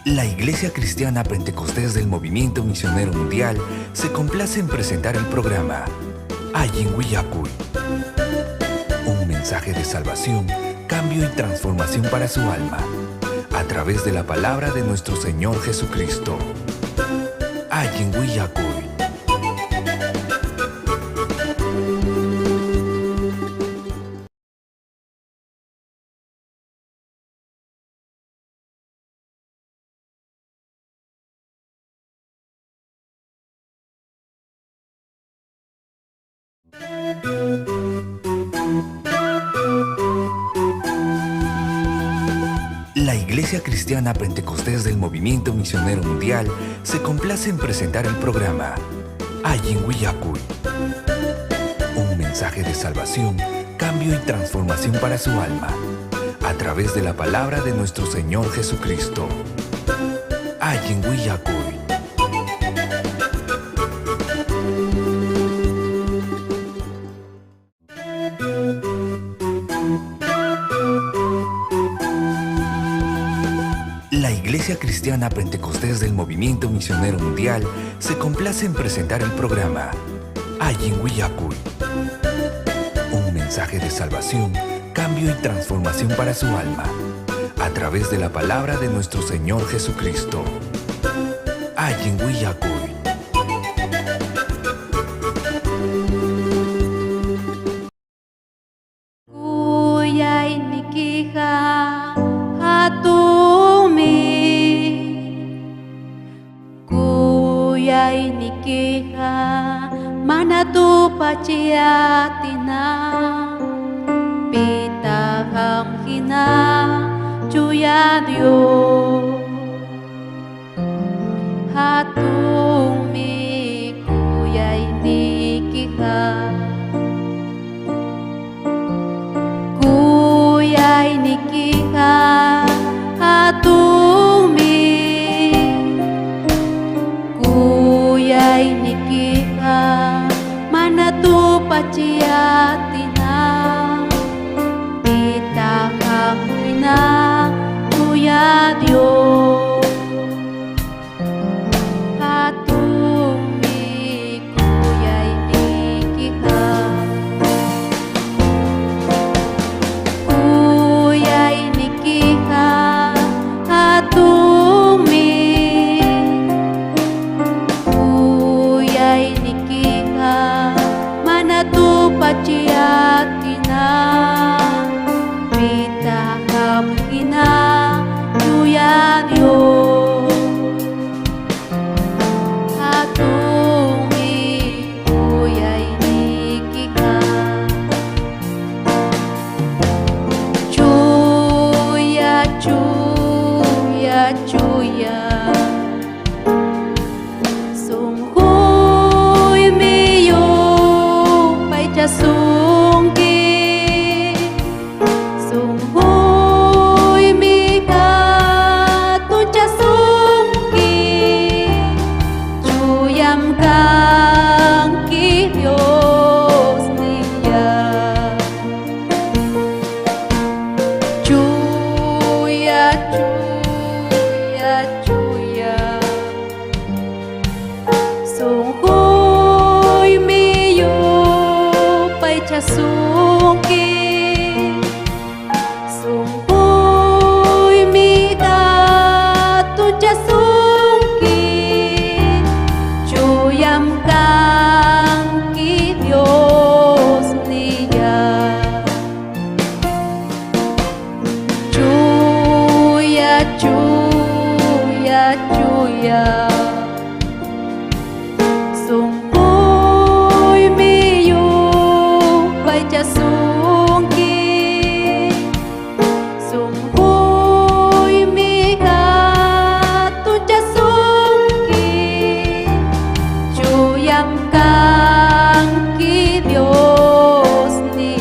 La Iglesia Cristiana Pentecostés del Movimiento Misionero Mundial se complace en presentar el programa Allin Willakuy. Un mensaje de salvación, cambio y transformación para su alma, a través de la palabra de nuestro Señor Jesucristo. Allin Willakuy. La Iglesia Cristiana Pentecostés del Movimiento Misionero Mundial se complace en presentar el programa Allin Willakuy. Un mensaje de salvación, cambio y transformación para su alma, a través de la palabra de nuestro Señor Jesucristo. Allin Willakuy. La Iglesia Cristiana Pentecostés del Movimiento Misionero Mundial se complace en presentar el programa Allin Willakuy. Un mensaje de salvación, cambio y transformación para su alma, a través de la palabra de nuestro Señor Jesucristo. Allin Willakuy. Kuyaynikiqa hatunmi, kuyaynikiqa mana tupachiy atina, pitaq qam hina chuya Dios. Hatunmi kuyaynikiqa. Kuyaynikiqa hatunmi, kuyaynikiqa mana tupachiy atina, pitaq qam hina chuya Dios. Hatunmi kuyaynikiqa. Kuyaynikiqa hatunmi, kuyaynikiqa mana tupachiy atina, pitaq qam hina chuya Dios. Hatunmi kuyaynikiqa. Chuya, chuya, chuya, sunquymi yupaychasunki, sunquymi hatunchasunki, chuyam kanki Diosnilláy. Chuya, chuya, chuya, sunquymi yupaychasunki, sunquymi hatunchasunki, chuyam kanki Diosnilláy. Chuya, chuya, chuya, sunquymi yupaychasunki, sunquymi hatunchasunki, chuyam kanki Diosnilláy.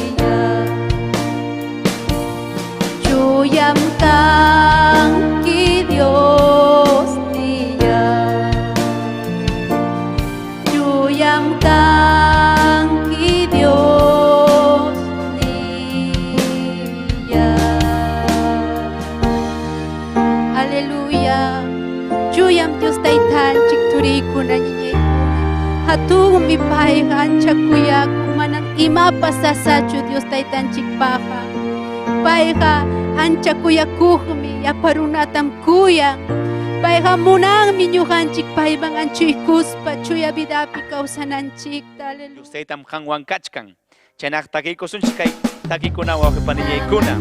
Chuyam kanki Diosnilláy. Chuyam Dios taytanchik turiykuna ñiñaykuna. Hatunmi payqa ancha kuyakun, manam imapas sasachu Dios taytanchikpaqqa. Payqa ancha kuyakuqmi, llapa runatam kuyan. Payqa munanmi ñuqanchik payman anchuykuspa chuya vidapi kawsananchikta. Aleluya. Dios taytam qanwan kachkan. Chaynaq takiykusunchik kay takikuna wawqipanillaykuna.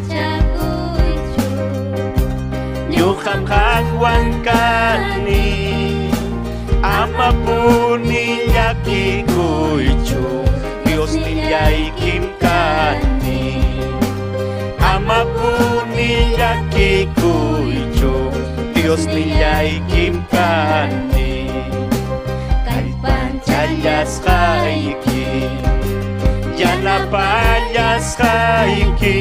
Ñuqam qanwan kani, amapuni llakikuychu, Diosnillaykim kani. Amapuni llakikuychu, Diosnillaykim kani. Kallpanchallasqayki, yanapallasqayki,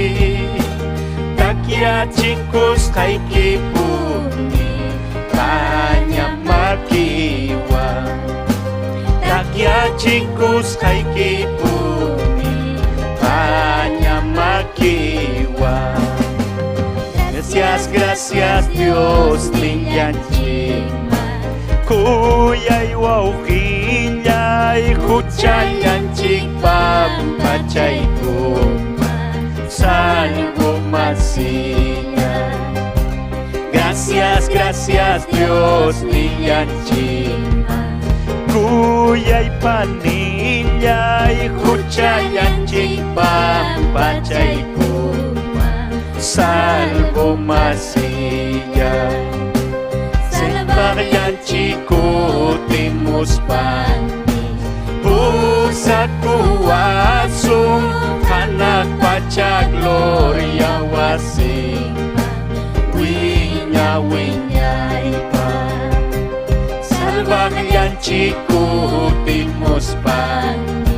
takyachikusqaykipuni, paña makiwan. Takyachikusqaykipuni, paña makiwan. Gracias, gracias Dios nillanchikman, kuyay wawqillay huchallanchik pampachaykuman, salvo masilla. Gracias, gracias Dios nillanchikman, kuyay panillay huchallanchik pampachaykuman, salvo masilla. Salvaryanchik kutimuspani, pusakuwasun hanaq pacha gloria wasiman, wiña wiñaypaq. Salvaryanchik kutimuspani,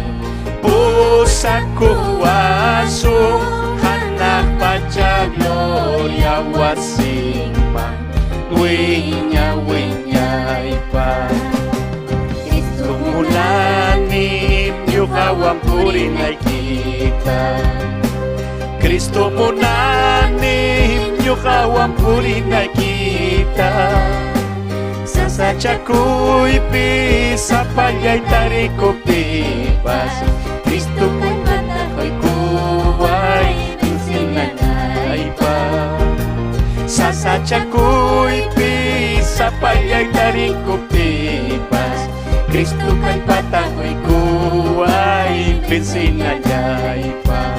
pusakuwasun hanaq pacha gloria wasiman, wiña wiñaypaq. Cristo munani ñuqawan purinaykita, Cristo munani ñuqawan purinaykita. Sasachakuypi sapallay tarikuptipas, Cristo kallpata quykuway vencinaypaq. Sasachakuypi sapallay tarikuptipas, Cristo kallpata quykuway vencinaypaq.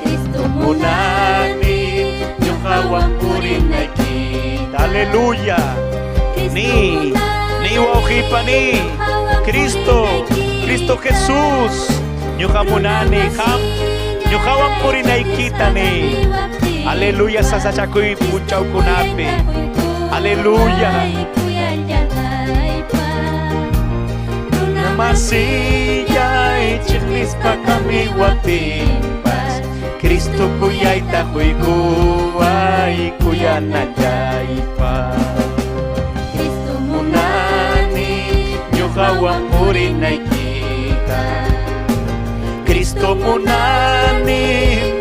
Cristo munani ñuqawan purinaykita. Aleluya. Ni, ni wawqipani, Cristo, Cristo Jesús, ñuqa munani qam, ñuqawan purinaykita ni. Aleluya, sasachakuy punchawkunapi. Aleluya. Masillay chiqnispa kamiwaptinpas, Cristo kuyayta quykuway kuyanallaypaq. Cristo munani ñuqawan purinaykita, Cristo munani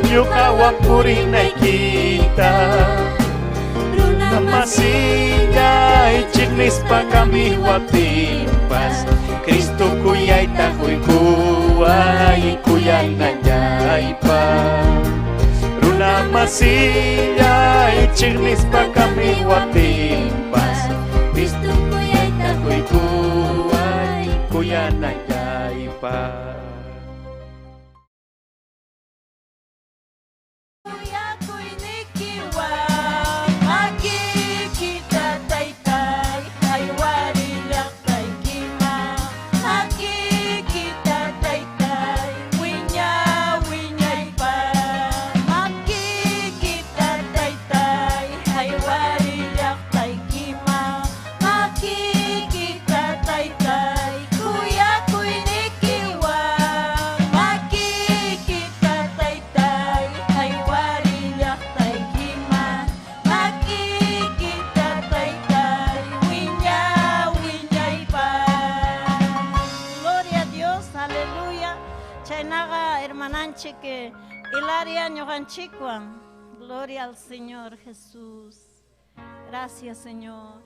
ñuqawan purinaykita. Masillay chiqnispa kamiwaptinpas, Cristo kuyayta quykuway kuyanallaypaq. Runa masillay chiqnispa kamiwaptinpas, Cristo kuyayta quykuway kuyanallaypaq. Hilaria ñuqanchikwan. Gloria al Señor Jesús. Gracias, Señor.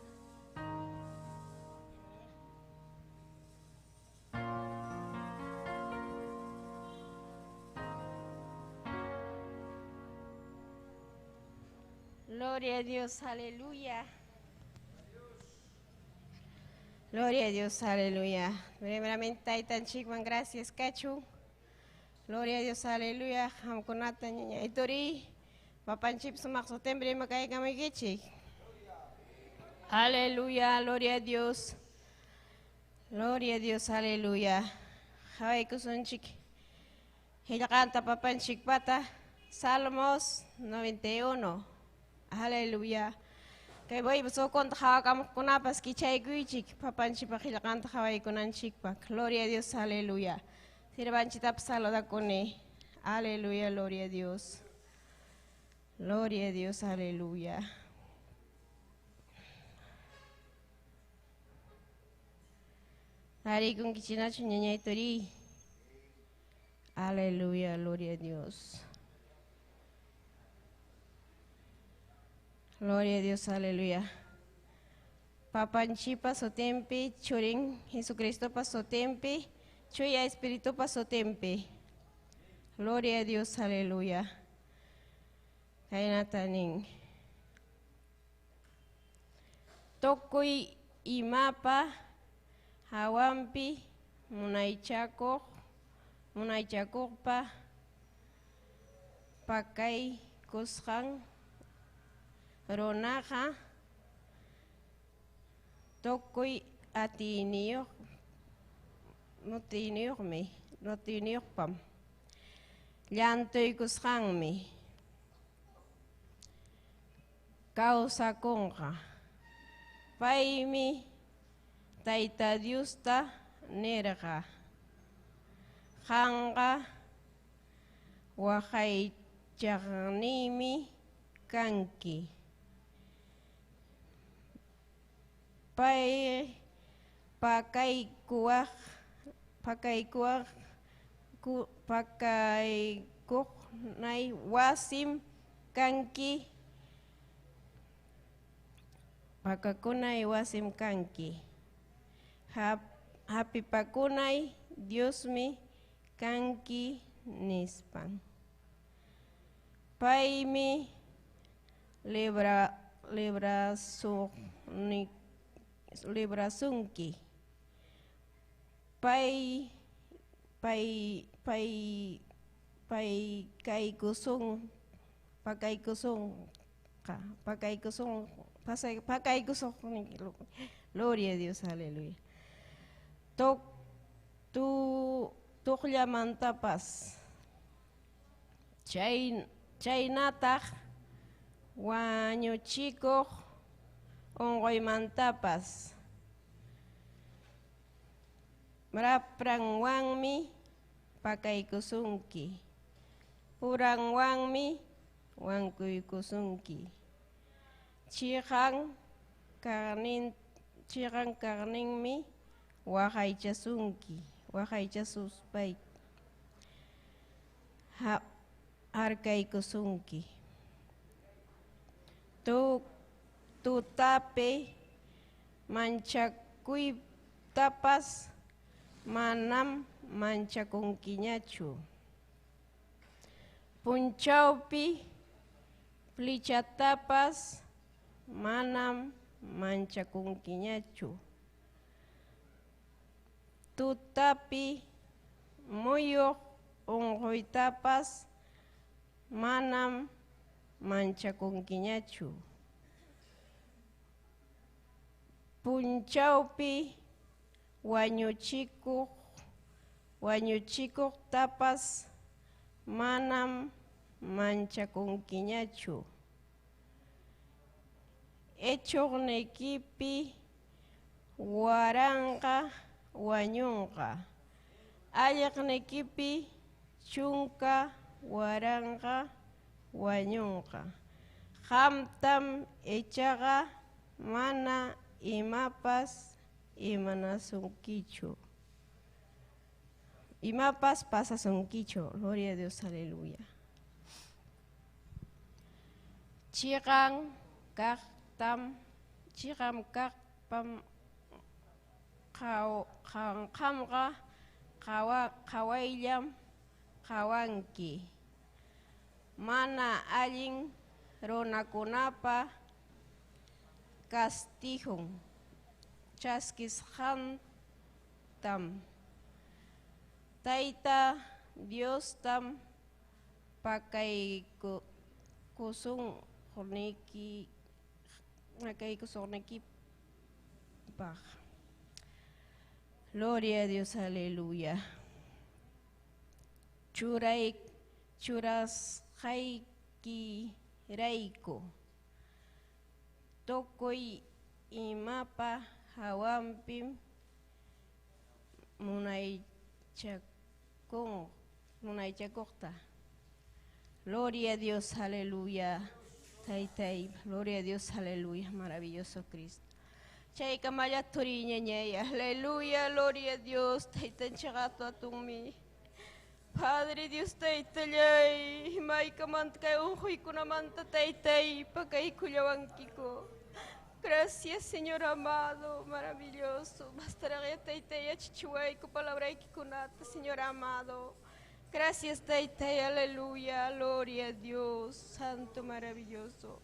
Gloria a Dios, aleluya. Gloria a Dios, aleluya. Primeramente, Taytanchikman, gracias, Cachu. Gloria a Dios, aleluya. Hamkunata ñañayturi. Papanchip sumaq sutinpi rimakaykamaykichik. Aleluya, gloria a Dios. Gloria a Dios, aleluya. Qhawaykusunchik. Qillqanta papanchikpata. Salmos 91. Aleluya. Kay voy sukunta qhawakamuqkunapas kichaykuychik papanchikpa qillqanta qhawaykunanchikpaq. Gloria a Dios, aleluya. Sirvanchitapas saludakuni. Aleluya, gloria a Dios. Gloria a Dios, aleluya. Tarikunkichinachu ñañayturi. Aleluya, gloria a Dios. Gloria a Dios, aleluya. Papanchipa sutinpi, churin Jesucristopa sutinpi, chuya Espiritupa sutinpi. Gloria a Dios, aleluya. Kaynata nin. Tukuy imapa hawanpi munaychakuq munaychakuqpa pakaykusqan runaqa tukuy atiyniyuq atiyniyuqmi atiyniyuqpam llantuykusqanmi kawsakunqa. Paymi Tayta Diosta nirqa: Qanqa waqaychaqniymi kanki. Pay pakaykuwaq pakaykuwaq pakaykuqnay wasim kanki, pakakunay wasim kanki. Hapipakunay Diosmi kanki nispan. Paymi librasunki. Pay pay pay pay kaykusun pakaykusunqa pakaykusun pakaykusun. Gloria a Dios, aleluya. Tuqllamantapas chaynataq wañuchikuq unquymantapas rapranwanmi pakaykusunki, puranwanmi wankuykusunki. Chiqan kaqninmi waqaychasunki, waqaychasuspay harkaykusunki. Tutapi manchakuytapas manam manchakunkiñachu. Punchawpi flichatapas manam manchakunkiñachu. Tutapi muyuq unquytapas manam manchakunkiñachu. Punchawpi wañuchikuqtapas manam manchakunkiñachu. Ichuqniykipi waranqa wañunqa, alliqniykipi chunka waranqa wañunqa. Qamtam ichaqa mana imapas imanasunkichu. Imapas pasasunkichu. Gloria a Dios, aleluya. Chiqan kaqtam, chiqam kaq Pam qamqa qawayllam qawanki. Mana allin runakunapa castigon chaskisqantam Tayta Diostam pakaykusuqnikipaq. Gloria a Dios, aleluya. Churay churasqaykirayku tukuy imapa hawanpim munaychakuqta. Gloria a Dios, aleluya. Taytay, gloria a Dios, aleluya, maravilloso Cristo. Chaykamalla turiñañay, aleluya, gloria a Dios, taytanchik atunmi. Padre Dios taytallay, maykamanta kay unquykunamanta taytay pakaykullawankiku. Gracias, Señor amado, maravilloso. Bastará taytay yachachiwayku palabraykikunata, Señor amado. Gracias, taytay, aleluya, gloria a Dios, santo maravilloso.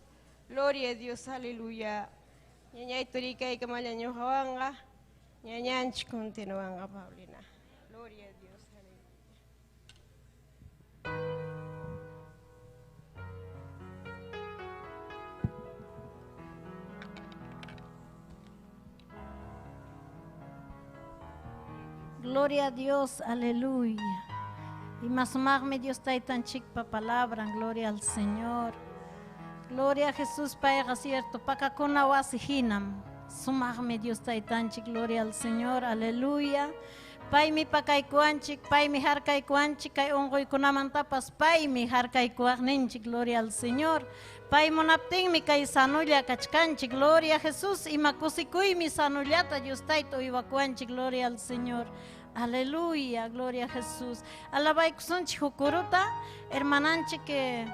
Gloria a Dios, aleluya. Ñañay turikaykamalla ñuqawanqa, ñañanchik continuanqa, Paulina. Gloria a Dios, aleluya. Gloria a Dios, aleluya. Y más Dios taytanchikpa palabra, gloria al Señor. Gloria a Jesús, payqa cierto, pakakuna wasi hinam. Sumaqmi Dios taytanchik, gloria al Señor, aleluya. Paymi pakaykuwanchik, paymi harkaykuwanchik, kay unquykunamantapas paymi harkaykuwaqninchik, gloria al Señor. Pay munaptinmi kay sanulla kachkanchik, gloria a Jesús, ima kusikuymi sanullata Dios tayta uywakuwanchik, gloria al Señor. Aleluya, gloria a Jesús. Alabaykusunchik hukuruta, hermananchik que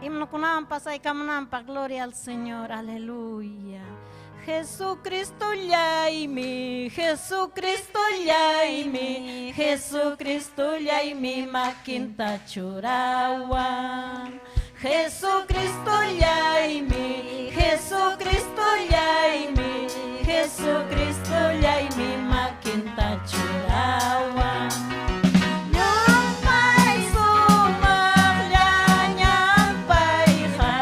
himnokunawan pasaykamunanpaq, gloria al Señor, aleluya. Jesucristo llaymi, Jesucristo llaymi, Jesucristo llaymi makinta churawan. Jesucristo llaymi, Jesucristo llaymi, Jesucristo llaymi makinta churawan. Llumpay sumaqllañam payqa,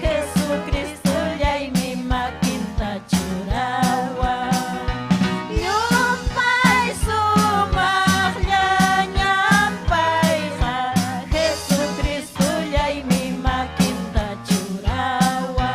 Jesucristo llaymi makinta churawan. Llumpay sumaqllañam payqa, Jesucristo llaymi makinta churawan.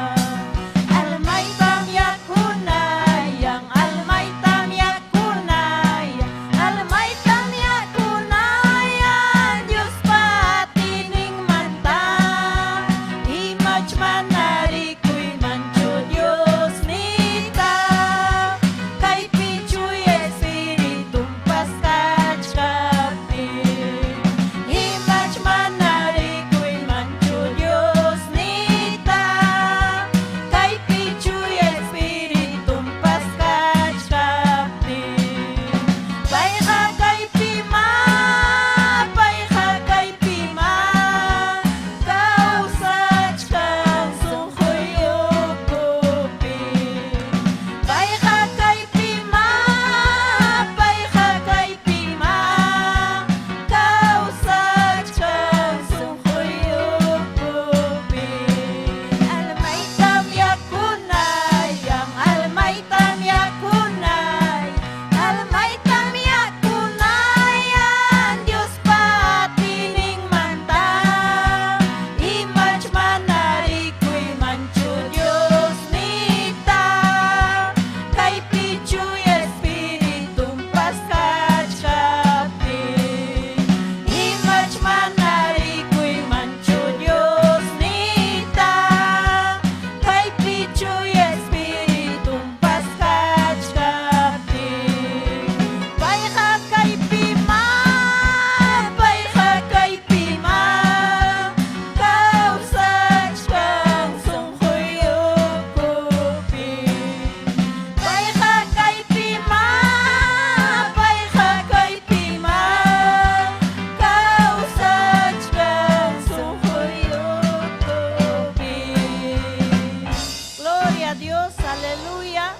Dios, aleluya.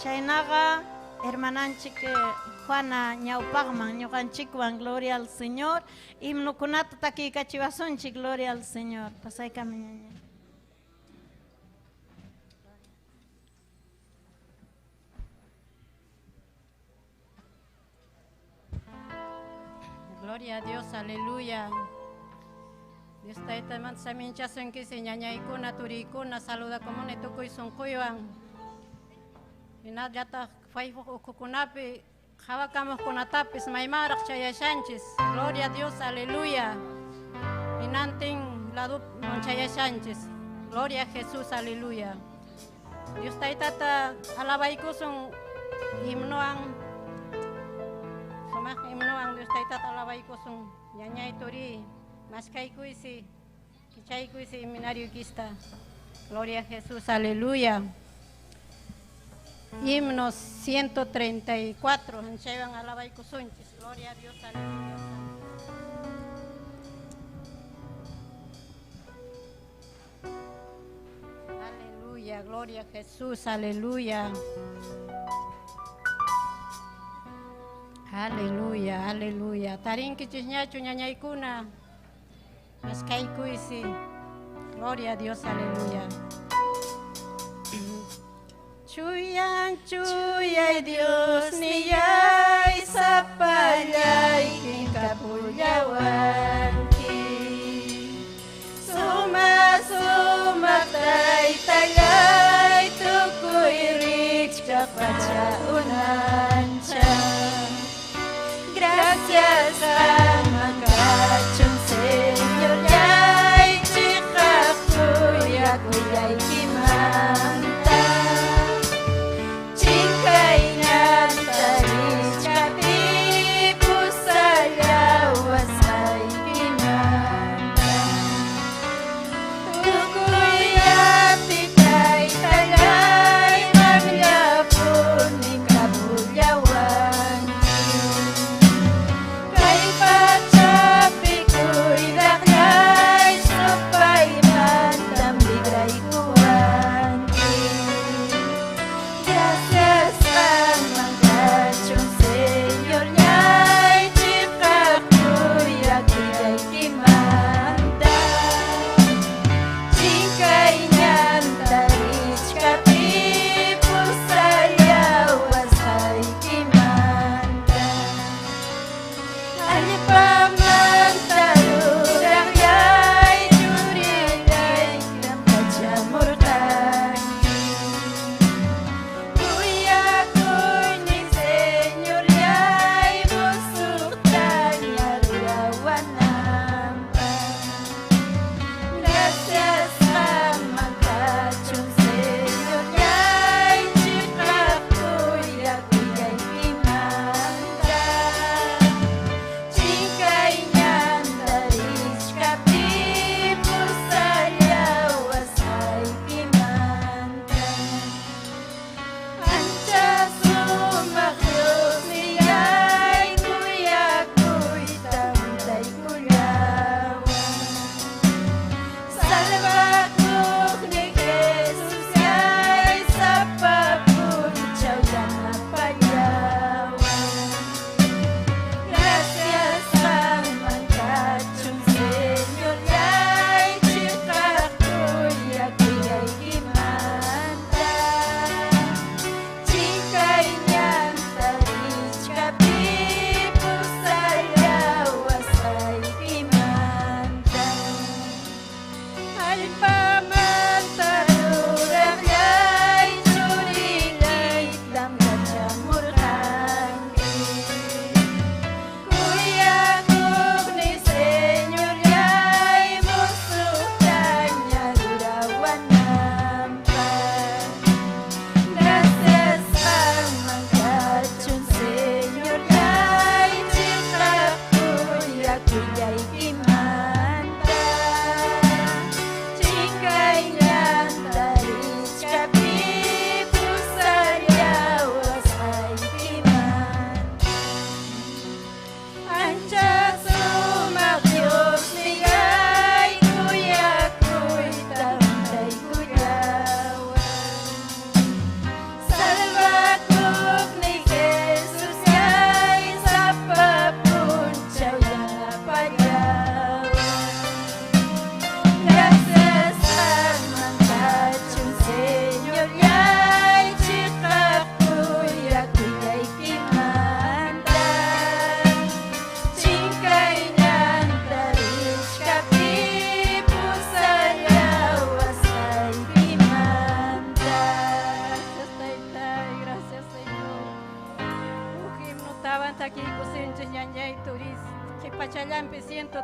Chaynaqa hermananchik Juana ñawpaqman ñuqanchikwan, gloria al Señor. Himnokunata takiykachiwasunchik, gloria al Señor. Pasaykama ñaña. Gloria a Dios, aleluya. Dios tayta saminchasunki ñañaykuna turiykuna saluda comune tukuy sunquywan. Hinallataq Facebook ukhukunapi qhawakamuqkunatapis maymanraq chayashanchis. Gloria a Dios, aleluya. Hinantin ladu chayashanchis. Gloria a Jesús, aleluya. Dios taytata alabaykusun himnoan. Sumaq himnoan Dios taytata alabaykusun. Ñañay turi maskaykuysi kichaykuysi seminario kista. Gloria a Jesús, aleluya. Himno 134, anchaywan alabaykusunchis. Gloria a Dios, aleluya. Aleluya, gloria a Jesús, aleluya. Aleluya, aleluya. Tarinkichis ñachu ñañaykuna. Maskaykuysi. Gloria a Dios, aleluya. Chuyan chuyay Dios niyay sapallay kinkapullawanki. Suma suma taytallay tukuy rikchaq pacha unancha. Gracias qamman kachun Señorllay chiqap kuyakuyaykimanta. Chinkayña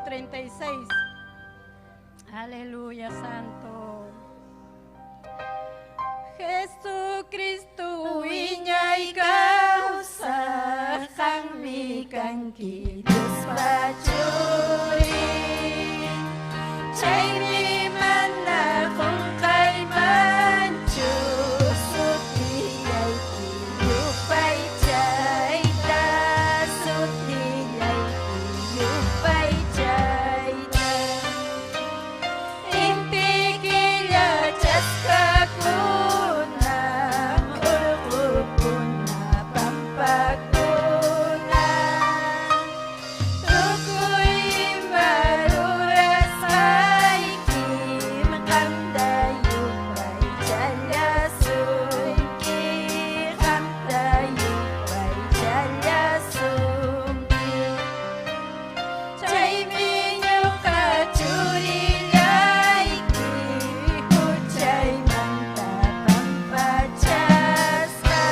36. Aleluya, Santo. Jesucristo wiñay kawsaq qanmi kanki Diospa churin. Chaymi mana qunqaymanchu sutiyayki yupaychayta, sutiyayki yupaychayta. Inti killa chaskakuna, urqukuna, pampakuna, tukuy ima rurasqaykim qamta yupaychallasunki, qamta yupaychallasunki. Chaymi ñuqa churillayki huchaymanta pampachasqa,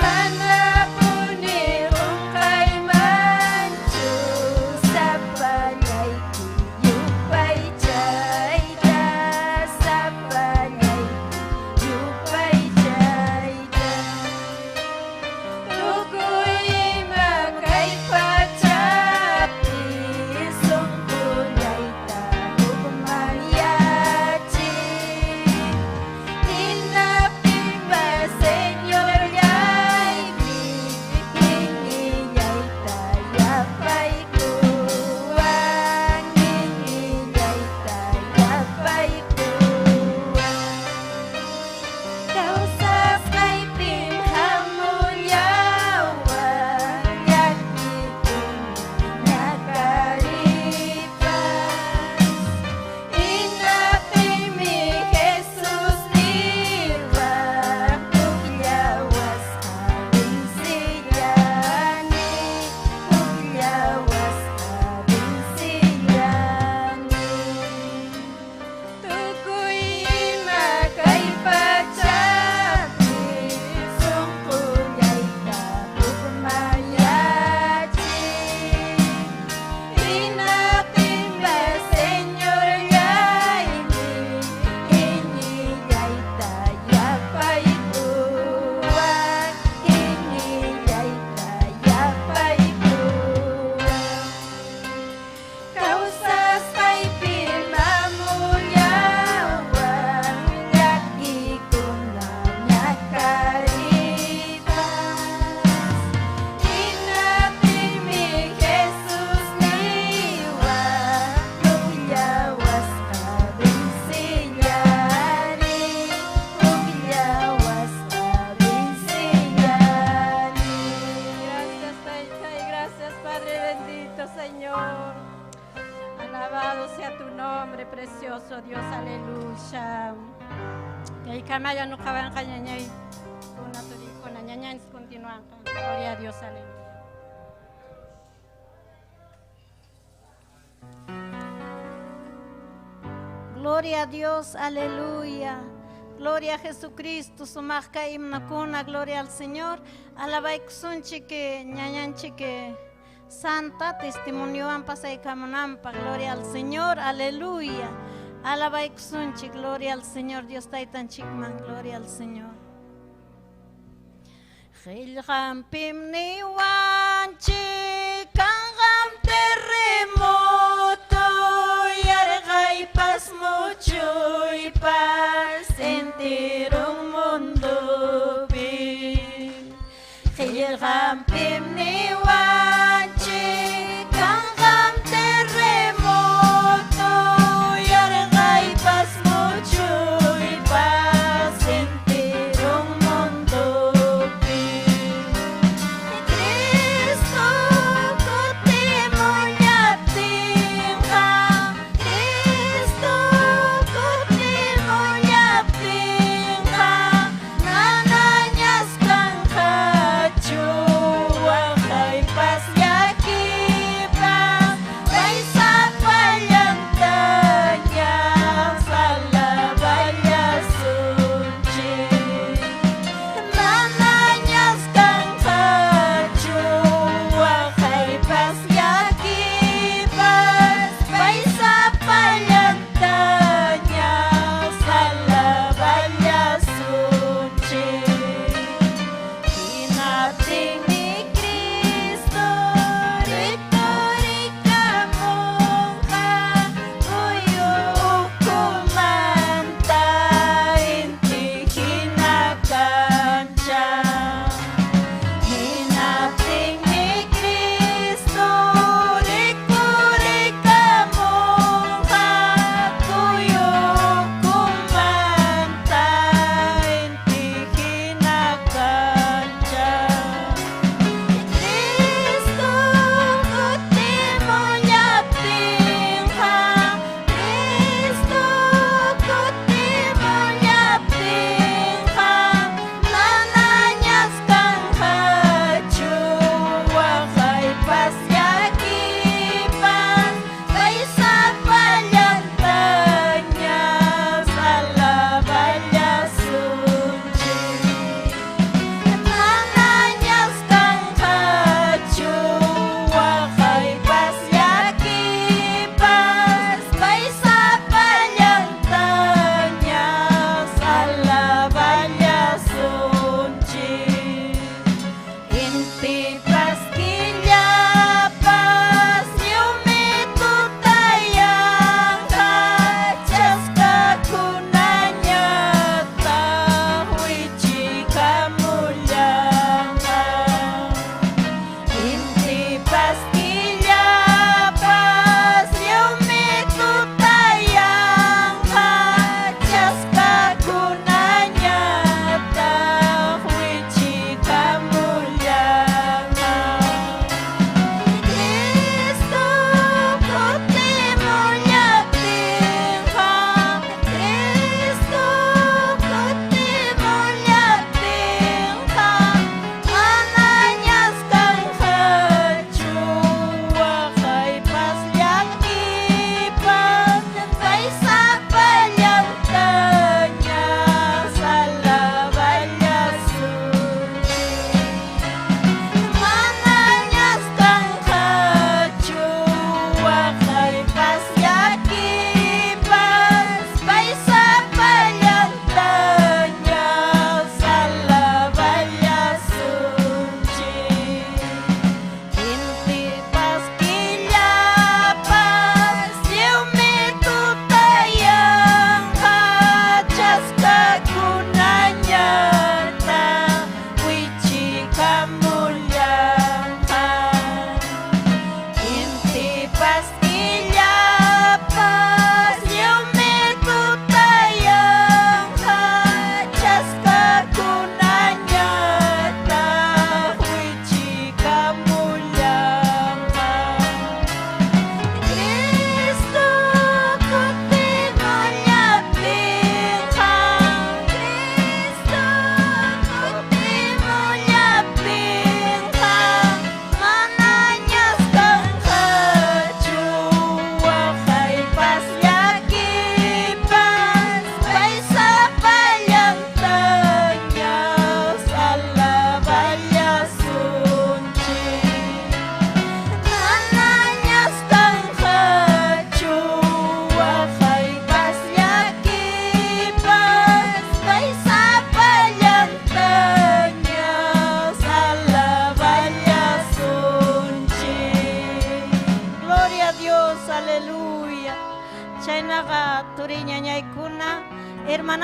manapuni qunqaymanchu sapallayki yupaychayta, sapallayki yupaychayta. Tukuy ima kay pachapi sunqullayta hukmanyachiy. Hinapipas Señorllaymi iñillayta yapaykuwan, iñillayta yapaykuwan. Kawsasqaypim hamullawan llakikuna ñakaripas. Hinaptinmi Jesus niwan hukllawasqa vinsillani, hukllawasqa vinsillani. Tukuy ima kay pachapi sunqullayta hukmanyachiy. Hinaptinpas Señorllaymi iñillayta yapaykuwan, iñillayta yapaykuwan. Kawsasqaypim hamullawan llakikuna ñakaripas. Hinaptinmi Jesus niwan hukllawasqa vinsillani, hukllawasqa vinsillani. Gracias, Tayta, y gracias, Padre bendito, Señor. Alabado sea tu nombre, precioso Dios, aleluya. Kaykamalla ñuqawanqa ñañay kuna turikuna ñañanchis continuanqa. Gloria a Dios, aleluya. Gloria a Dios, aleluya. Gloria a Jesucristo, sumaqka himnakuna, gloria al Señor. Alabaykusunchik ñañanchik Santa testimoniowan pasaykamunanpaq, gloria al Señor, aleluya. Alabaykusunchik, gloria al Señor, Dios taytanchikman, gloria al Señor. Qillqanpim niwanchik kanqam terremoto, yarqaypas muchuypas enterun mundopi. Qillqanpim niwanchik kanqam terremoto, yarqaypas muchuypas enterun mundopi. Cristo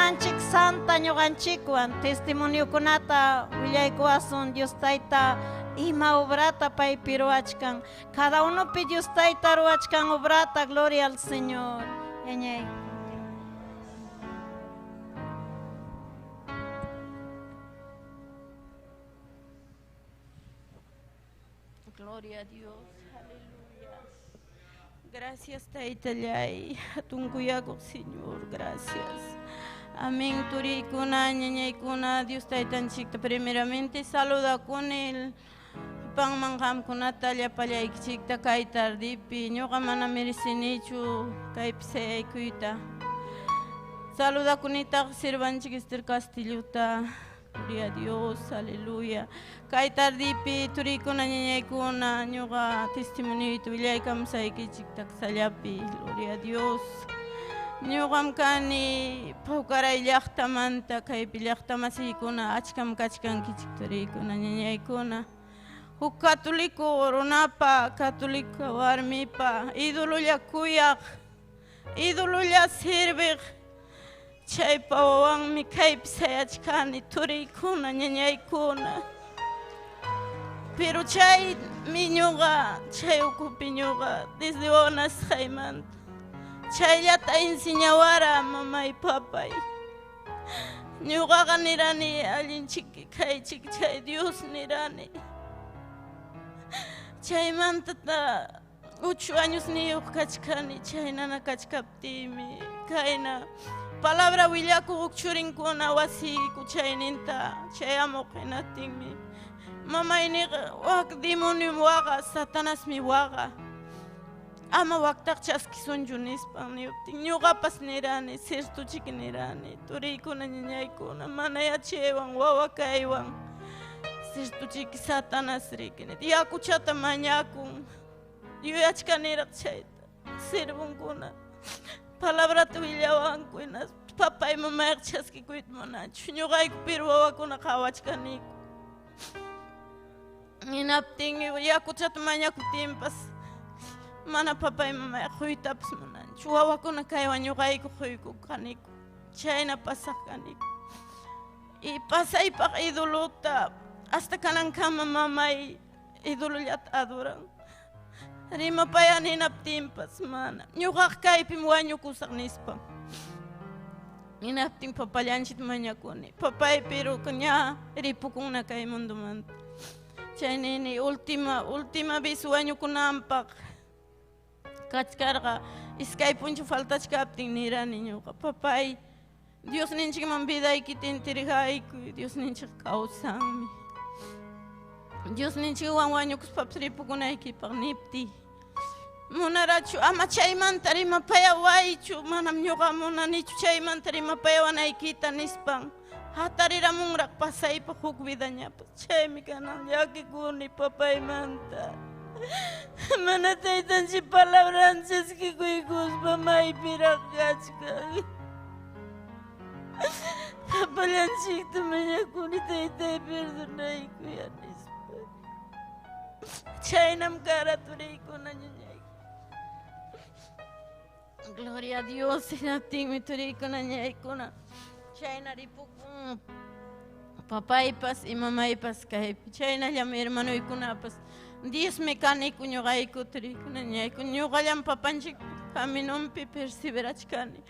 Hermananchik Santa ñuqanchikwan testimoniokunata willaykuwasun Dios Tayta ima obrata paypi ruwachkan. Cada unopi Dios Tayta ruwachkan obrata, gloria al Señor. Ñañay. Gloria a Dios, aleluya. Gracias, Taytallay, hatun kuyakuq Señor, gracias. Amén, turikuna, ñañaykuna, Dios Taytanchikta primeramente saluda con él. Panman qamkunata llapallaykichikta kay tardipi, ñuqa mana merecinichu kaypi sayaykuyta. Saludakunitaq sirvanchik Esther Castillota. Gloria a Dios, aleluya. Kay tardipi turikuna ñañaykuna ñuqa testimonioyta willaykamusaykichik taksallapi. Gloria a Dios. Ñuqam kani Pawkaray llaqtamanta kaypi llaqtamasiykuna achkam kachkankichik turikuna ñañaykuna. Huk católico runapa, católico warmipa, ídololla kuyaq, ídololla sirviq. Chaypa wawanmi kaypi sayachkani turiykuna ñañaykuna. Pero chaymi ñuqa, chay ukupi ñuqa desde wawa nasqaymanta. Chayllata enseñawara mamay papay. Ñuqaqa nirani allinchiki kaychik chay Dios nirani. Chaymanta 8 años niyuq kachkani chaynana kachkaptiymi kayna palabra willakuq churinkuna wasiyku chayninta chayamuq hinaptinmi mamayniqa wak demoniom waqa Satanasmi waqa ama waktaq chaskisunchu nispan niyuptin ñuqapas nirani ciertochiki nirani turiykuna ñañaykuna mana yachaywan wawa kaywan ciertochiki Satanas riki yakuchata mañakun yuyachkaniraq chayta sirvunkuna palabrata willawanku hinaspa papay mamayqa chaskikuyta munachu ñuqayku pero wawakuna qhawachkaniku hinaptin yakuchata mañakuptinpas mana papay mamayqa quytapas munanchu wawakuna kaywan ñuqayku quykuqaniku chayna pasaq kaniku y pasaypaq idolota hasta kanankama mamay idolollata adoran rimapayani hinaptinpas mana ñuqaqa kaypim wañukusaq nispa hinaptin papallanchikta mañakuni papay pero ña ripukunna kay mundomanta chay nini última vez wañukunanpaq kachkarqa iskay punchaw faltachkaptin nirani ñuqa papay Dios ninchikman vidaykita entregaykuy Dios ninchik kawsanmi Dios ninchikwan wañukuspapas ripukunaykipaq niptiy munarachu ama chaymanta rimapayawaychu manam ñuqa munanichu chaymanta rimapayawanaykita nispan hatariramunraq pasaypaq huk vidañapas chaymi kanan llakikuni papaymanta mana taytanchik palabran chaskikuykuspa maypiraq kachkan papallanchikta mañakuni taytay perdonaykuy nispa chaynam kara turiykuna ñañay. Gloria a Dios, hinaptinmi turiykuna ñañaykuna chayna ripukun papaypas y mamaypas kaypi chaynallam hermanoykunapas Diosmi kaniku ñuqayku turiykuna ñañayku ñuqallam papanchik caminonpi perseverachkani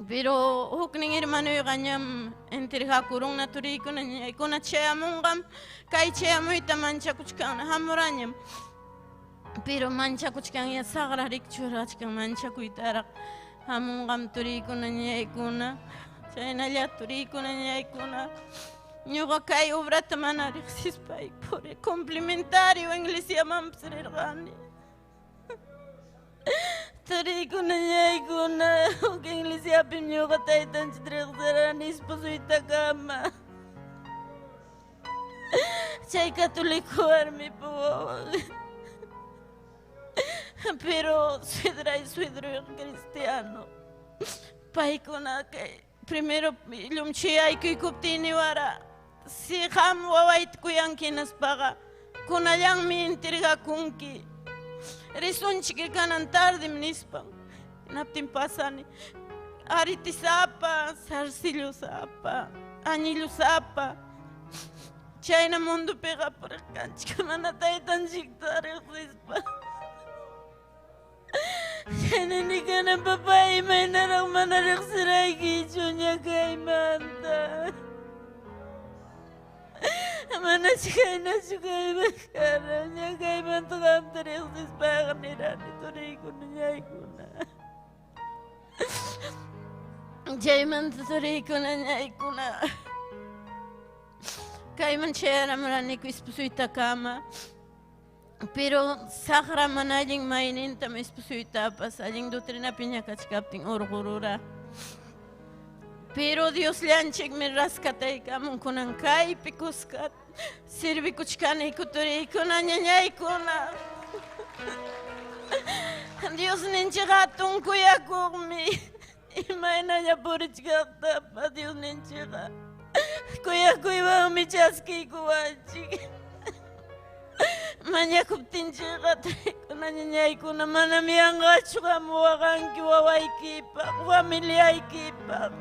pero huknin hermanoyqa ñam entregakurunna turiykuna ñañaykuna chayamunqam kay chayamuyta manchakuchkanna hamurañam pero manchakuchkan ya saqra rikchurachkan manchakuytaraq hamunqam turiykuna ñañaykuna chaynalla turiykuna ñañaykuna ñuqa kay obrata mana riqsispay puri complementario iglesiamanpas rirqani turiykuna ñañaykuna huk iglesiapim ñuqa taytanchik riqsirani esposoytakama chay católico warmipa wawan pero suedray suedroy cristiano paykuna kay primero llumchiyaykuptini wara si qam wawayta kuyanki hinaspaqa kunallanmi entregakunki risunchik kanan tardim nispan hinaptin pasani Aritisapa, zarcillosapa, anillosapa. Chayna mundupiqa puriqkanchik mana taytanchikta riqsispa. Chayna nikana papá imaynaraq mana riqsiraykichu ñakaymanta. Mana chhaynachu kayman kara ñakaymanta qamta riqsispayqa nirani turiykuna ñaykuna. Chaymanta turiykuna ñaykuna. Kayman chayaramuraniku esposuytakama. Pero saqra mana allin maynintam esposuytapas allin doctrinapi ñakachkaptin urqurura. Pero Diosllanchikmi rascataykamun kunan kaypi kuska servikuchkaniku turiykuna ñañaykuna. Diosninchik hatun kuyakuqmi imaynalla purichkaqtapas Diosninchikqa kuyakuywanmi chaskiykuwanchik. Mañakuptinchikqa turiykuna ñañaykuna manam yanqachu hamuwaqanki wawaykipaq, familiaykipaq,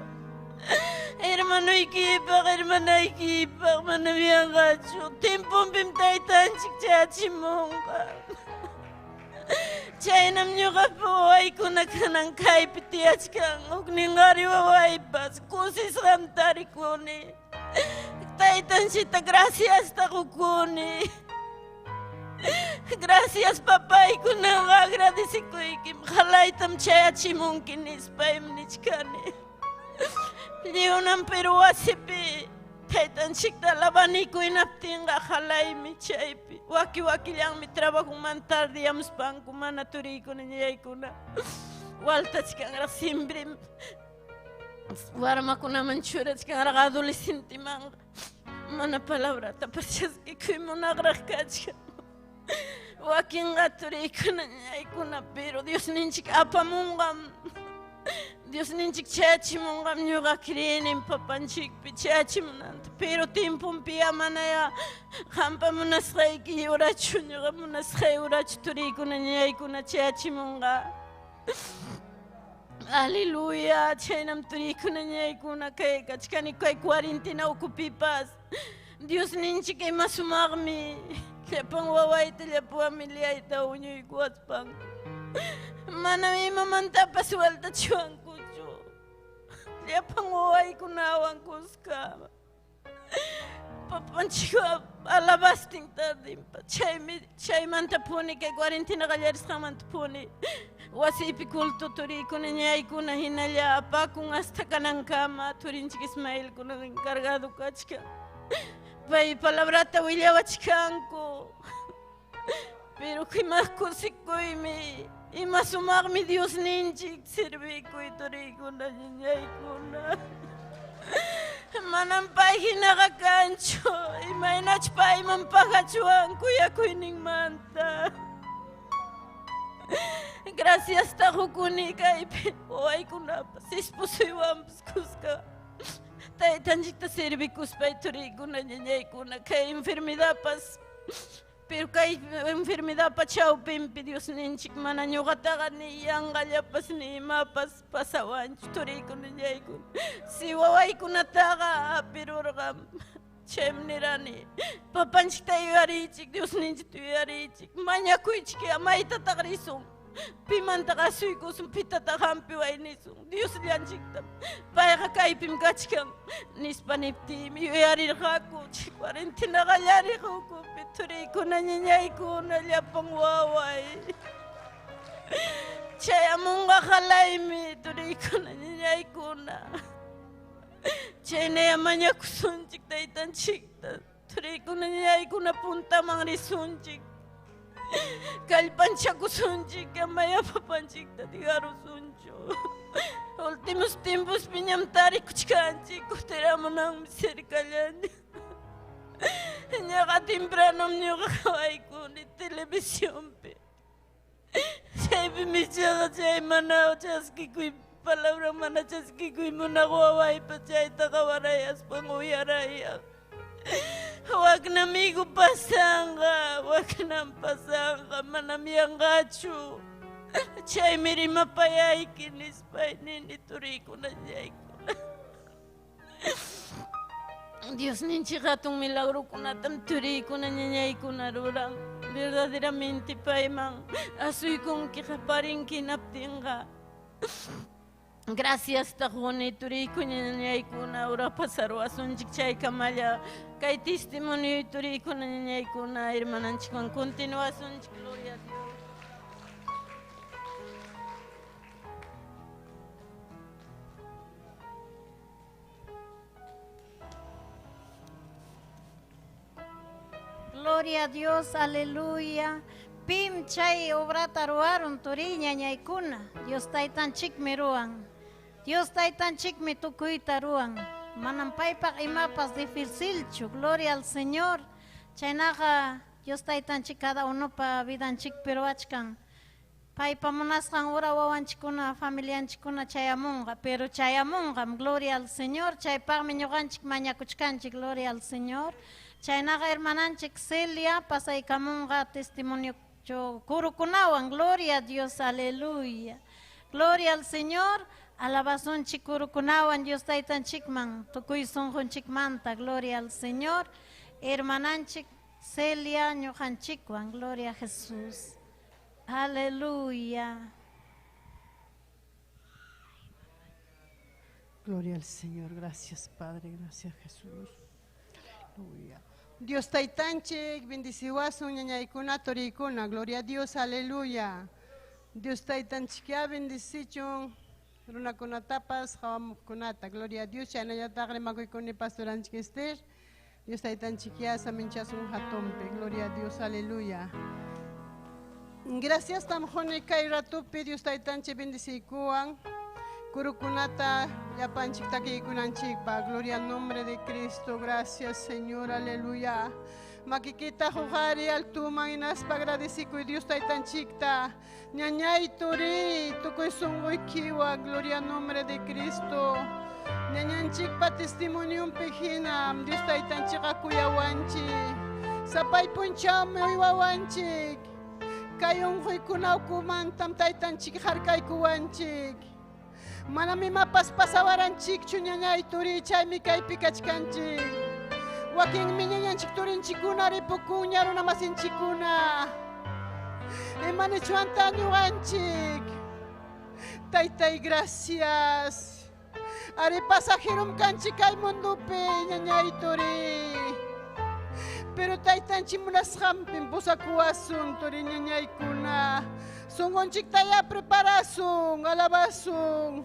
hermanoykipaq, hermanaykipaq, manam yanqachu. Tiemponpim taytanchik chayachimunqa. Chaynam ñuqapa wawaykuna kanan kaypi tiyachkan, huknin qhari wawaypas kusisqam tarikuni. Taytanchikta graciasta qukuni. Gracias papay, kunanqa agradecikuykim, halaytam chayachimunki nispaymi nichkani. Lliwnan pero wasipi taytanchikta alabanikuynaptinqa halaymi chaypi. Waki wakillanmi trabajuman tardiyamuspanku mana turiykuna ñayaykuna. Waltachkanraq siempre warmakunaman churachkanraq adolescentimanqa. Mana palabratapas chaskikuy munaqraq kachkan. Wakinqa turiykuna ñayaykuna, pero Diosninchik apamunqam. Diosninchik chayachimunqam ñuqa creenim papanchikpi chayachimunanta, pero tiemponpiya manaya qampa munasqayki urachu ñuqa munasqay urachu turiykuna ñayaykuna chayachimunqa. Aleluya, chaynam turiykuna ñayaykuna kay kachkani kay cuarentena ukupipas. Diosninchik ima sumaqmi llapan wawayta llapan familiayta uñuykuwaspanku. Manam imamantapas waltachiwankuchu. Llapan wawaykunawan kuska. Papanchikwan alabastin tardinpa. Chaymi chaymanta puni kay cuarentena qallarisqanmanta puni wasiypi culto turiykuna ñayaykuna hinalla apakun hasta kanankama turinchik Ismael kunan encargado kachkan. Pay palabrata willawachkanku. Pero ima kusikuymi, ima sumaqmi Diosninchik servikuy turiykuna ñañaykuna. Manam pay hinaqa kanchu, imaynachu payman pagachuwan kuyakuyninmanta. Gracias ta qukuni kaypi wawaykunapas esposuywanpas kuska. Taytanchikta servikuspay turiykuna ñañaykuna kay enfermedadpas. Pero kay enfermedadpa chawpinpi Diosninchik mana ñuqataqa ni yanqallapas ni imapas pasawanchu turiykuna ñañaykuna. Si wawaykunataqa apirurqam. Chaymi nirani, papanchikta yuyarichik, Diosninchikta yuyarichik, mañakuychik maytataq risun. Pimantaqa asuykusun, pitataq hampiway nisun, Diosllanchiktam. Payqa kaypim kachkan nispa niptiymi yuyarirqaku chay cuarentena qallariq ukupi turiykuna ñañaykuna llapan waway. Chayamunqa halaymi turiykuna ñañaykuna. Chaynaya mañakusunchik taytanchikta, turiykuna ñañaykuna puntaman risunchik. Kallpanchakusunchik amaya papanchikta digarusunchu. Últimos tiempos piñam tarikuchkanchik kutiramunanmi cercallaña. Ñaqa tempranom ñuqa qawaykuni televisionpi. Chaypi michaqa chay mana chaskikuy palabra mana chaskikuy munaq wawaypa chayta qawarayaspan uyarayaq. Waknamigu pasanqa, waknam pasanqa, manam yanqachu. Chaymi rimapayayki nispay nini turiykuna ñañaykuna. Diosninchik hatun milagrukunatam turiykuna ñañaykuna ruran. Verdaderamente payman asuykunki qaparinki hinaptinqa. Gracias taquni turiykuna ñañaykuna ura pasaruwasunchik chaykamalla kay testimonio turiykuna ñañaykuna hermananchikwan continuasunchik. Gloria a Dios. Gloria a Dios, aleluya. Pim chay obrata ruwarun turi ñañaykuna. Dios taytanchikmi ruwan. Dios taytanchikmi tukuyta ruwan. Manam paypaq imapas dificilchu. Gloria al Señor. Chaynaqa Dios taytanchik cada unopa vidanchikpi ruwachkan. Paypa munasqan ura wawanchikkuna familianchikkuna chayamunqa, pero chayamunqam. Gloria al Señor. Chaypaqmi ñuqanchik mañakuchkanchik. Gloria al Señor. Chaynaqa hermananchik Celia pasaykamunqa testimonio kurukunawan. Gloria a Dios, aleluya. Gloria al Señor. Alabasunchik kurukunawan Dios taytanchikman tukuy sunqunchikmanta. Gloria al Señor. Hermananchik Celia ñuqanchikwan. Gloria a Jesús. Aleluya. Gloria al Señor. Gracias, Padre. Gracias, Jesús. Aleluya. Dios taytanchik bendiciwasun ñañaykuna turiykuna. Gloria a Dios, aleluya. Dios taytanchik ya bendicichun runakunatapas hawamuqkunata. Gloria a Dios. Chaynallataq rimakuykuni pastoranchik Esther. Dios taytanchik ya saminchasun hatunpi. Gloria a Dios, aleluya. Gracias tamjoni kay ratupi Dios taytanchik bendicikuwan. Kurukunata llapanchik takiykunanchikpa. Gloria al nombre de Cristo. Gracias, Señor. Aleluya. Makikita juhari altuman inaspa agradecikuy Dios taytanchikta. Ñañay turi tukuy sunquykiwan. Gloria al nombre de Cristo. Ñañanchikpa testimoniumpi hinam Dios taytanchikqa kuyawanchik. Sapay punchawmi uywawanchik. Kay unquykuna ukumantam taytanchik harkaykuwanchik. Manam imapas pasawaranchikchu ñañay turi chaymi kaypi kachkanchik. Wakinmi ñañanchik turinchikkuna ripukuña runamasinchikkuna. Imanichwanta ñuqanchik. Taytay, gracias. Ari pasajerom kanchik kay mundupi ñañay turi. Pero taytanchik munasqanpim pusakuwasun turi ñañaykuna. Sunqunchiktaya preparasun, alabasun.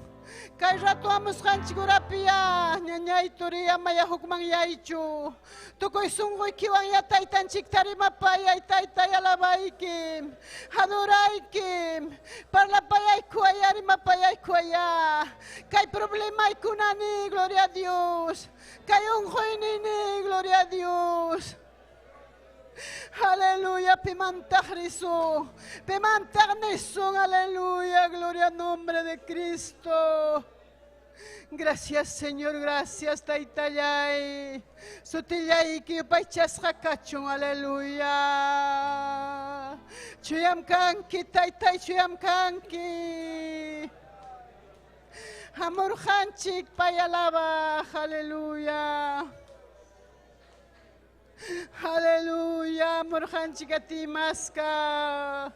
Kay rato amusqanchik urapiya, ñañay turi amaya hukmanyaychu. Tukuy sunquykiwan ya taytanchikta rimapayay, taytay alabaykim, adoraykim, parlapayaykuaya, rimapayaykuaya. Kay problemaykunani, gloria a Dios. Kay unquynini, gloria a Dios. Aleluya, pimantaq risun, pimantaq nisun, aleluya, gloria al nombre de Cristo. Gracias, Señor, gracias, taytallay. Sutillayki yupaychasqa kachun, aleluya. Chuyam kanki, taytay, chuyam kanki. Hamurqanchik pay alabaq, aleluya. Aleluya, murqanchik atimasqa.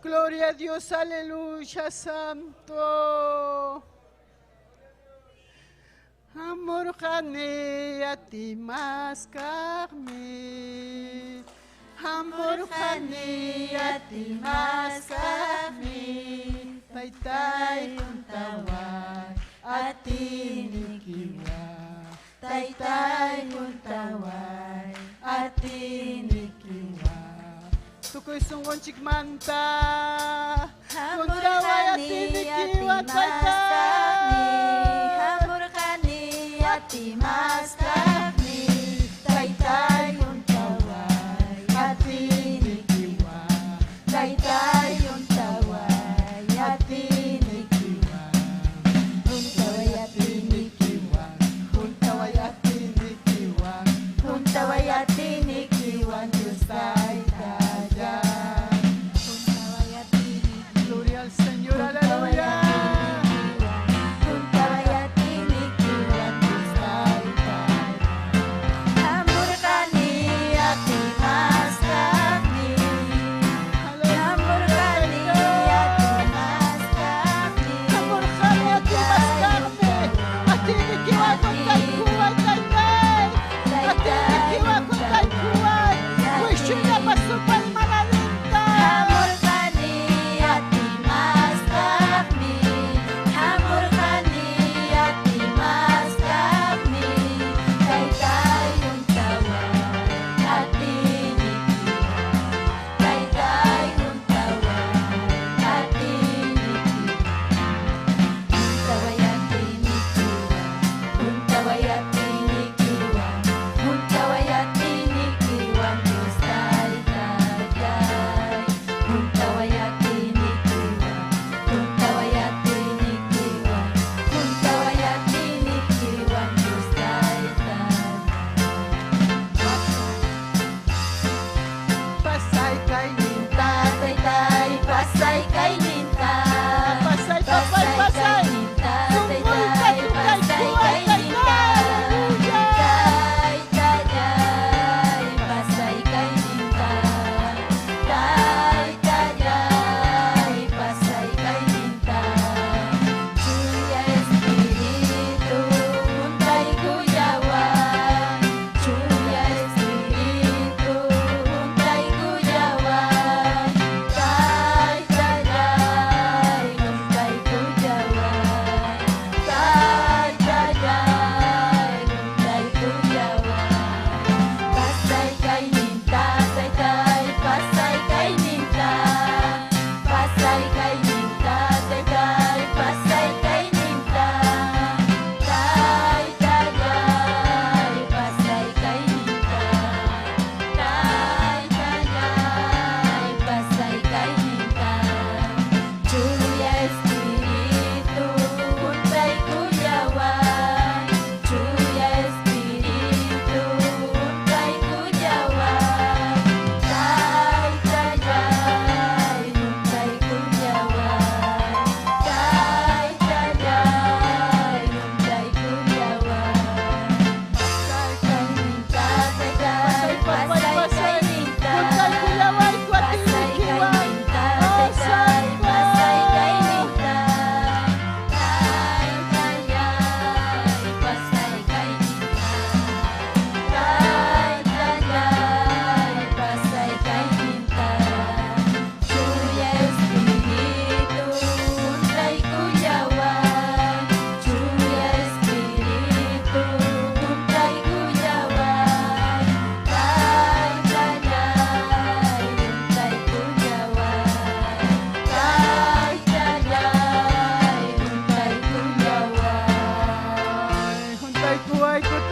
Gloria a Dios, aleluya, santo. Amurqani atimasqaqmi. Amurqani atimasqaqmi. Taytay juntaway atinikiwa. Taytay juntaway atinikiwa. Tukuy sunqunchikmanta juntaway atinikiwa taytay. Hamurqani atimasqaqmi. Taytay juntaway atinikiwa. Taytay juntaway atinikiwa. Juntaway atinikiwa. Juntaway atinikiwa. Juntaway atinikiwa Dios taytalla. Juntaway atinikiwa.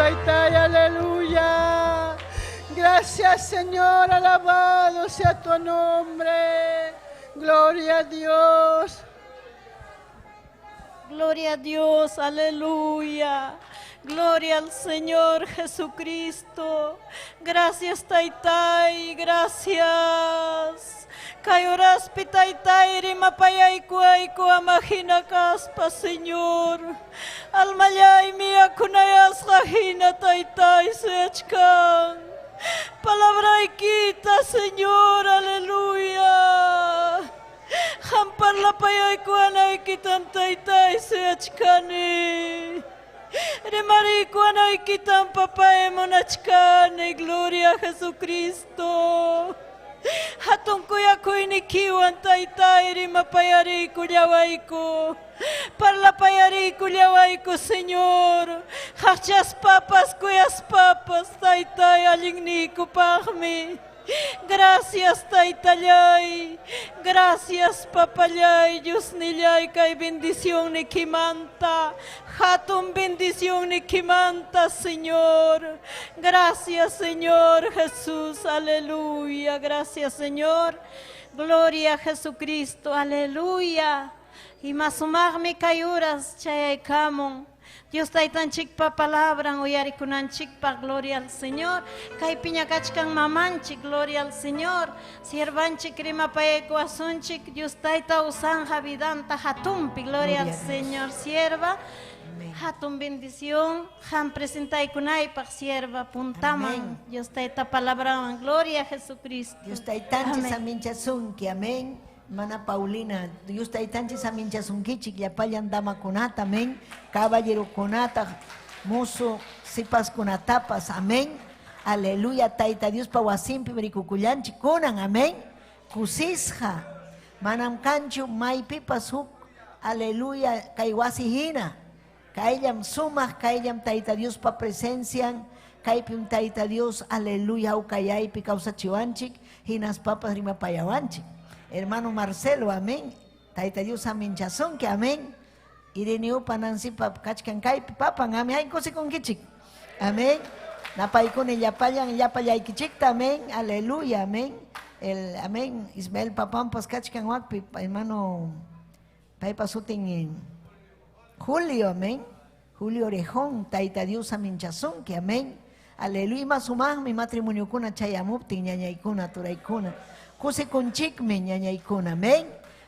Taytay, aleluya. Gracias, Señor, alabado sea tu nombre. Gloria a Dios. Gloria a Dios, aleluya. Gloria al Señor Jesucristo. Gracias, Taytay, gracias. Kay oraspi Taytay rimapayaykuayku ama hina kaspa, Señor. Almallaymi yakunayasqa hina Taytay suyachkan. Palabraykita, Señor, aleluya. Qam parlapayaykuwanaykitam Taytay suyachkani. Rimariykuwanaykitam papay munachkani, gloria a Jesucristo. Hatun kuyakuynikiwan Taytay rimapayariykullawayku. Parlapayariykullawayku, Señor. Qaqchaspapas kuyaspapas Taytay allinniykupaqmi. Gracias, Taytallay. Gracias, Papallay. Diosnillay kay bendicionnikimanta. Hatun bendicionnikimanta, Señor. Gracias, Señor Jesús. Aleluya. Gracias, Señor. Gloria a Jesucristo. Aleluya. Ima sumaqmi kay uras chayaykamun. Dios Taytanchikpa palabran uyarikunanchikpaq, gloria al Señor. Kaypiña kachkan mamanchik, gloria al Señor. Siervanchik rimapayaykuwasunchik, Dios Tayta usanja vidanta hatunpi, gloria al Señor. Sierva, hatun bendición, qam presentaykunaypaq sierva puntaman. Dios Tayta palabrawan, gloria a Jesucristo. Dios Taytanchik saminchasunki, amén. Mana Paulina, Dios Taytanchik saminchasunkichik, llapallan damakunata, amén. Caballerokunata, musu, sipaskunatapas, amén. Aleluya, Tayta Dios pa wasinpi rikukullanchik kunan, amén. Kusisqa, manam kanchu maypipas huk, aleluya, kay wasi hina. Kayllam sumaq, kayllam Tayta Dios pa presencian, kaypim Tayta Dios, aleluya, hawkayaypi kawsachiwanchik, hinaspapas rimapayawanchik. Hermano Marcelo, amén. Tayta Dios aminchasunki, amén. Ireneupa Nancypa kachkan kaypi papan, amén. Ay, kusikunkichik. Amén. Napaykuni llapallan llapallaykichikta, amén. Aleluya, amén. El, amén. Ismael papampas kachkan wakpi, hermano paypa sutin Julio, amén. Julio Orejón, Tayta Dios aminchasunki, amén. Aleluya, ima sumaqmi matrimoniokuna chayamuptin, ñañaykuna, turaykuna. Kusikunchikmi ñañaykuna, amén.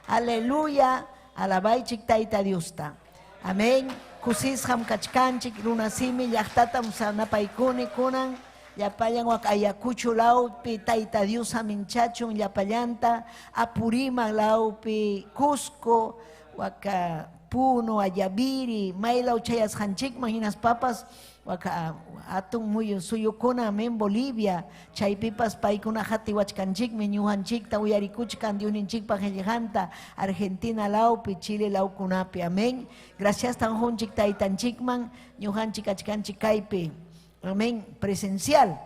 Aleluya, alabaychik Tayta Diosta. Amén. Kusisqam kachkanchik runasimi llaqtatam sanapaykuni kunan llapallan wak Ayacucho lawpi Tayta Dios aminchachun llapallanta Apurímac lawpi Cusco waka Puno, Ayaviri, maylaw chayasqanchikman hinaspapas waka hatun muyu suyukuna, amén, Bolivia, chaypipas paykuna hatiwachkanchikmi ñuqanchikta uyarikuchkan Diosninchikpa qillqanta Argentina lawpi, Chile lawkunapi, amén. Gracias tan junchik taytanchikman, ñuqanchik kachkanchik kaypi, amén, presencial,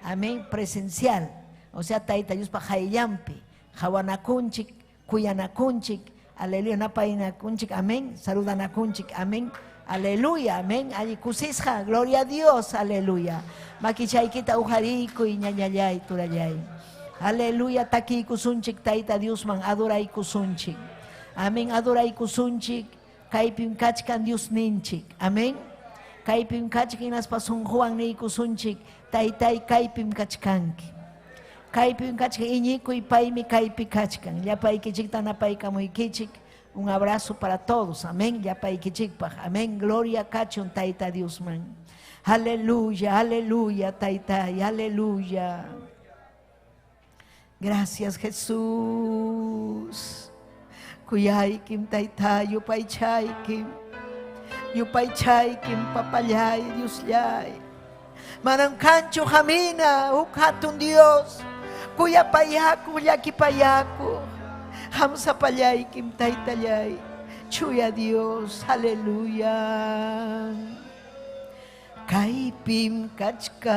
amén, presencial, o sea, Tayta Diospa qayllanpi, qhawanakunchik, kuyanakunchik, aleluya, napaynakunchik, amén, saludanakunchik, amén. Aleluya, amén. Alli kusisqa, gloria a Dios, aleluya. Makichaykita ujariykuy, ñañallay, turallay. Aleluya, takiykusunchik, Tayta Diosman, adoraykusunchik. Amén, adoraykusunchik, kaypim kachkan Diosninchik. Amén. Kaypim kachkan hinaspa sunquwan niykusunchik, Taytay kaypim kachkanki. Kaypim kachkan iñikuy, paymi kaypi kachkan. Llapaykichikta napaykamuykichik. Un abrazo para todos, amén, llapaykichikpaq, amén, gloria kachun Tayta Diosman. Aleluya, aleluya, Taytay, aleluya. Gracias, Jesús. Kuyaykim, Taytay, yupaychaykim. Yupaychaykim, papallay, Diosllay. Manam kanchu hamina, huk hatun Dios. Kuyapayaku, llakipayaku. Hamsapallaykim, Taytallay. Chuya Dios, aleluya. Kaypim kachkanki.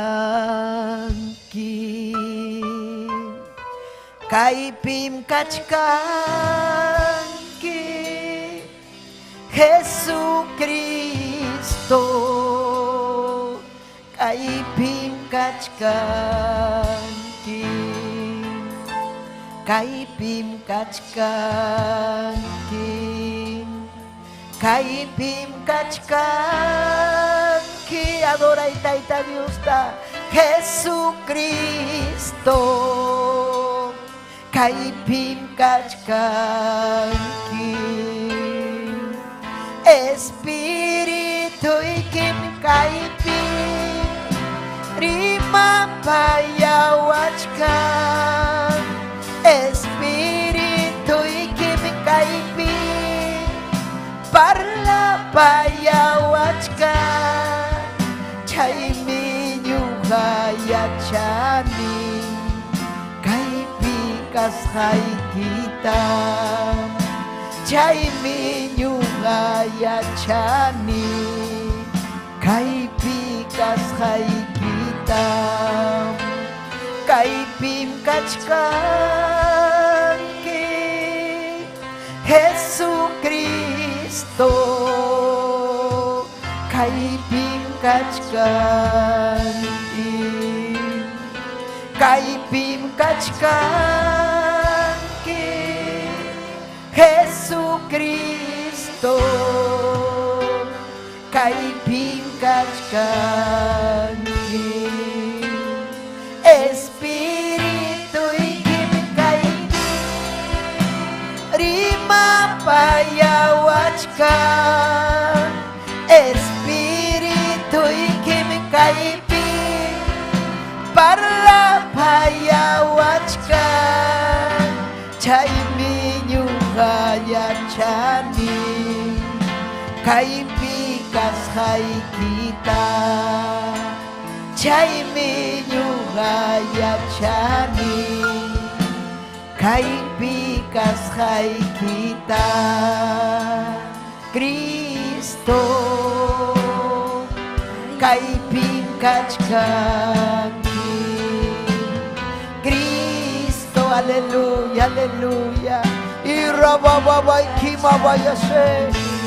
Kaypim kachkanki. Jesucristo. Kaypim kachkanki. Kaypim kachkanki. Kaypim kachkanki. Adoray Tayta Diosta Jesucristo. Kaypim kachkanki. Espirituykim kaypim rimapayawachkan. Espirituykim kaypim parlapayawachkan. Chaymi ñuqa yachani kaypi kasqaykita. Chaymi ñuqa yachani kaypi kasqaykita. Kaypim kachkanki Jesucristo. Kaypim kachkanki. Kaypim kachkanki Jesucristo. Kaypim kachkanki. Espirituykim kaypi rimapayawachkan. Espirituykim kaypi parlapayawachkan. Chaymi ñuqa yachani kaypi kasqaykita. Chaymi ñuqa yachani kaypi kasqaykita. Cristo, kaypim kachkanki. Cristo, aleluya, aleluya. Y rabababay kimabayase.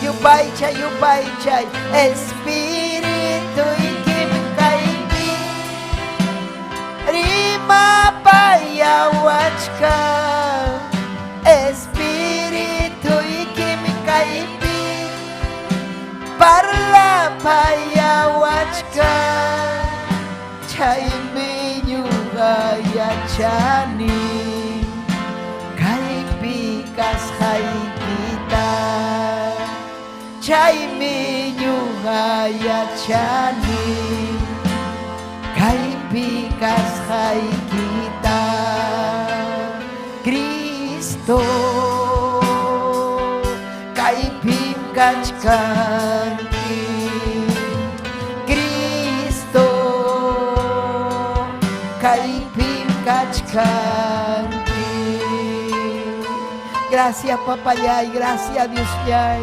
Yupaychay, yupaychay. Espirituykim kaypi rimapayawachkan. Espirituykim kaypi parlapayawachkan. Chaymi ñuqa yachani kaypi kasqaykita. Chaymi ñuqa yachani kaypi kasqaykita. Cristo, kaypim kachkanki. Cristo, kaypim kachkanki. Gracias papayay, gracias Diosllay.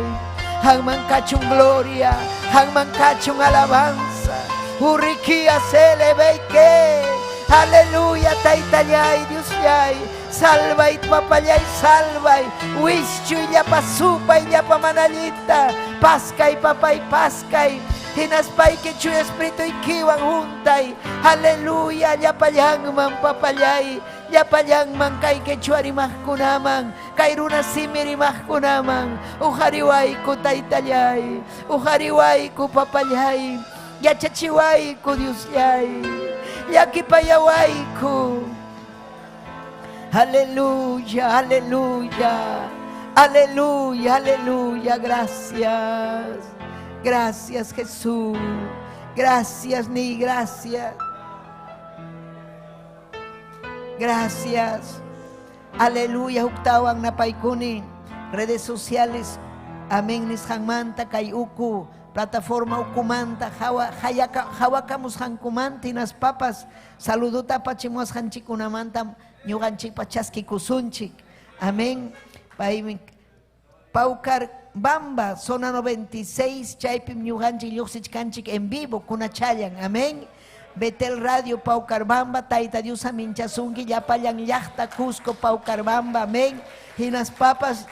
Qamman kachun gloria, qamman kachun alabanza. Urrikia celebeike. Aleluya, taytallay, Diosllay. Salvay, papallay, salvay. Wischuy llapa supay, llapa mana allinta. Paskay, papay, paskay. Hinaspayki Chuya Espirituykiwan huntay. Aleluya, llapallanman, papallay. Llapallanman kay quechua rimaqkunaman, kay runa simi rimaqkunaman. Uqariwayku taytallay, uqariwayku papallay. Yachachiwayku Diosllay, llakipayawayku. Aleluya, aleluya, aleluya, aleluya. Gracias, gracias Jesús. Gracias, ni gracias. Gracias. Aleluya, huktawan napaykuni. Redes sociales. Amén, nisqanmanta kay uku. Plataforma ukumanta hawakamusqankumanta hinaspapas saludota apachimuwasqanchikkunamanta ñuqanchikpa chaskikusunchik. Amén. Paymi Paucar Bamba, zona 96, chaypim ñuqanchik lluqsichkanchik en vivo kunachallan. Amén. Betel Radio Paucarbamba, Tayta Dios aminchasunki, llapallan llaqta Cusco Paucarbamba, amén. Hinaspapas,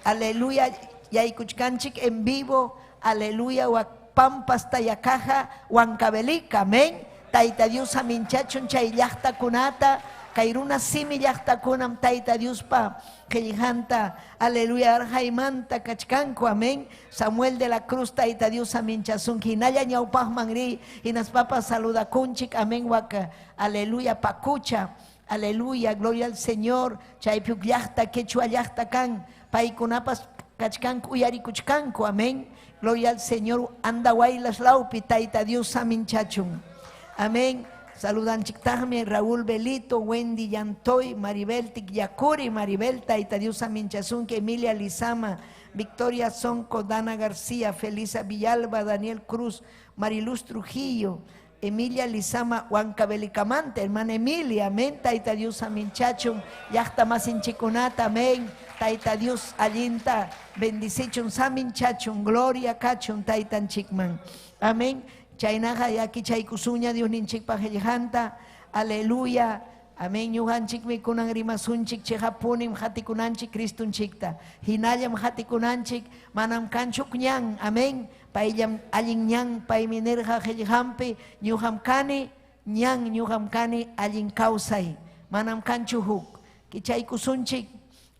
aleluya, yaykuchkanchik en vivo, aleluya, Pampas Tayacaja, Huancavelica, amén. Tayta Dios saminchachun chay llaqtakunata, kay runa simi llaqtakunam Tayta Diospa qillqanta, aleluya, arjaymanta kachkanku, amén. Samuel de la Cruz, Tayta Dios saminchasunki, hinalla ñawpaqman riy, hinaspapas saludakunchik, amén, waka, aleluya, pakucha, aleluya, gloria al Señor, chaypi huk llaqta, quechua llaqta kan, paykunapas kachkanku, uyarikuchkanku, amén. Gloria al Señor, Andahuaylas lawpi, Tayta Dios saminchachun, amén. Saludanchiktaqmi Raúl Belito, Wendy Yantoy, Maribel Tikyakuri, Maribel, Tayta Dios saminchasunki, Emilia Lizama, Victoria Sonco, Dana García, Felisa Villalba, Daniel Cruz, Mariluz Trujillo, Emilia Lizama Huancavelicamante, hermana Emilia, amén, Tayta Dios saminchachun, llaqta masinchikunata, amén, Tayta Dios allinta bendicichun, saminchachun, gloria kachun, Taytanchikman, amén. Chaynaqa yakichaykusuña Dios ninchikpa qillqanta, aleluya, amén. Ñuqanchikmi kunan rimasunchik, chiqapunim qatikunanchik Cristunchikta, hinallam qatikunanchik, manam kanchuk ñan, amén. Payllam allin ñan, paymi nirqa qillqanpi, ñuqam kani ñan, ñuqam kani allin kawsay, manam kanchu huk. Kichaykusunchik,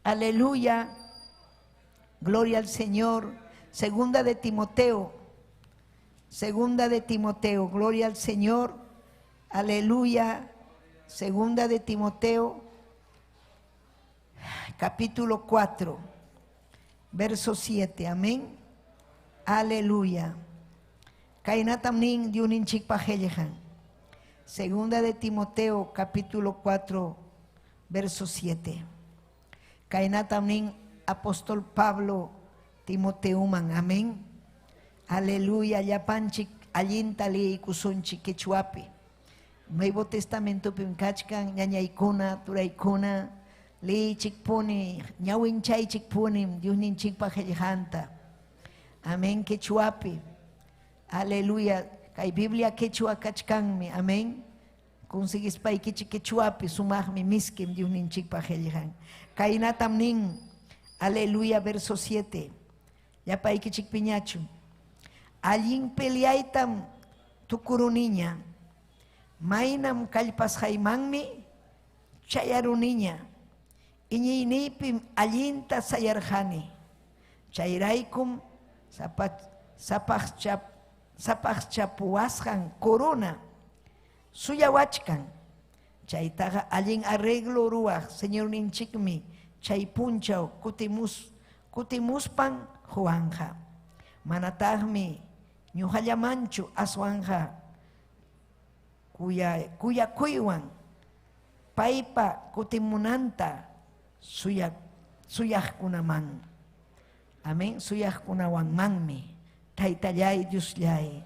aleluya, gloria al Señor. Segunda de Timoteo, segunda de Timoteo, gloria al Señor, aleluya. Segunda de Timoteo, capítulo 4, verso 7, amén. Aleluya. Kaynatam nin Diosninchikpa qillqan. Segunda de Timoteo, capítulo 4, verso 7. Kaynatam nin apóstol Pablo Timoteuman, amén. Aleluya, llapanchik allinta liykusunchik quechuapi. Nuevo Testamentopim kachkan ñañaykuna, turaykuna, liychikpuni, ñawinchaychikpunim Diosninchikpa qillqanta. Amén, quechuapi. Aleluya, kay Biblia quechua kachkanmi, amén. Conseguispaykichik quechuapi sumaqmi miskim Diosninchikpa qillqan. Kaynatam nin, aleluya, verso 7. Llapaykichik piñachu. Allin peleaytam tukuruniña, maynam kallpasqaymanmi chayaruniña, iñiyniypim allinta sayarqani, chayraykum sapaqchapuwasqan corona suyawachkan, chaytaqa allin arreglo ruwaq Señorninchikmi chay punchaw kutimuspan huwanja. Manataqmi ñuqallamanchu aswanja kuyakuywan paypa kutimunanta suyaqkunaman. Amén, suyaqkunawanmanmi. Taytallay Diosllay,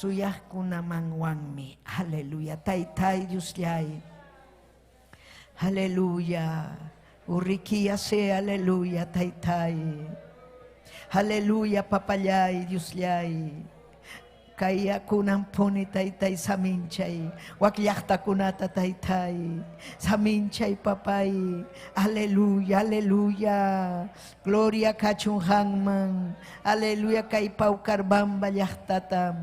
suyaqkunamanwanmi. Aleluya, Taytay Diosllay. Aleluya. Urriquía sea, aleluya, Taytay. Aleluya, papallay, Diosllay. Kaya kunan puni taytay saminchay. Wak llaqtakunata taytay. Saminchay papay. Aleluya, aleluya. Gloria kachun hanman. Aleluya kay Paucarbamba llaqtata.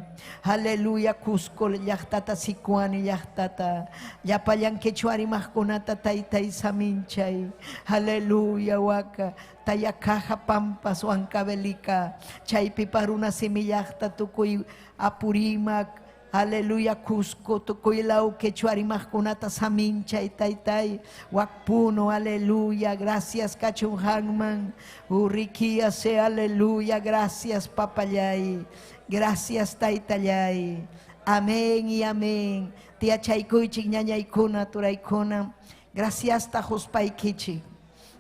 Aleluya Cusco llaqtata, Sicuani llaqtata. Llapallan quechuarimaqkunata taytay saminchay. Aleluya waka. Tayacaja Pampas Huancavelica, chaypi paruna simillaqta tukuy Apurímac, aleluya Cusco, tukuy law quechuarimaqkunata saminchay taytay, Huacpuno, aleluya, gracias kachunjanman, Urriquía sea, aleluya, gracias papallay, gracias taytallay, amén y amén. Tía chaykuychik ñañaykuna, turaykuna, gracias tajuspaykichik,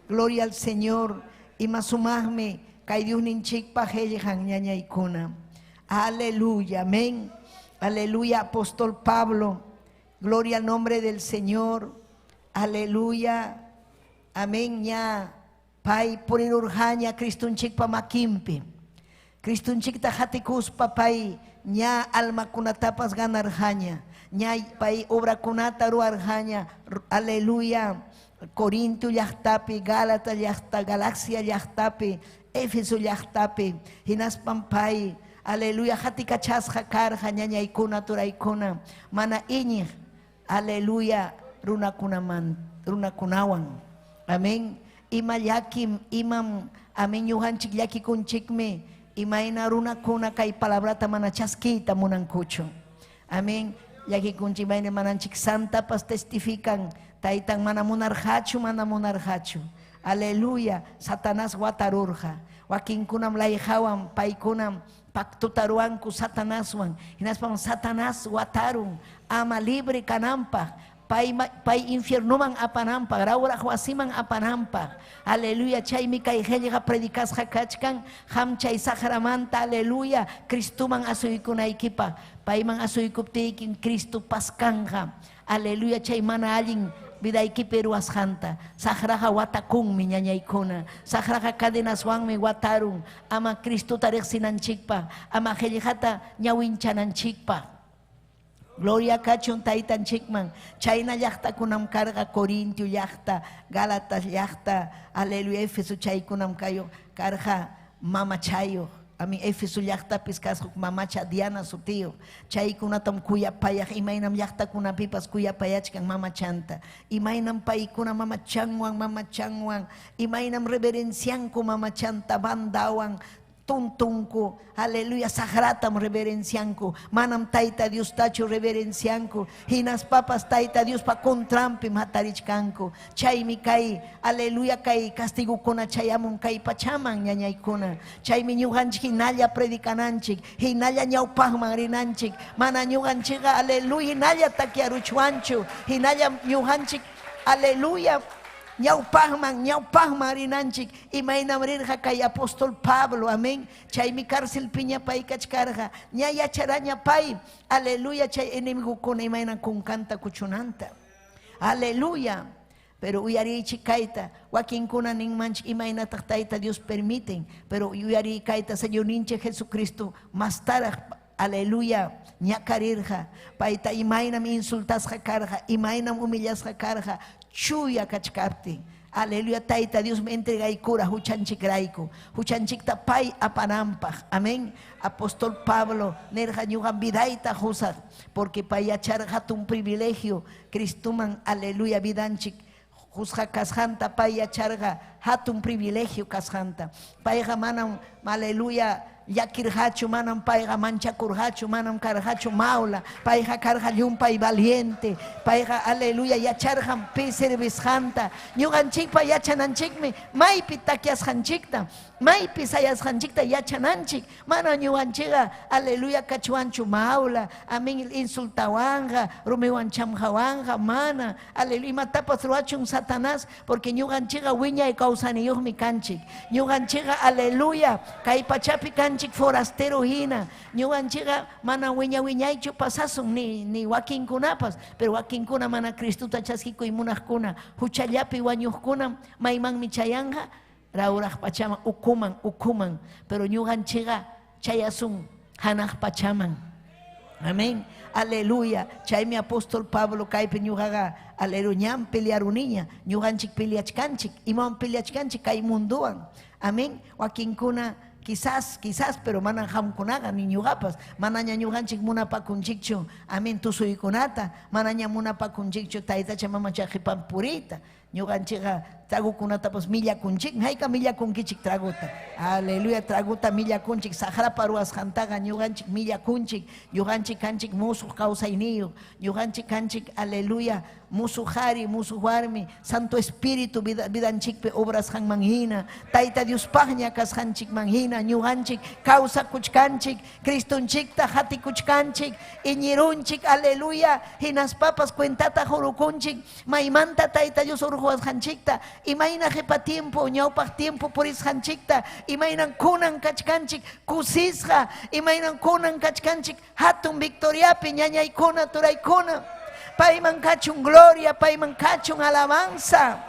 gloria al Señor. Ima sumaqmi kay Diosninchikpa qillqan ñañaykuna. Aleluya, amén. Aleluya, apóstol Pablo. Gloria al nombre del Señor. Aleluya. Amén. Ña pay purirurqaña Cristunchikpa makinpi. Cristunchikta qatikuspa pay ña almakunatapas ganarqaña. Ña pay obrakunata ruwarqaña. Aleluya. Corinto llaqtapi, Gálata llaqta, Galacia llaqtapi, Éfeso llaqtapi, hinaspan pay, Aleluya, hatikachasqa karqa ñañaykuna turaykuna, mana iñiq, aleluya, runakunaman, runakunawan. Amén. Ima llakim, imam, amén, ñuqanchik llakikunchikmi, imayna runakuna kay palabrata mana chaskiyta munankuchu. Amén. Llakikunchik mayna mananchik santapas testifican, taytan mana munarqachu, mana munarqachu. Aleluya, Satanás watarurqa. Wakinkunam layqawan, paykunam pactota ruwanku Satanaswan. Hinaspam Satanás watarun, ama libre kananpaq, pay, pay infiernoman apananpaq, rawraq wasiman apananpaq. Aleluya, chaymi kay qillqa predicasqa kachkan, qam chay saqramanta, aleluya, Cristoman asuykunaykipaq. Payman asuykuptiykim Cristo paskanqa. Aleluya, chay mana allin vidaykipi ruwasqanta. Saqraqa watakunmi ñañaykuna. Saqraqa cadenaswanmi watarun, ama Cristota riqsinanchikpaq, ama qillqata ñawinchananchikpaq. Gloria kachun taytanchikman. Chayna llaqtakunam karqa Corintio llaqta, Gálatas llaqta, aleluya, Éfeso chaykunam kayo karqa mamachayuq. Ami Éfeso llaqtapis kasqa mamacha Diana sutiyuq. Chaykunatam kuyapayaq, imaynam llaqtakunapipas kuyapayachkan mamachanta. Imaynam paykuna mamachanwan, mamachanwan, imaynam reverencianku mamachanta bandawan, tuntunku, aleluya, saqratam reverencianku, manam Tayta Diostachu reverencianku, hinaspapas Tayta Diospa contranpim hatarichkanku. Chaymi kay, aleluya, kay castigokuna chayamun kay pachaman ñañaykuna. Chaymi ñuqanchik hinalla predicananchik, hinalla ñawpaqman rinanchik, mana ñuqanchikqa, aleluya, hinalla takyaruchwanchu, hinalla ñuqanchik, aleluya, ñawpaqman, ñawpaqman rinanchik, imaynam rirqa kay apóstol Pablo, amén. Chaymi cárcelpiña pay kachkarqa, ña yacharaña pay, aleluya, chay enemigokuna imaynan kunkanta kuchunanta. Aleluya. Pero uyarichik kayta, wakinkuna ninmanchik imaynataq Tayta Dios permiten, pero uyariy kayta Señorninchik Jesucristo mastaraq, aleluya, ñakarirqa, payta imaynam insultasqa karqa, imaynam humillasqa karqa, chuya kachkaptin. Aleluya, Tayta Dios me entregaykura huchanchikrayku, huchanchikta pay apananpaq. Amén. Apóstol Pablo nirqa ñuqam vidayta qusaq, porque pay yacharqa hatun privilegio Cristoman, aleluya, vidanchik qusqa kasqanta, pay yacharqa hatun privilegio kasqanta. Payqa manam, aleluya, llakirqachu, manam payqa manchakurqachu, manam karqachu mawla, payqa karqa llumpay valiente, payqa, aleluya, yacharqam pi servisqanta. Ñuqanchikpa yachananchikmi maypi takyasqanchikta, maypi sayasqanchikta yachananchik, mana ñuqanchikqa, aleluya, kachwanchu mawla, amén, insultawanqa, rumiwan chamqawanqa, mana, aleluya, imatapas ruwachun Satanás, porque ñuqanchikqa wiñay kawsaniyuqmi kanchik. Ñuqanchikqa, aleluya, kay pachapi kanchik forastero hina, ñuqanchikqa mana wiña wiñaychu pasasun ni wakinkunapas, pero wakinkuna mana Cristota chaskikuy munaqkuna, huchallapi wañuqkuna maymanmi chayanqa, rawraq pachaman, ukuman, ukuman, pero ñuqanchikqa chayasun hanaq pachaman. Amén. Aleluya. Chaymi apóstol Pablo kaypi ñuqaqa, aleluya, ñam pelearuniña, ñuqanchik peleachkanchik, imawan peleachkanchik kay munduwan. Amén. Wakinkuna quizás, quizás, pero manan qamkunaqa ni ñuqapas, manaña ñuqanchik munapakunchikchu, amén, tusuykunata, manaña munapakunchikchu taytacha mamacha qipan puriyta. Ñuqanchikqa tragukunatapas millakunchik, hayka millakunkichik traguta. Aleluya, traguta millakunchik, saqrapa ruwasqantaqa ñuqanchik millakunchik, ñuqanchik kanchik musuq kawsayniyuq, ñuqanchik kanchik, aleluya, musuq qhari, musuq warmi, Santo Espíritu vidanchikpi obrasqanman hina, Tayta Diospaqña kasqanchikman hina, ñuqanchik kawsakuchkanchik, Cristonchikta hatikuchkanchik, iñirunchik, aleluya, hinaspapas cuentata hurukunchik, maymanta Tayta Dios urquwasqanchikta, imayna qipa tiempo, ñawpaq tiempo purisqanchikta, imaynan kunan kachkanchik, kusisqa, imaynan kunan kachkanchik, hatun victoriapi ñañaykuna, turaykuna. Payman kachun gloria, payman kachun alabanza.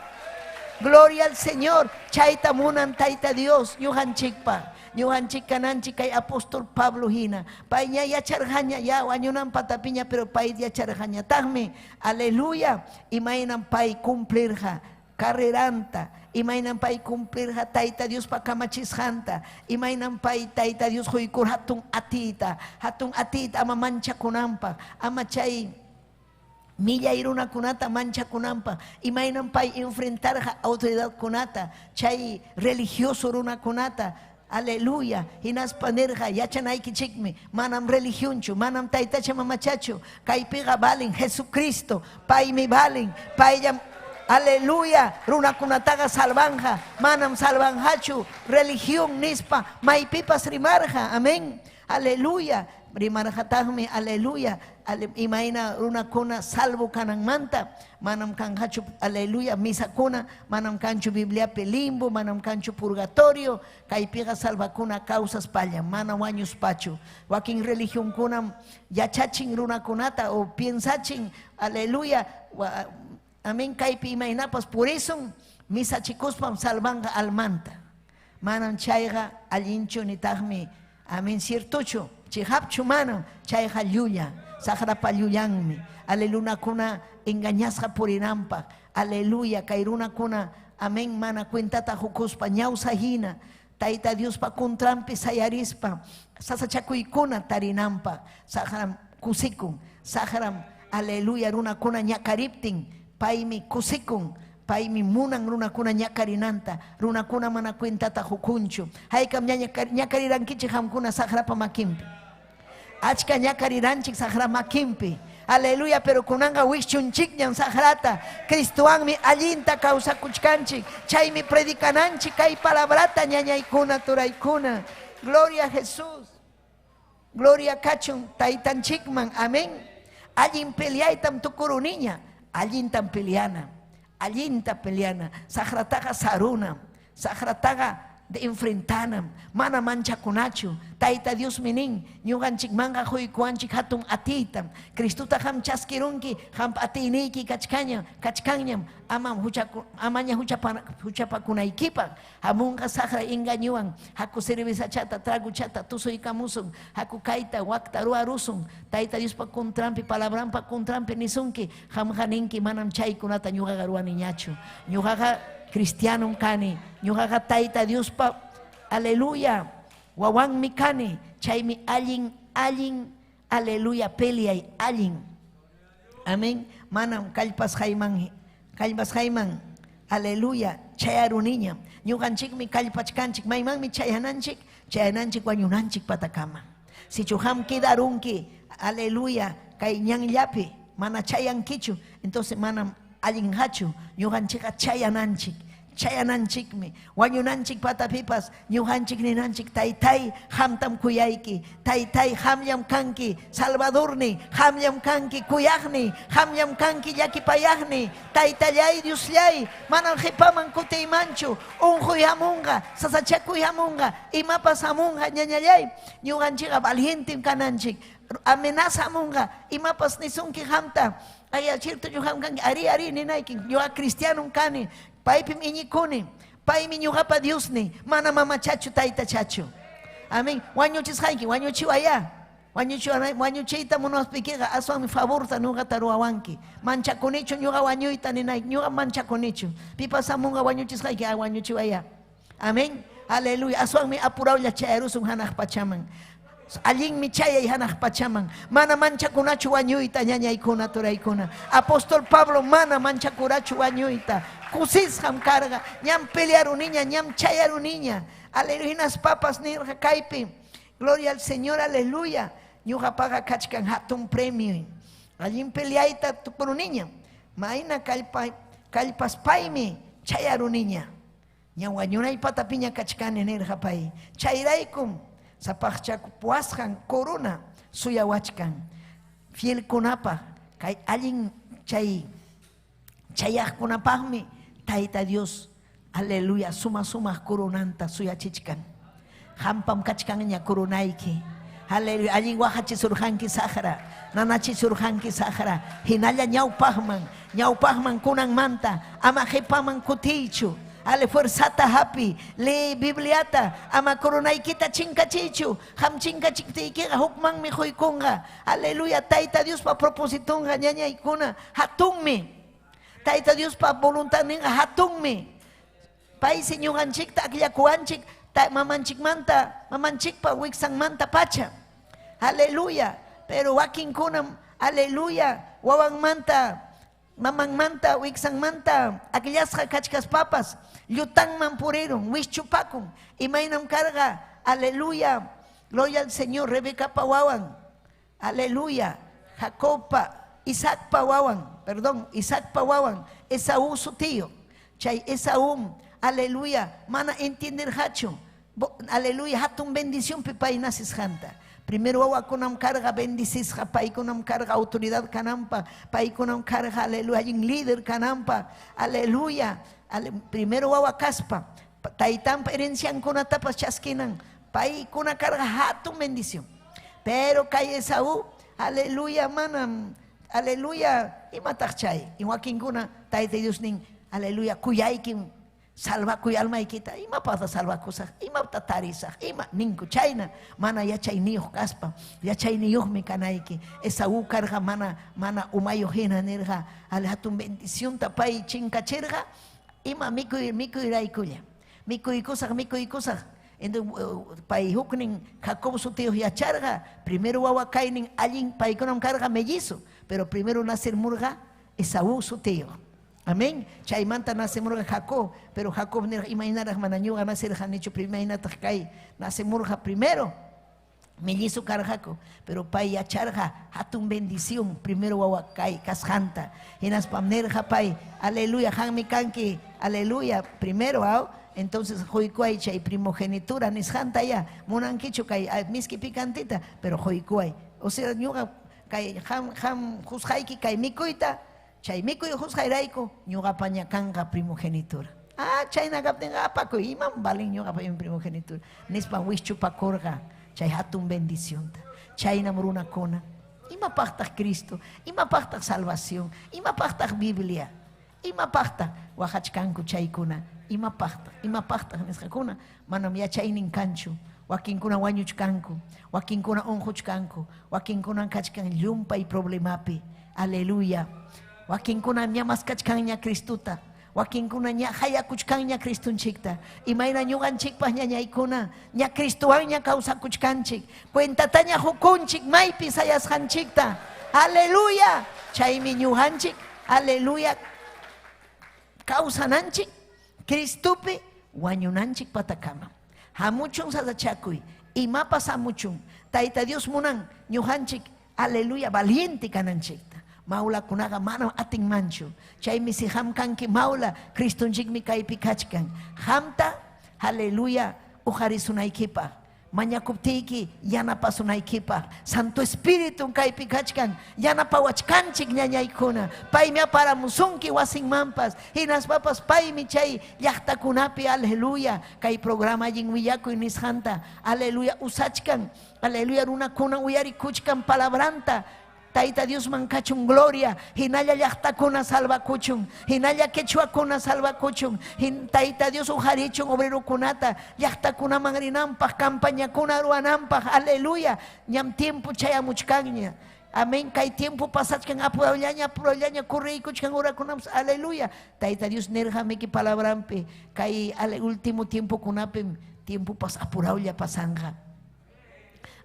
Gloria al Señor. Chayta munan Tayta Dios ñuqanchikpa. Ñuqanchik kananchik kay apóstol Pablo hina. Pay ña yacharqaña ya wañunan patapiña, pero pay yacharqañataqmi. Aleluya. Imaynam pay cumplirqa carreranta, imaynam pay cumplirqa Tayta Diospa kamachisqanta, imaynam pay Tayta Dios quykur hatun atiyta, hatun atiyta ama manchakunanpaq, ama chay millay runakunata manchakunanpaq, imaynam pay enfrentarqa autoridadkunata, chay religioso runakunata. Aleluya. Hinaspa nirqa yachanaykichikmi, manam religionchu, manam taytacha mamachachu, kaypiqa valen Jesucristo, paymi valen, payllam aleluya runakunataqa salvanja, manam salvanjachu religión nispa maypipas rimarqa. Amén. Aleluya. Rimarqataqmi aleluya imayna runakuna salvo kananmanta, manam kanqachu aleluya misakuna, manam kanchu Bibliapi limbo, manam kanchu purgatorio, kaypiqa salvakuna kawsaspalla, mana wañuspachu. Wakin religionkunam yachachin runakunata o piensachin aleluya amén kaypi imaynapas purisun misachikuspam salvanqa almanta. Manam chayqa allinchu nitaqmi amén ciertochu, chihapchu manam chayqa llulla, saqrapa llullanmi. Alelunakuna engañasqa purinanpaq, aleluya kay runakuna amén mana cuentata hukuspa ñawsa hina Tayta Diospa contranpi sayarispa sasachakuykuna tarinanpaq, saqram kusikun, saqram aleluya runakuna ñakariptin paymi kusikun, paymi munan runakuna ñakarinanta, runakuna mana cuentata hukunchu. Haykam ñakarirankichik qamkuna saqrapa makinpi. Achka ñakariranchik saqra makinpi. Aleluya, pero kunanqa wischunchikñam saqrata. Cristowanmi allinta kawsakuchkanchik. Chaymi predicananchik kay palabrata ñañaykuna turaykuna. Gloria a Jesús. Gloria kachun taytanchikman. Amén. Allin peleaytam tukuruniña. Allintam peleana. Allinta peleana. Saqrataqa saruna. Saqrataqa de enfrentanam. Mana manchakunachu. Tayta Diosmi nin, ñuqanchikmanqa quykuwanchik hatun atiytam. Cristuta qam chaskirunki, qampa atiyniyki kachkañam, kachkanñam, amam amaña huchapakunaykipaq. Hamunqa saqra engañuwan, haku cervezachata, traguchata, tusuykamusun, haku kayta, wakta ruwarusun. Tayta Diospa contranpi, palabranpa contranpi nisunki, qamqa ninki manam chaykunata ñuqaqa ruwaniñachu. Ñuqaqa cristianom kani, ñuqaqa Tayta Diospa, aleluya, wawanmi kani, chaymi allin, allin, aleluya, peleay, allin. Amén. Manam kallpasqayman, kallpasqayman, aleluya, chayaruniña. Ñuqanchikmi kallpachkanchik, maymanmi chayananchik, chayananchik wañunanchik patakama. Sichu qam quedarunki, aleluya, kay ñanllapi, mana chayankichu, entonces manam allinqachu, ñuqanchikqa chayananchik, chayananchikmi, wañunanchik patapipas, ñuqanchik ninanchik, taytay, qamtam kuyayki, taytay, qamllam kanki, Salvadorni, qamllam kanki, kuyaqni, qamllam kanki, llakipayaqni, taytallay, Diosllay, manam qipaman kutiymanchu, unquy hamunqa, sasachakuy hamunqa, imapas hamunqa, ñañallay, ñuqanchikqa valientem kananchik, amenaza hamunqa, imapas nisunki qamta, ay, cierto qam kanki, ari, ari, ninayki, ñuqa cristianom kani, paypim iñikuni, paymi ñuqapa Diosni, mana mamachachu, taytachachu. Amén. Wañuchisqayki, wañuchiwaya. Wañuchiyta munaspiykiqa aswanmi favorta ñuqata ruwawanki. Manchakunichu ñuqa wañuyta ninayki, ñuqa manchakunichu. Pipas hamunqa wañuchisqayki, ay wañuchiwaya. Amén. Aleluya. Aswanmi apurawlla chayarusun hanaq pachaman. Allinmi chayay hanaq pachaman. Mana manchakunachu wañuyta ñañaykuna turaykuna. Apóstol Pablo mana manchakurachu wañuyta. Kusisqam karqa. Ñam pelearuniña, ñam chayaruniña. Aleluya. Hinaspapas nirqa kaypi. Gloria al Señor, aleluya. Ñuqapaqa kachkan hatun premio. Allin peleayta tukuruniña. Mayna kallpaspaymi chayaruniña. Ña wañunay patapiña kachkani nirqa pay. Chayraykum sapaqchakupuwasqan corona suyawachkan. Fielkunapaq kay allin chay chayaqkunapaqmi Tayta Dios, aleluya, suma sumaq coronanta suyachichkan. Qampam kachkanña coronayki. Aleluya, allin waqachisurqanki saqra, nanachisurqanki saqra, hinalla ñawpaqman, ñawpaqman kunanmanta, ama qipaman kutiychu. Ale fuerzata hapi, lee Bibliata, ama coronaykita chinkachiychu, qam chinkachiptiykiqa hukmanmi quykunqa. Aleluya, Tayta Diospa propositonqa ñañaykuna hatunmi. Tayta Diospa voluntadninqa hatunmi. Paysi ñuqanchikta akllakuwanchik mamanchikmanta, mamanchikpa wiksanmanta pacha. Aleluya. Pero wakinkunam, aleluya, wawanmanta, mamanmanta, wiksanmanta akllasqa kachkaspapas llutanman purirun, wischupakun. Imaynam karqa, aleluya, gloria al Señor, Rebecapa wawan, aleluya, Jacobpa, Isaacpa wawan, perdón, Isaacpa wawan, Esaú sutiyo. Chay Esaú, aleluya, mana entienderqachu, aleluya, hatun bendicionpi pay nacisqanta. Primero wawakunam karqa bendicisqa, paykunam karqa autoridad kananpa, paykunam karqa, aleluya, allin líder kananpa, aleluya. Primero wawa kaspa, taytanpa herenciankunatapas chaskinan, paykuna karqa hatun bendición. Pero kay Esaú, aleluya, manam, aleluya, imataq chay? Wakinkuna Tayta Dios nin, aleluya, kuyaykim, salvakuy almaykita, imapaqta salvakusaq, imapta tarisaq, ima ninku chayna, mana yachayniyuq kaspa, yachayniyuqmi kanayki. Esaú karqa mana, mana umayuq hina nirqa, hatun bendicionta pay chinkachirqa, ima mikuy, mikuyraykulla, mikuykusaq, mikuykusaq. Entonces, pay huknin Jacob sutiyuq yacharqa, primero wawa kaynin allin paykunam karqa mellizo, pero primero nacirmurqa Esaú sutiyuq. Amén. Chaymanta nacimurqa Jacob, pero Jacob nirqa imaynaraq mana ñuqa nacirqanichu, imaynataq kay nacimurqa primero. Mellizo karqaku, pero pay yacharqa hatun bendición primero wawa kay kasqanta. Hinaspam nirqa pay, aleluya, qanmi kanki, aleluya, primero, aw. Entonces quykuay chay primogenitura nisqanta ya, munankichu kay miski picantita, pero quykuay. O sea, ñuqa kay qam, qam qusqayki kay mikuyta, chay mikuy qusqayrayku ñuqapaña kanqa primogenitura. Ah, chayna kaptinqa apakuy, imam valin ñuqapa primogenitura. Nispa wischupakurqa chay hatun bendicionta. Chaynam runakuna. Imapaqtaq Cristo? Imapaqtaq salvación? Imapaqtaq Biblia? Imapaqtaq waqachkanku chaykuna? Imapaqtaq? Imapaqtaq nisqakuna? Manam yachaynin kanchu. Wakinkuna wañuchkanku, wakinkuna unquchkanku, wakinkuna kachkan llumpay problemapi. Aleluya. Wakinkuna ña maskachkanña Cristuta. Wakinkuna ña hayakuchkanña Cristunchikta. Imayna ñuqanchikpaq ñañaykuna ña Cristuwanña kawsakuchkanchik. Cuentataña hukunchik maypi sayasqanchikta. Aleluya. Chaymi ñuqanchik, aleluya, kawsananchik Cristupi wañunanchik patakama. Hamuchun sasachakuy, imapas hamuchun. Tayta Dios munan ñuqanchik, aleluya, valiente kananchikta. Maulakunaqa manam atinmanchu. Chaymi si qam kanki maula, Cristunchikmi kaypi kachkan. Qamta, aleluya, uqarisunaykipaq. Mañakuptiyki yanapasunaykipaq. Santo Espíritu kaypi kachkan, yanapawachkanchik ñañaykuna. Paymi aparamusunki wasinmanpas, hinaspapas paymi chay llaqtakunapi, aleluya, kay programa allin willakuy nisqanta, aleluya, usachkan, aleluya, runakuna uyarikuchkan palabranta. Tayta Diosman kachun gloria, hinalla llaqtakuna salvakuchun, hinalla quechuakuna salvakuchun, Tayta Dios uqarichun obrerokunata, llaqtakunaman rinanpaq, campañakuna ruwananpaq, aleluya, ñam tiempo chayamuchkanña. Amén, kay tiempo pasachkan apurawllaña, apurawllaña, kurriykuchkan urakunapas, aleluya. Tayta Dios nirqamiki palabranpi, kay último tiempokunapim tiempo pas apurawlla pasanqa.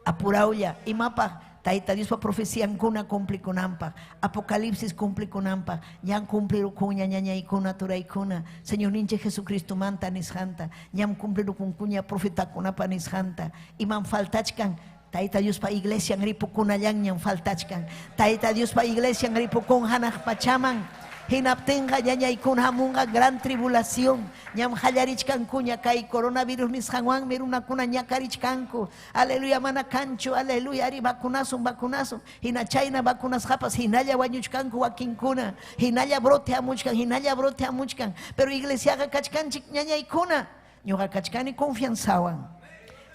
Apurawlla, imapaq Tayta Diospa profeciankuna cumplikunanpaq, Apocalipsis cumplikunanpaq, ñam cumplirukunña ñañaykuna turaykuna, Señorninchik Jesucristomanta nisqanta, ñam cumplirukunkuña profetakunapa nisqanta, imam faltachkan Tayta Diospa iglesian ripukunallanñam faltachkan. Tayta Diospa iglesian ripukun hanaq pachaman. Hinaptinqa ñañaykuna hamunqa gran tribulación. Ñam qallarichkankuña kay coronavirus nisqanwanmi runakuna ñakarichkanku. Aleluya, mana kanchu, aleluya, ari vacunasun, vacunasun. Hina chayna vacunasqapas hinalla wañuchkanku wakinkuna. Hinalla brote hamuchkan, hinalla brote hamuchkan. Pero iglesiaqa kachkanchik ñañaykuna. Ñuqa kachkani confianzawan.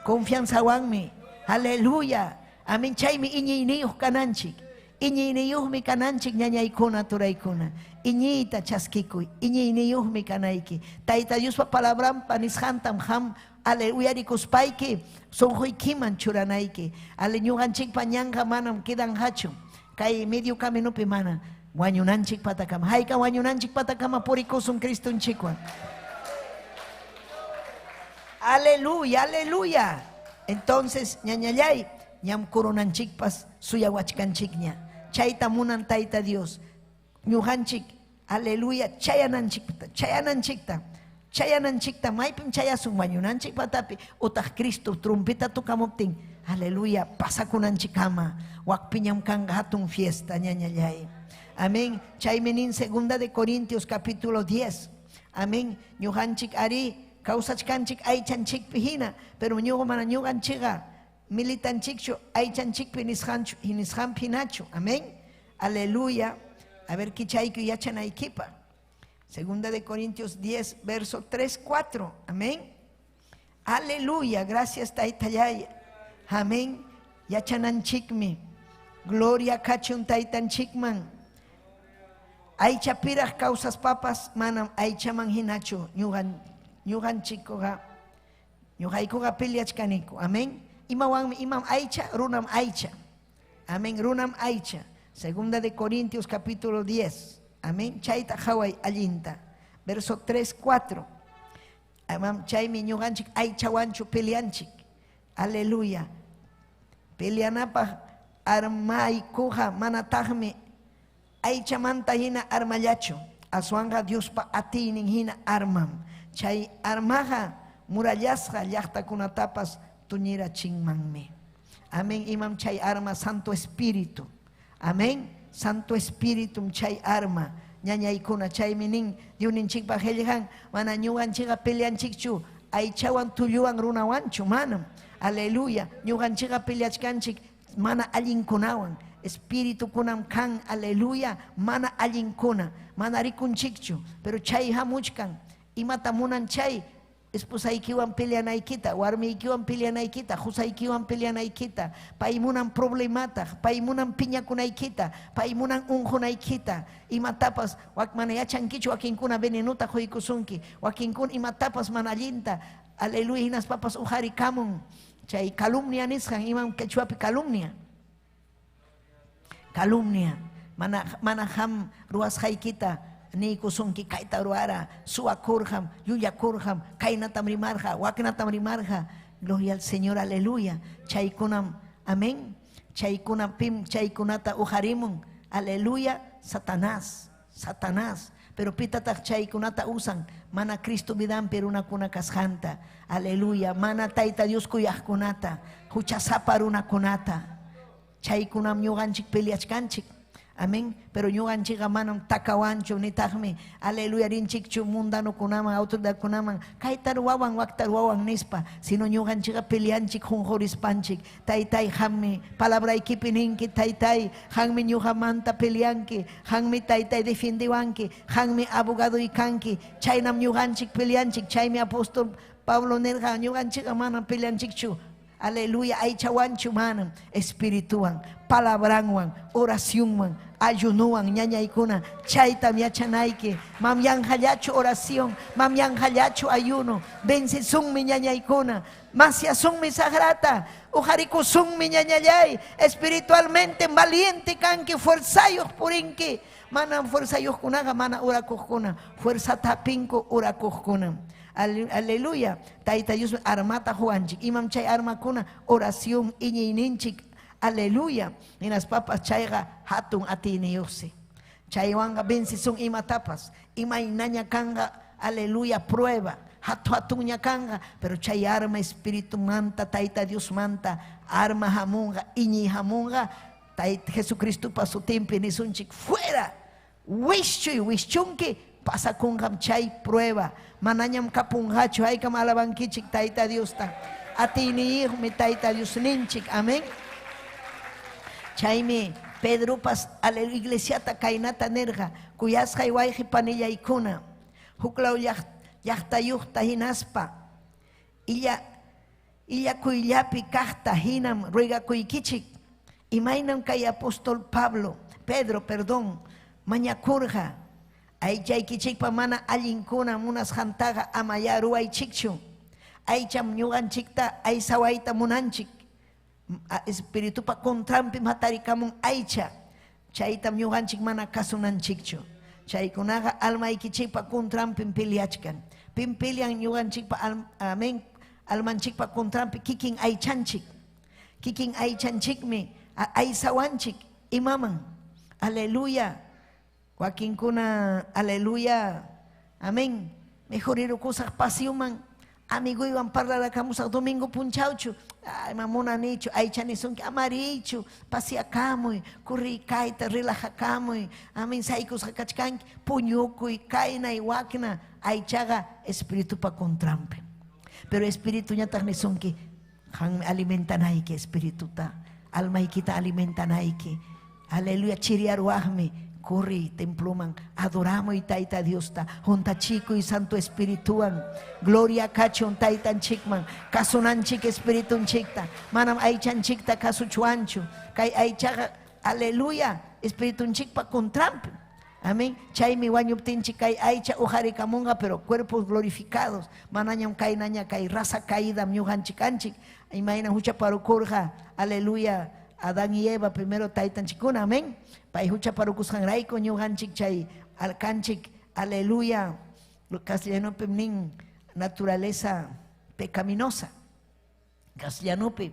Confianzawanmi. Aleluya. Amén. Chaymi iñiyniyuq kananchik. Iñiyniyuqmi kananchik ñañaykuna turaykuna. Iñiyta chaskikuy. Iñiyniyuqmi kanayki. Tayta Diospa palabranpa nisqantam qam ale uyarikuspayki sunquykiman churanayki. Ale ñuqanchikpa ñanqa manam quedanqachu. Kay medio caminopi mana. Wañunanchik patakama. Hayka wañunanchik patakama purikusun Cristonchikwan. Aleluya, aleluya. Entonces, ñañallay, ñam kurunanchikpas suyawachkanchikña. Chayta munan Tayta Dios. Ñuqanchik, aleluya, chayananchikta, chayananchikta. Chayananchikta, maypim chayasun wañunanchik patapi, utaq Cristo trompeta tokamuptin, aleluya, pasakunanchikama, wakpiñam kanqa hatun fiesta, ñañallay. Amén. Chaymi nin segunda de Corintios capítulo 10. Amén. Ñuqanchik ari kawsachkanchik aychanchikpi hina, pero ñuqa mana ñuqanchikqa militanchikchu aychanchikpi nisqanchu nisqanpi hinachu. Amén. Aleluya. A ver kichayku yachanaykipa. Segunda de Corintios 10, verso 3, 4. Amén. Aleluya. Gracias, Taytallay. Amén. Yachananchikmi. Gloria kachun taytanchikman. Aychapiraq kawsaspapas manam aychaman hinachu ñuqanchikkuqa ñuqaykuqa peleachkaniku. Amén. Imawanmi imam aycha, runam aycha. Amén, runam aycha. Segunda de Corintios capítulo 10. Amén. Chayta qhaway allinta. Verso 3, 4. Amén. Chaymi ñuqanchik aychawanchu peleanchik. Aleluya. Peleanapaq armaykuqa manataqmi aychamanta hina armallachu. Aswanqa Diospa atiynin hina armam. Chay armaqa murallasqa llaqtakunatapas tuñirachinmanmi. Amén. Imam chay arma Santo Espíritu. Amén. Santo Espíritu chay arma. Ñañaykuna chaymi nin Diosninchikpa qillqan mana ñuqanchikqa peleanchikchu aychawan tulluwan runawanchu manam. Aleluya. Ñuqanchikqa peleachkanchik mana allinkunawan. Espíritu kunam kan, aleluya, mana allinkuna, mana rikunchikchu, pero chay hamuchkan, imata munan chay, esposaykiwan peleanaykita, warmiykiwan peleanaykita, qusaykiwan peleanaykita, pay munan problemataq, pay munan piñakunaykita, pay munan unqunaykita, imatapas wak mana yachankichu wakinkuna venenuta quykusunki, wakinkuna imatapas mana allinta, aleluya, hinaspapas uqarikamun, chay calumnia nisqan, imam quechuapi calumnia. Calumnia, mana mana ham ruwasqaykita niykusunki kayta ruwara, suwakurqam, llullakurqam, kaynatam rimarqa, waknatam rimarqa. Gloria al Señor, aleluya. Chaykunam, amén. Chaykunam pim chaykunata uqarimun, aleluya, Satanás, Satanás. Pero pitataq chaykunata usan, mana Cristo vidanpi runakuna kasqanta, aleluya, mana Tayta Dios kuyaqkunata, huchasapa runakunata. Chaykunam ñuqanchik peleachkanchik. Amén. Pero ñuqanchikqa manam takawanchu nitaqmi aleluya rinchikchu mundanokunaman autoridadkunaman kayta ruwawan wakta ruwawan nispa, sino ñuqanchikqa peleanchik qunqurispanchik. Taytay qammi palabraykipi ninki, taytay qammi ñuqamanta peleanki, qammi taytay defendiwanki, qammi abogadoy kanki. Chaynam ñuqanchik peleanchik. Chaymi apóstol Pablo nirqa ñuqanchikqa manam peleanchikchu. Aleluya, aychawanchu manam, espirituwan, palabranwan, oracionwan, ayunuwan, ñañaykuna, chaytam yachanayki. Mam yanqallachu oración, mam yanqallachu ayuno, vencesunmi ñañaykuna, masyasunmi saqrata, uqarikusunmi ñañallay, espiritualmente valiente kanki, fuerzayuq purinki. Manam fuerzayuqkunaqa mana orakuqkuna, fuerza tapinku orakuqkuna. Aleluya. Tayta Dios armata quwanchik. Imam chay armakuna oración iñiyninchik. Aleluya. Hinaspapas chayqa hatun atiyniyuqsi. Chaywanqa vencesun imatapas. Imaynaña kanqa, aleluya, prueba. Hatu hatunña kanqa, pero chay arma espiritumanta, Tayta Diosmanta, arma hamunqa, iñiy hamunqa, Tayta Jesucristopa sutinpi nisunchik fuera. Wischuy, wischunki, pasakunqam chay prueba. Manañam kapunqachu, haykam alabankichik Tayta Diosta. Atiyniyuqmi Tayta Diosninchik. Amén. Chaymi Pedropas aleluya iglesiata kaynata nirqa, kuyasqay wayqi panillaykuna, huklaw llaqtayuqta hinaspa illakuyllapi kaqta hinam ruegakuykichik. Imaynam kay apóstol Pablo, Pedro, perdón, mañakurqa, aychaykichikpa mana allinkuna munasqantaqa amaya ruwaychikchu. Aycham ñuqanchikta aysawayta munanchik. Espiritupa contranpi hatarikamun aycha. Chaytam ñuqanchik mana kasunanchikchu. Chaykunaqa almaykichikpa contranpim peleachkan. Pim pelean ñuqanchikpa amén almanchikpa contranpi kikin aychanchik. Kikin aychanchikmi aysawanchik imaman. Aleluya. Wakinkuna aleluya. Amén. Mejor irukusaq pasiuman amiguywan parlarakamusaq domingo punchawchu. Ay, mamunanichu, aychanisunki, amarichu, pasiakamuy, kurriykayta, relajakamuy, amén, saykusqa kachkanki, puñukuy, kaynay, wakna, aychaqa espiritupa contranpi. Pero espirituñataq nisunki, qanmi alimentanayki espirituta, almaykita alimentanayki. Aleluya, chiriaruwaqmi, corri temploman, adoramuy Tayta Diosta, juntachikuy Santo Espirituwan, gloria kachun Taytanchikman, kasunanchik Espiritunchikta, manam aychanchikta kasuchuanchu, kay aychaqa, aleluya, Espiritunchikpa contranpi. Amén. Chaymi wañuptinchik kay aycha ujarikamunqa, pero cuerpos glorificados. Manañam kaynaña kay raza caída ñuqanchik kanchik. Imayna huchaparukurqa, aleluya, Adán y Eva primero taytanchikkuna, amén. Pay huchaparukusqanrayku ñuqanchik chay alkanchik, aleluya. Castellanopim nin naturaleza pecaminosa. Castellanopi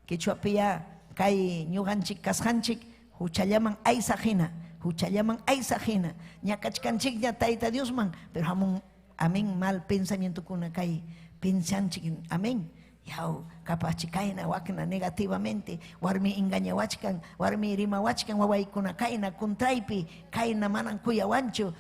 quechuapiya kay ñuqanchik kasqanchik huchallaman aysaq hina, huchallaman aysaq hina. Ñakachkanchikña Tayta Diosman, pero hamun, amén, mal pensamientokuna kay pensanchik, amén. Yaw, capazchi kayna wakna negativamente, warmi engañawachkan, warmi rimawachkan, wawaykuna kayna contraypi, kayna manan kuyawanchu.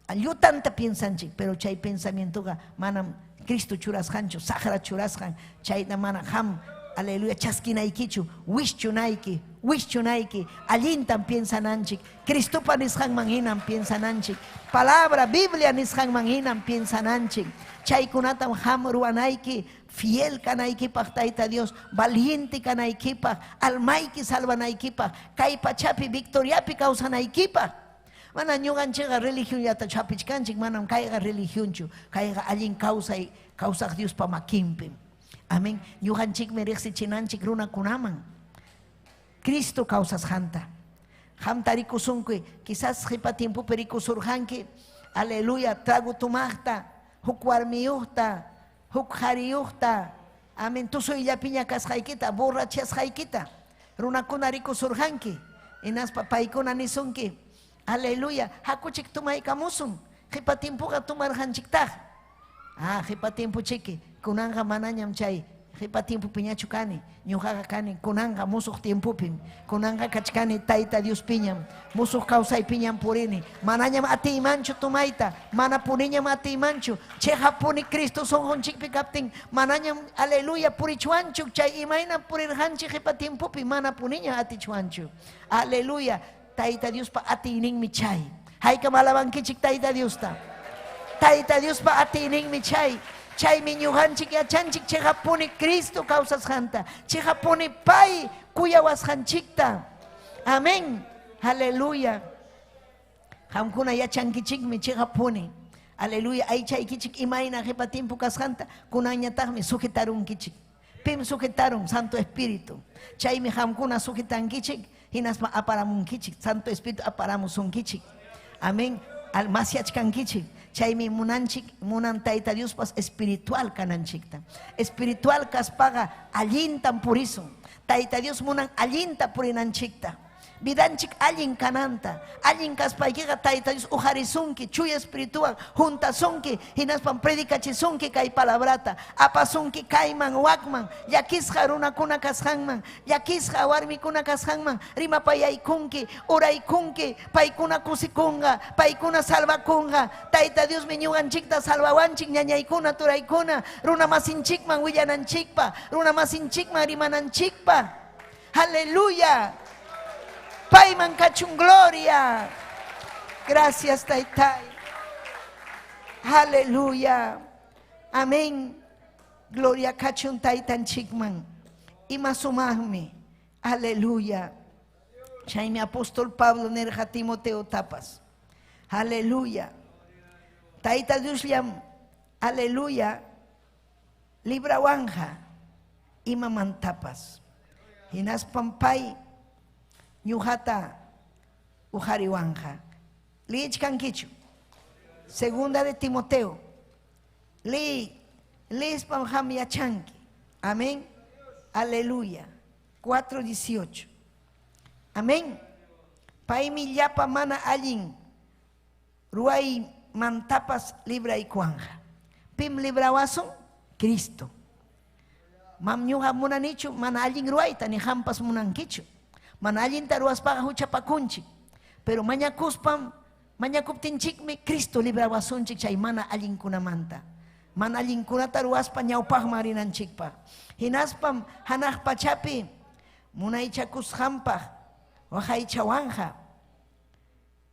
Llutanta piensanchik, pero chay pensamientoqa manam Cristo churasqanchu, saqra churasqan, chayta mana qam, aleluya, chaskinaykichu, wischunayki, wischunayki, allintam piensananchik, Cristopa nisqanman hinam piensananchik, palabra, Biblia nisqanman hinam piensananchik, chaykunatam qam ruwanayki, fiel kanaykipaq Tayta Dios, valiente kanaykipaq, almayki salvanaykipaq, kay pachapi victoriapi kawsanaykipaq. Mana ñuqanchikqa religionllata chapichkanchik, manam kayqa religionchu, kayqa allin kawsay kawsaq Diospa makinpim. Amén. Ñuqanchikmi riqsichinanchik runakunaman Cristo kawsasqanta. Qamta rikusunki, quizás qipa tiempopi rikusurqanki, aleluya, trago tomaqta, huk warmiyuqta, huk qhariyuqta, amén, tusuyllapiña kasqaykita, borrachasqaykita, runakuna rikusurqanki, hinaspa paykuna nisunki, aleluya, hakuchik tomaykamusun, qipa tiempoqa tomarqanchiktaq. Ah, qipa tiempo chiki, kunanqa manañam chay qipa tiempopiñachu kani, ñuqaqa kani, kunanqa musuq tiempopim, kunanqa kachkani Tayta Diospiñam, musuq kawsaypiñam purini, manañam atiymanchu tomayta, mana puniñam atiymanchu, cheqapuni Cristo sunqunchikpi kaptin, manañam, aleluya, purichuanchu, chay imayna purirqanchik qipa tiempopi, mana puniña atichuanchu. Aleluya, Tayta Diospa atiyninmi chay. Haykam alabankichik Tayta Diosta. Tayta Diospa atiyninmi chay. Chaymi ñuqanchik yachanchik cheqapuni Cristo kawsasqanta, cheqapuni pay kuyawasqanchikta. Amén. Aleluya. Qamkuna yachankichikmi cheqapuni. Aleluya. Aychaykichik imayna qipa tiempo kasqanta, kunanñataqmi sujetarunkichik. Pim sujetarun Santo Espíritu. Chaymi qamkuna sujetankichik, hinaspa aparamunkichik, Santo Espíritu aparamusunkichik. Amén. Almasyachkankichik. Chaymi munanchik, munan Tayta Diospas espiritual kananchikta. Espiritual kaspaqa allintam purisun. Tayta Dios munan allinta purinanchikta. Vidanchik allin kananta, allin kaspaykiqa Tayta Dios uqarisunki, chuya espirituwan juntasunki, hinaspam predicachisunki kay palabrata, apasunki kayman wakman, llakisqa runakuna kasqanman, llakisqa warmikuna kasqanman, rimapayaykunki, uraykunki, paykuna kusikunqa, paykuna salvakunqa. Tayta Diosmi ñuqanchikta salvawanchik, ñañaykuna, turaykuna, runamasinchikman willananchikpa, runamasinchikman rimananchikpa. Aleluya. Payman kachun gloria. Gracias, Taytay. Aleluya. Amén. Gloria kachun taytanchikman. Ima sumaqmi. Aleluya. Chaymi apóstol Pablo nirqa Timoteo tapas. Aleluya. Tayta Diosllam, aleluya, librawanja imamantapas. Hinaspam pay ñuqata Uqariwanqa. Liichkankichu. Segunda de Timoteo. Li, liispam qam yachanki. Amén. Aleluya. 4:18. Amén. Paymi llapa mana allin ruwaymantapas libraykuwanqa. Pim librawasun? Cristo. Mam ñuqa munanichu mana allin ruwayta ni qampas munankichu. Mana allinta ruwaspaqa huchapakunchik. Pero mañakuspam, mañakuptinchikmi Cristo librawasunchik chay mana allinkunamanta. Mana allinkunata ruwaspa ñawpaqman rinanchikpaq. Hinaspam hanaq pachapi munaychakusqanpaq waqaychawanja.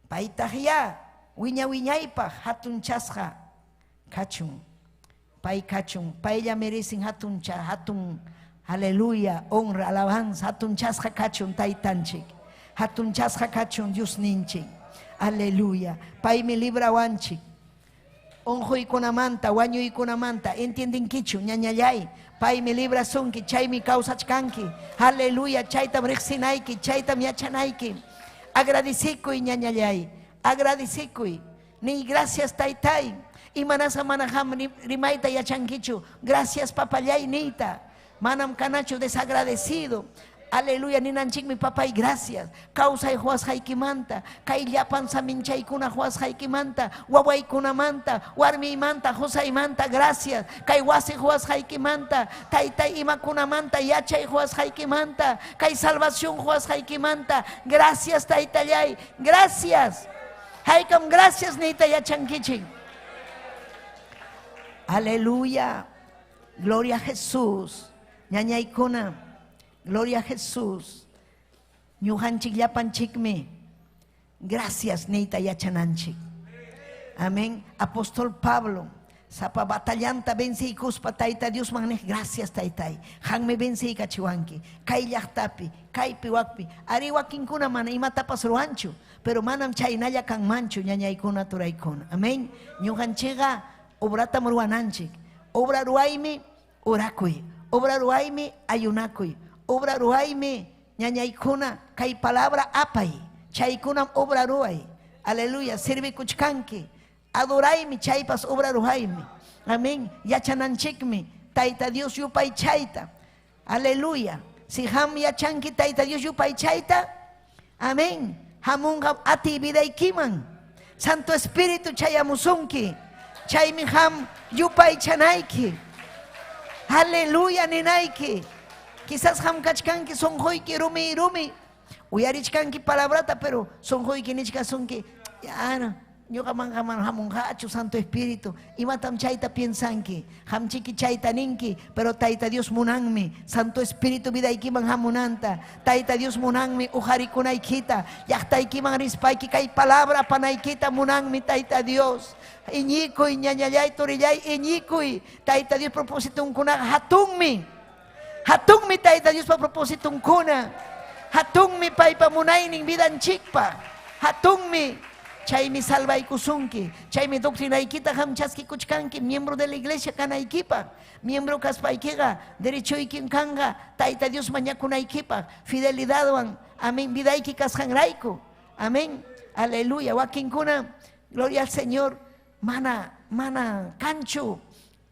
Paytaqyá wiña wiñaypaq hatunchasqa kachun. Pay kachun, paylla merecen hatuncha, hatun, aleluya, honra, alabanza, hatunchasqa kachun taytanchik. Hatunchasqa kachun Diosninchik. Aleluya. Paymi librawanchik. Unquykunamanta, wañuykunamanta, entiendenkichu, ñañallay. Paymi librasunki, chaymi kawsachkanki. Aleluya, chaytam riqsinayki, chaytam yachanayki. Agradecikuy, ñañallay. Agradecikuy. Ni gracias, taytay. Imanasqa mana qam rimayta yachankichu. Gracias, papallay, niyta. Manam kanachu desagradecido. Aleluya, ninanchikmi papay, gracias. Kawsay huwasqaykimanta, kay llapan saminchaykuna huwasqaykimanta, wawaykunamanta, warmiymanta, qusaymanta, gracias. Kay wasi huwasqaykimanta, taytay imakunamanta, yachay huwasqaykimanta, kay salvación huwasqaykimanta, gracias taytallay, gracias. Haykam gracias niyta yachankichik. Aleluya. Gloria a Jesús. Ñañaykuna. Gloria a Jesús. Ñuqanchik llapanchikmi. Gracias niyta yachananchik. Amén. Apóstol Pablo. Sapa batallanta venciykuspa Tayta Diosman niq gracias taytay. Qanmi venciykachiwanki. Kay llaqtapi, kaypi wakpi. Ari wakinkuna mana imatapas ruwanchu, pero manam chaynalla kanmanchu ñañaykuna turaykuna. Amén. Ñuqanchikqa obratam ruwananchik. Obra ruwaymi orakuy. Obra ruwaymi ayunakuy. Obra ruwaymi ñañaykuna kay palabra apay. Chaykunam obra ruway. Aleluya. Sirvikuchkanki. Adoraymi chaypas obra ruwaymi. Amén. Yachananchikmi Tayta Dios yupaychayta. Aleluya. Si qam yachanki Tayta Dios yupaychayta, amén. Hamunqa atiy vidaykiman. Santo Espíritu chayamusunki. Chaymi qam yupaychanayki. Aleluya ninayki. Quizás qam kachkanki sunquyki rumi rumi. Uyarichkanki palabrata, pero sunquyki nichkasunki, ya ñuqamanqa mana hamunqachu Santo Espíritu. Imatam chayta piensanki. Qamchiki chayta ninki, pero Tayta Dios munanmi Santo Espíritu vidaykiman hamunanta. Tayta Dios munanmi uqarikunaykita, llaqtaykiman rispayki kay palabra apanaykita munanmi Tayta Dios. Iñikuy, ñañallay, turillay, iñikuy. Tayta Dios propositunkunaqa hatunmi. Hatunmi Tayta Diospa propositunkuna. Hatunmi paypa munaynin vidanchikpa. Hatunmi. Chaymi salvaykusunki. Chaymi doctrinaykita qam chaskikuchkanki miembro de la iglesia kanaykipaq. Miembro kaspaykiqa derechoykim kanqa Tayta Dios mañakunaykipaq fidelidadwan. Amén. Vidayki kasqanrayku. Amén. Aleluya. Wakinkuna, gloria al Señor, mana mana kanchu.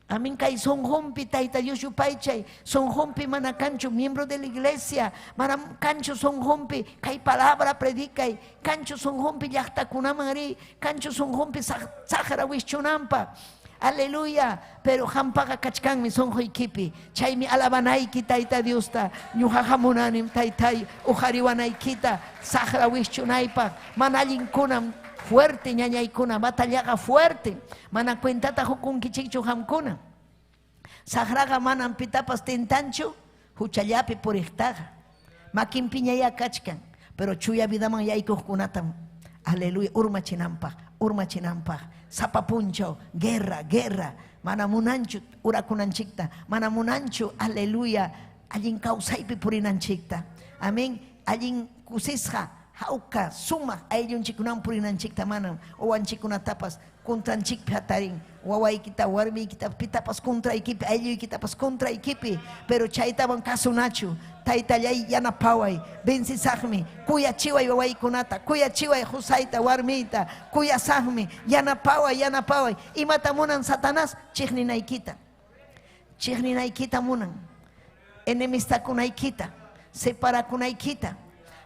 Amén. Kay sunqunpi Tayta Dios yupaychay. Sunqunpi mana kanchu miembro de la iglesia. Mana kanchu sunqunpi kay palabra predicay. Kanchu sunqunpi llaqtakunaman riy. Kanchu sunqunpi saqra wischunanpa. Aleluya. Pero qampaqa kachkanmi sunquykipi. Chaymi alabanayki Tayta Diosta. Ñuqaqa munanim Taytay uqariwanaykita saqra wischunaypaq. Mana allinkunam fuerte ñañaykuna, batallaqa fuerte. Mana cuentata hukunkichikchu qamkuna. Saqraqa manam pitapas tentanchu huchallapi puriqtaqa. Makinpiñayá kachkan, pero chuya vidaman yaykuqkunatam, aleluya, urmachinanpaq, urmachinanpaq. Sapa punchaw, guerra, guerra. Mana munanchu urakunanchikta, mana munanchu, aleluya, allin kawsaypi purinanchikta. Amén. Allin kusisqa, hawka, sumaq ayllunchikkunawan purinanchikta manam wawanchikkunatapas contranchikpi hatarin. Wawaykita, warmiykita, pitapas contraykipi, aylluykitapas contraykipi, pero chaytawan kasunachu. Taytallay yanapaway, vencesaqmi, kuyachiway wawaykunata, kuyachiway qusayta, warmiyta, kuyasaqmi, yanapaway, yanapaway. Imata munan Satanás? Chiqninaykita. Chiqninaykita munan. Enemistakunaykita, separakunaykita.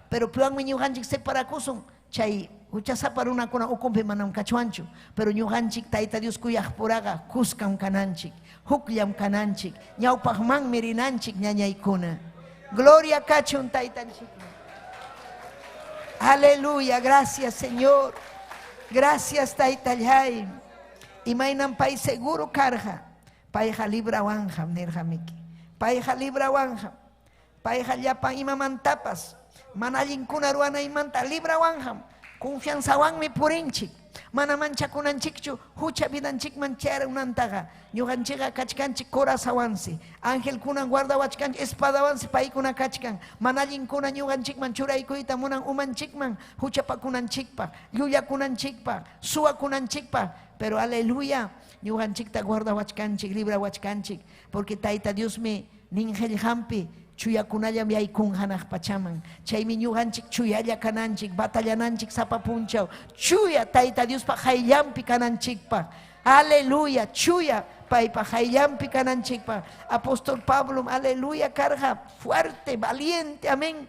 Pero piwanmi ñuqanchik separakusun chay huchasapa runakuna ukunpi manam kachwanchu. Pero ñuqanchik Tayta Dios kuyaqpuraqa kuskam kananchik, hukllam kananchik, ñawpaqmanmi rinanchik ñañaykuna. Gloria kachun Taytanchik. Aleluya, gracias Señor. Gracias Taytallay. Imaynam pay seguro karqa. Payqa librawanqam nirqamiki. Payqa librawanqam. Payqa llapan imamantapas mana allinkuna ruwanaymanta librawanqam. Confianzawanmi purinchik. Mana manchakunanchikchu hucha vidanchikman chayarunantaqa. Ñuqanchikqa kachkanchik corazawansi. Angelkunan guardawachkanchik espadawansi paykuna kachkan. Mana allinkuna ñuqanchikman churaykuyta munan umanchikman huchapakunanchikpaq, llullakunanchikpaq, suwakunanchikpaq. Pero aleluya, ñuqanchikta guardawachkanchik, librawachkanchik, porque Tayta Diosmi nin qillqanpi chuyakunallam yaykun hanaq pachaman. Chaymi ñuqanchik chuyalla kananchik, batallananchik sapa punchaw, chuya Tayta Diospa qayllanpi kananchikpaq. Aleluya, chuya paypa qayllanpi kananchikpaq. Apóstol Pablo, aleluya, karqa fuerte, valiente, amén.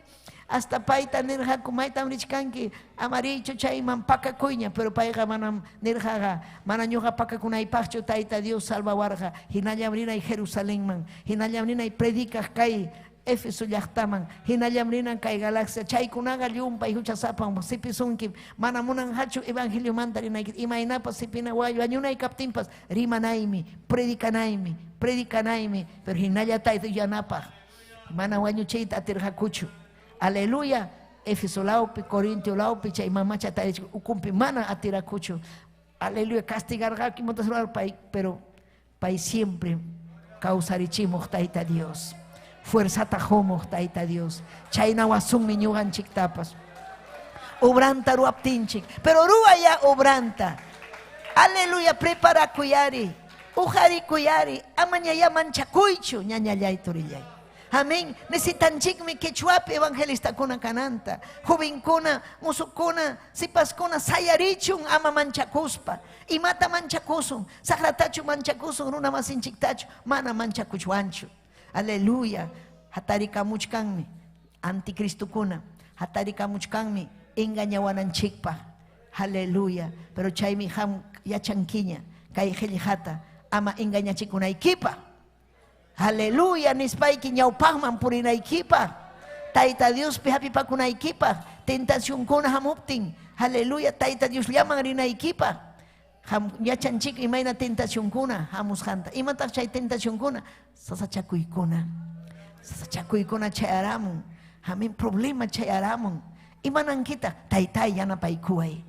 Hasta payta nirqaku maytam richkanki amariychu chayman pakakuyña, pero payqa manam nirqaqa mana ñuqa pakakunaypaqchu Tayta Dios salvawarqa, hinallam rinay Jerusalenman, hinallam rinay predicaq kay Éfeso llaqtaman, hinallam rinan kay Galacia, chaykunaqa llumpay huchasapam sipisunki, mana munanqachu evangeliomanta rinayki, imaynapas sipina wañunay kaptinpas rimanaymi, predicanaymi, predicanaymi, pero hinalla Tayta yanapaq, mana wañuchiyta atirqakuchu. Aleluya, Éfeso lawpi, Corintio lawpi, chay mamacha tarichik ukunpi mana atirakuchu. Aleluya, castigarqaku imatas rurar pay, pero pay siempre kawsarichimuq Tayta Dios. Fuerzata qumuq Tayta Dios. Chayna wasunmi ñuqanchiktapas. Obranta ruwaptinchik, pero ruwaya obranta. Aleluya, preparakuyari, uqarikuyari, amañayá manchakuychu, ñañallay turillay. Amén. Necesitanchikmi quechuapi evangelistakuna kananta. Jovenkuna, musukuna, sipaskuna sayarichun ama manchakuspa. Imata manchakusun, saqratachu manchakusun, runa masinchiktachu, mana manchakuchwanchu. Aleluya. Hatarikamuchkanmi anticristukuna, hatarikamuchkanmi engañawananchikpaq. Aleluya. Pero chaymi ham yachankiña kay qillqata ama engañachikunaykipaq. Aleluya, nispayki ñawpaqman purinaykipaq, Tayta Diospi hapipakunaykipaq, tentacionkuna hamuptin, aleluya, Tayta Diosllaman rinaykipaq. Yachanchik imayna tentacionkuna hamusqanta. Imataq chay tentacionkuna? Sasachakuykuna. Sasachakuykuna chayaramun. Amén, problema chayaramun. Imanankita? Taytay yanapaykuway.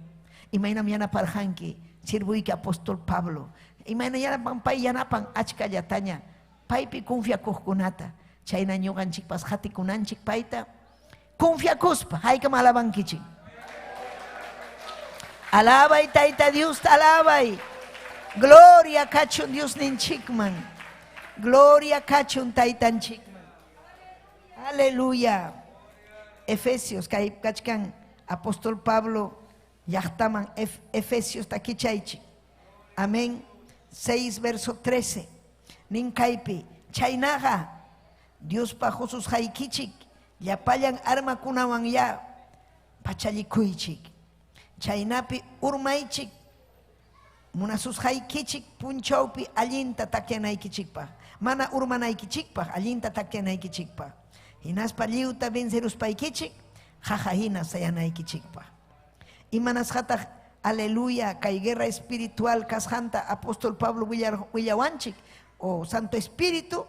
Imaynam yanaparqanki sirvuyki apóstol Pablo. Imayna yanapan pay yanapan achkallataña. Paypi confiakuqkunata, chayna ñuqanchikpas qatikunanchik payta confiakuspa, haykam alabankichik. Alabay Tayta Diosta alabay. Gloria kachun Diosninchikman. Gloria kachun Taytanchikman. Aleluya. Efesios kay kachkan apóstol Pablo llaqtaman Efesios takichaychik. Amén. 6 verso 13. Nin kaypi chaynaqa Diospa hususqaykichik llapallan armakunawan ya pachallikuychik. Chaynapi urmaychik munasusqaykichik punchawpi allinta takyanaykichikpaq, mana urmanaykichikpaq, allinta takyanaykichikpaq. Hinaspa lliwta venceruspaykichik qaqa hina sayanaykichikpaq. Imanasqataq aleluya kay guerra espiritual kasqanta apóstol Pablo willawanchik o Santo Espíritu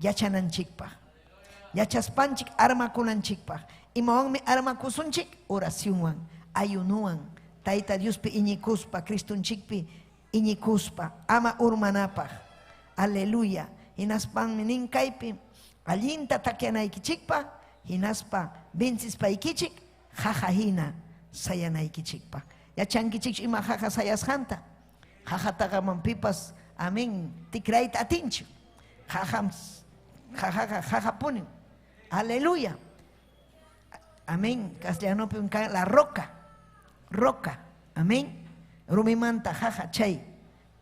yachananchikpaq. Yachaspanchik armakunanchikpaq. Imawanmi armakusunchik? Oracionwan, ayunuwan, Tayta Diospi iñikuspa, Cristonchikpi iñikuspa, ama urmanapaq. Aleluya. Hinaspanmi nin kaypi allinta takyanaykichikpaq, hinaspa vencispaykichik qaqa hina sayanaykichikpaq. Yachankichikchu ima qaqa sayasqanta? Qaqataqa man pipas, amén, tikrayta atinchu. Qaqam, qaqaqa qaqapunim. Aleluya. Amén. Castellanopi la roca. Roca. Amén. Rumimanta jaja chay.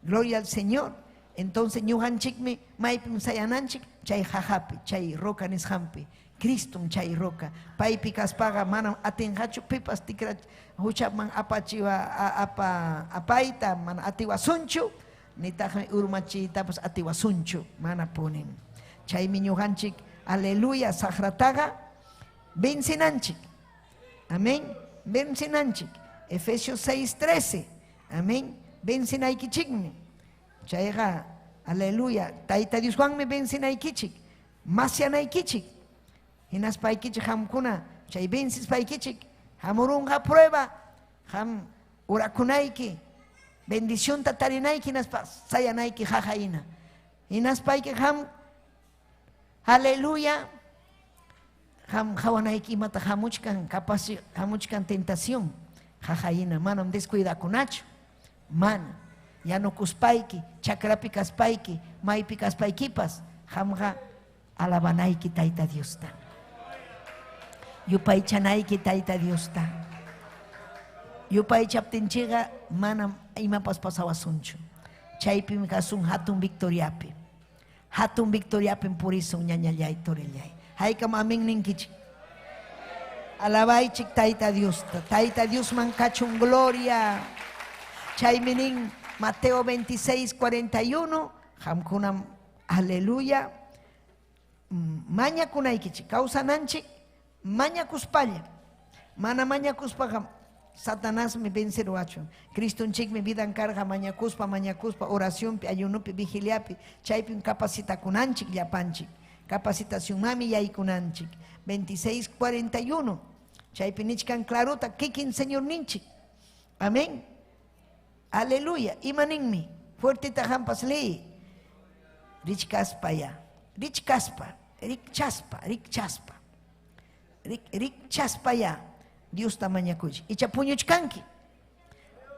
Gloria al Señor. Entonces ñuqanchikmi maypim sayananchik chay jajapi, chay roca nisqanpi. Cristum chay roca. Paypi kaspaqa manam atinqachu pipas tikra huchaman apachiwa apa apayta mana atiwasunchu nitaqmi urmachiytapas atiwasunchu mana punin. Chaymi ñuqanchik aleluya saqrataqa vencinanchik. Amén. Vencinanchik. Efesios 6:13. Amén. Vencinaykichikmi. Chayqa aleluya. Tayta Dioswanmi vencinaykichik. Masyanaykichik. Hinaspaykichik hamkuna chay vencispaykichik hamurunqa prueba ham urakunayki bendicionta tarinayki hinaspa sayanayki jajayna. Hinaspayki ham aleluya ham hawanayki imata hamuchkan capaz hamuchkan tentación jajayna manam descuidakunachu mana yanukuspayki chakrapi kaspayki maypi kaspaykipas hamqa alabanayki Tayta Diosta yupaychanayki Tayta Diosta yupaychaptinchikqa manam imapas pasawasunchu chaypim kasun hatun victoriapi hatun victoriapim purisun ñañallay torillay haykam amén ninkichik alabaychik Tayta Diosta Tayta Diosman kachun gloria chaymi nin Mateo 26, 41 qamkunam aleluya mañakunaykichik kawsananchik mañakuspalla mana mañakuspaqa Satanasmi venceruwachun Cristonchikmi vidan karqa mañakuspa mañakuspa oracionpi ayunopi vigiliapi chaypim capacitakunanchik llapanchik capacitacionmanmi yaykunanchik 26, 41 chaypi nichkan clarota kikin Señorninchik amén aleluya ima ninmi fuerteta hampas liy richkaspa ya richkaspa rikchaspa rikchaspa rikchaspa ya Diosta mañakuychik icha puñuchkanki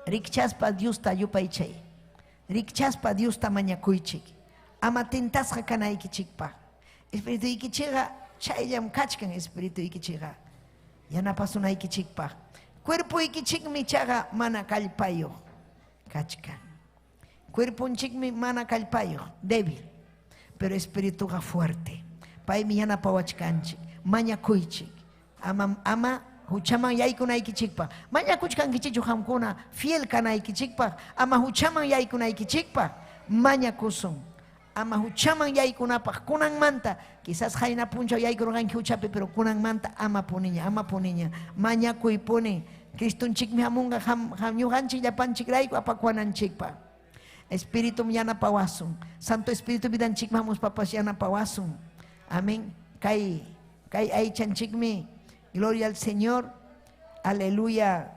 rikchaspa Diosta yupaychay rikchaspa Diosta mañakuychik ama tentasqa kanaykichikpaq espirituykichikqa chayllam kachkan espirituykichikqa yanapasunaykichikpaq cuerpoykichikmi ichaqa mana kallpayuq kachkan cuerponchikmi mana kallpayuq débil pero espirituqa fuerte paymi yanapawachkanchik mañakuychik ama ama huchaman yaykunaykichikpaq mañakuchkankichikchu qamkuna fiel kanaykichikpaq ama huchaman yaykunaykichikpaq mañakusun ama huchaman yaykunapaq kunanmanta quizás qayna punchaw yaykurqanki huchapi pero kunanmanta ama puniña mañakuypuni Cristonchikmi hamunqa ham ñuqanchik llapanchikrayku apakuwananchikpaq Espíritum yanapawasun Santo Espíritu vidanchikman hamuspapas yanapawasun amén kay kay aychanchikmi gloria al Señor aleluya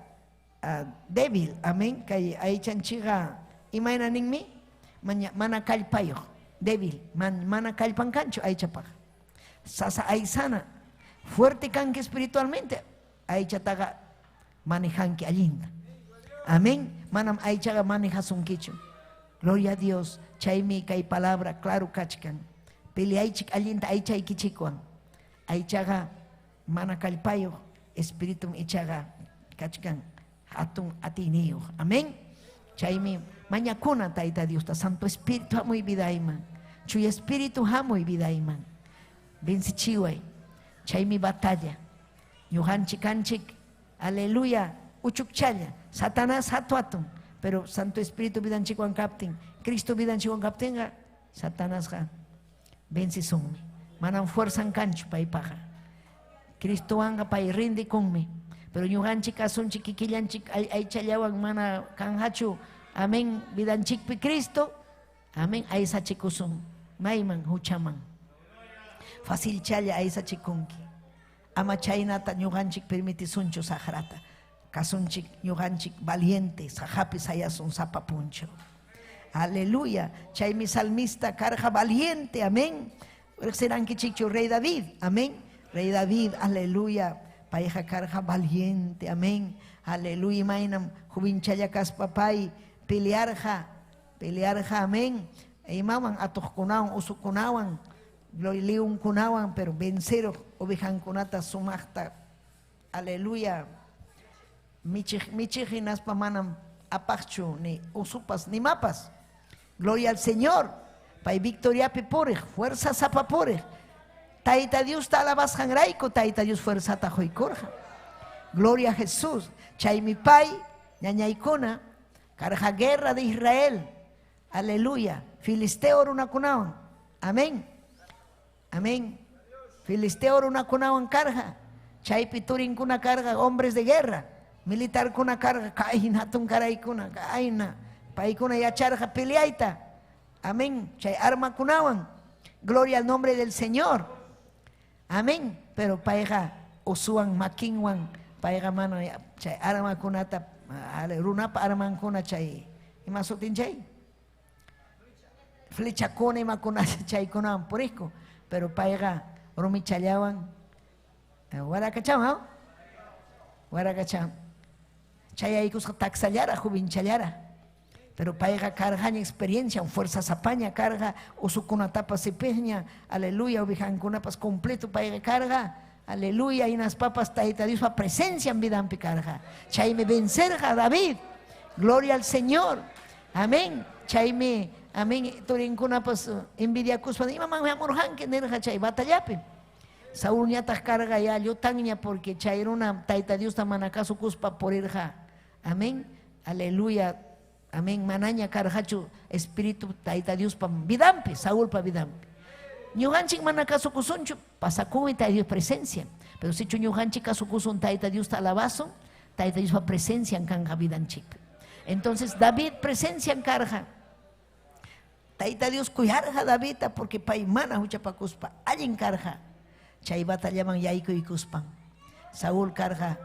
débil amén kay aychanchikqa imayna ninmi mana kallpayuq débil mana kallpan kanchu aychapaq sasa aysana fuerte kanki espiritualmente aychataqa manejanki allinta amén manam aychaqa manejasunkichu gloria a Dios chaymi kay palabra claro kachkan peleaychik allinta aychaykichikwan aychaqa mana kallpayuq espiritum ichaqa kachkan hatun atiyniyuq amén chaymi mañakuna Tayta Diosta Santo Espíritu hamuy vidayman Chuya Espíritu hamuy vidayman vencichiway chaymi batalla ñuqanchik kanchik aleluya uchukchalla Satanás hatuatun pero Santo Espíritu vidanchikwan kaptin Cristo vidanchikwan kaptinqa Satanasqa vencisunmi manam fuerzan kanchu paypaqa Cristowanqa pay rindikunmi pero ñuqanchik kasunchik kikillanchik aychallawan mana kanqachu amén vidanchikpi Cristo amén aysachikusun mayman huchaman facilchalla aysachikunki ama chaynata ñuqanchik permitisunchu saqrata kasunchik ñuqanchik valiente sajapi sayasun sapa punchaw aleluya chaymi salmista karqa valiente amén riqsirankichikchu rey David amén rey David aleluya payqa karqa valiente amén aleluya imaynam juvinchalla kaspa pay pelearqa pelearqa amén imawan atuqkunawan usukunawan leonkunawan pero venceruq ovejankunata sumaqta, aleluya, michiq michiq hinaspa manam apaqchu ni usupas ni mapas. Gloria al Señor. Pay victoriapi puriq, fuerza sapa puriq. Tayta Diosta alabasqanrayku Tayta Dios fuerzata quykurqa. Gloria a Jesús. Chaymi pay ñañaykuna karqa guerra de Israel. Aleluya. Filisteo runakunawan. Amén. Amén. Filisteo runakunawan karqa. Chaypi turinkuna karqa hombres de guerra. Militarkuna karqa kayna hatun karaykuna kayna. Paykuna yacharqa peleayta. Amén. Chay armakunawan. Gloria al nombre del Señor. Amén. Pero payqa usuwan makinwan payqa mana chay armakunata runapa armankuna chay ima sutin chay flechakuna imakuna chaykunawan puriqku, pero payqa rumichallawan warakachawan, warakachawan chayaykusqa taksallara jovenchallara, pero payqa karqaña experiencia, fuerza sapaña karqa, usukunatapas sipiqña, aleluya, ovejankunapas completo payqa karqa, aleluya, hinaspapas Tayta Diospa presencia en vidanpi karqa. Chaymi vencerqa David, gloria al Señor, amén. Chaymi, amén, turinkunapas envidiakuspa, imamanmi hamurqanki nirqa chay batallapi. Saúlñataq karqa ya llutanña porque chay runa Tayta Diosta mana kasukuspa purirqa, amén, aleluya, amén, manaña karqachu espíritu Tayta Diospa vidanpi, Saúlpa vidanpi. Ñuqanchik mana kasukusunchu, pasakunmi Tayta Dios presencia. Pero sichu ñuqanchik kasukusun Tayta Diosta alabasun, Tayta Diospa presencia kanqa vidanchikpi. Entonces David presencia karqa. Tayta Dios kuyarqa Davidta porque pay mana huchapakuspa allin karqa. Chay batallaman yaykuykuspan. Saúl karqa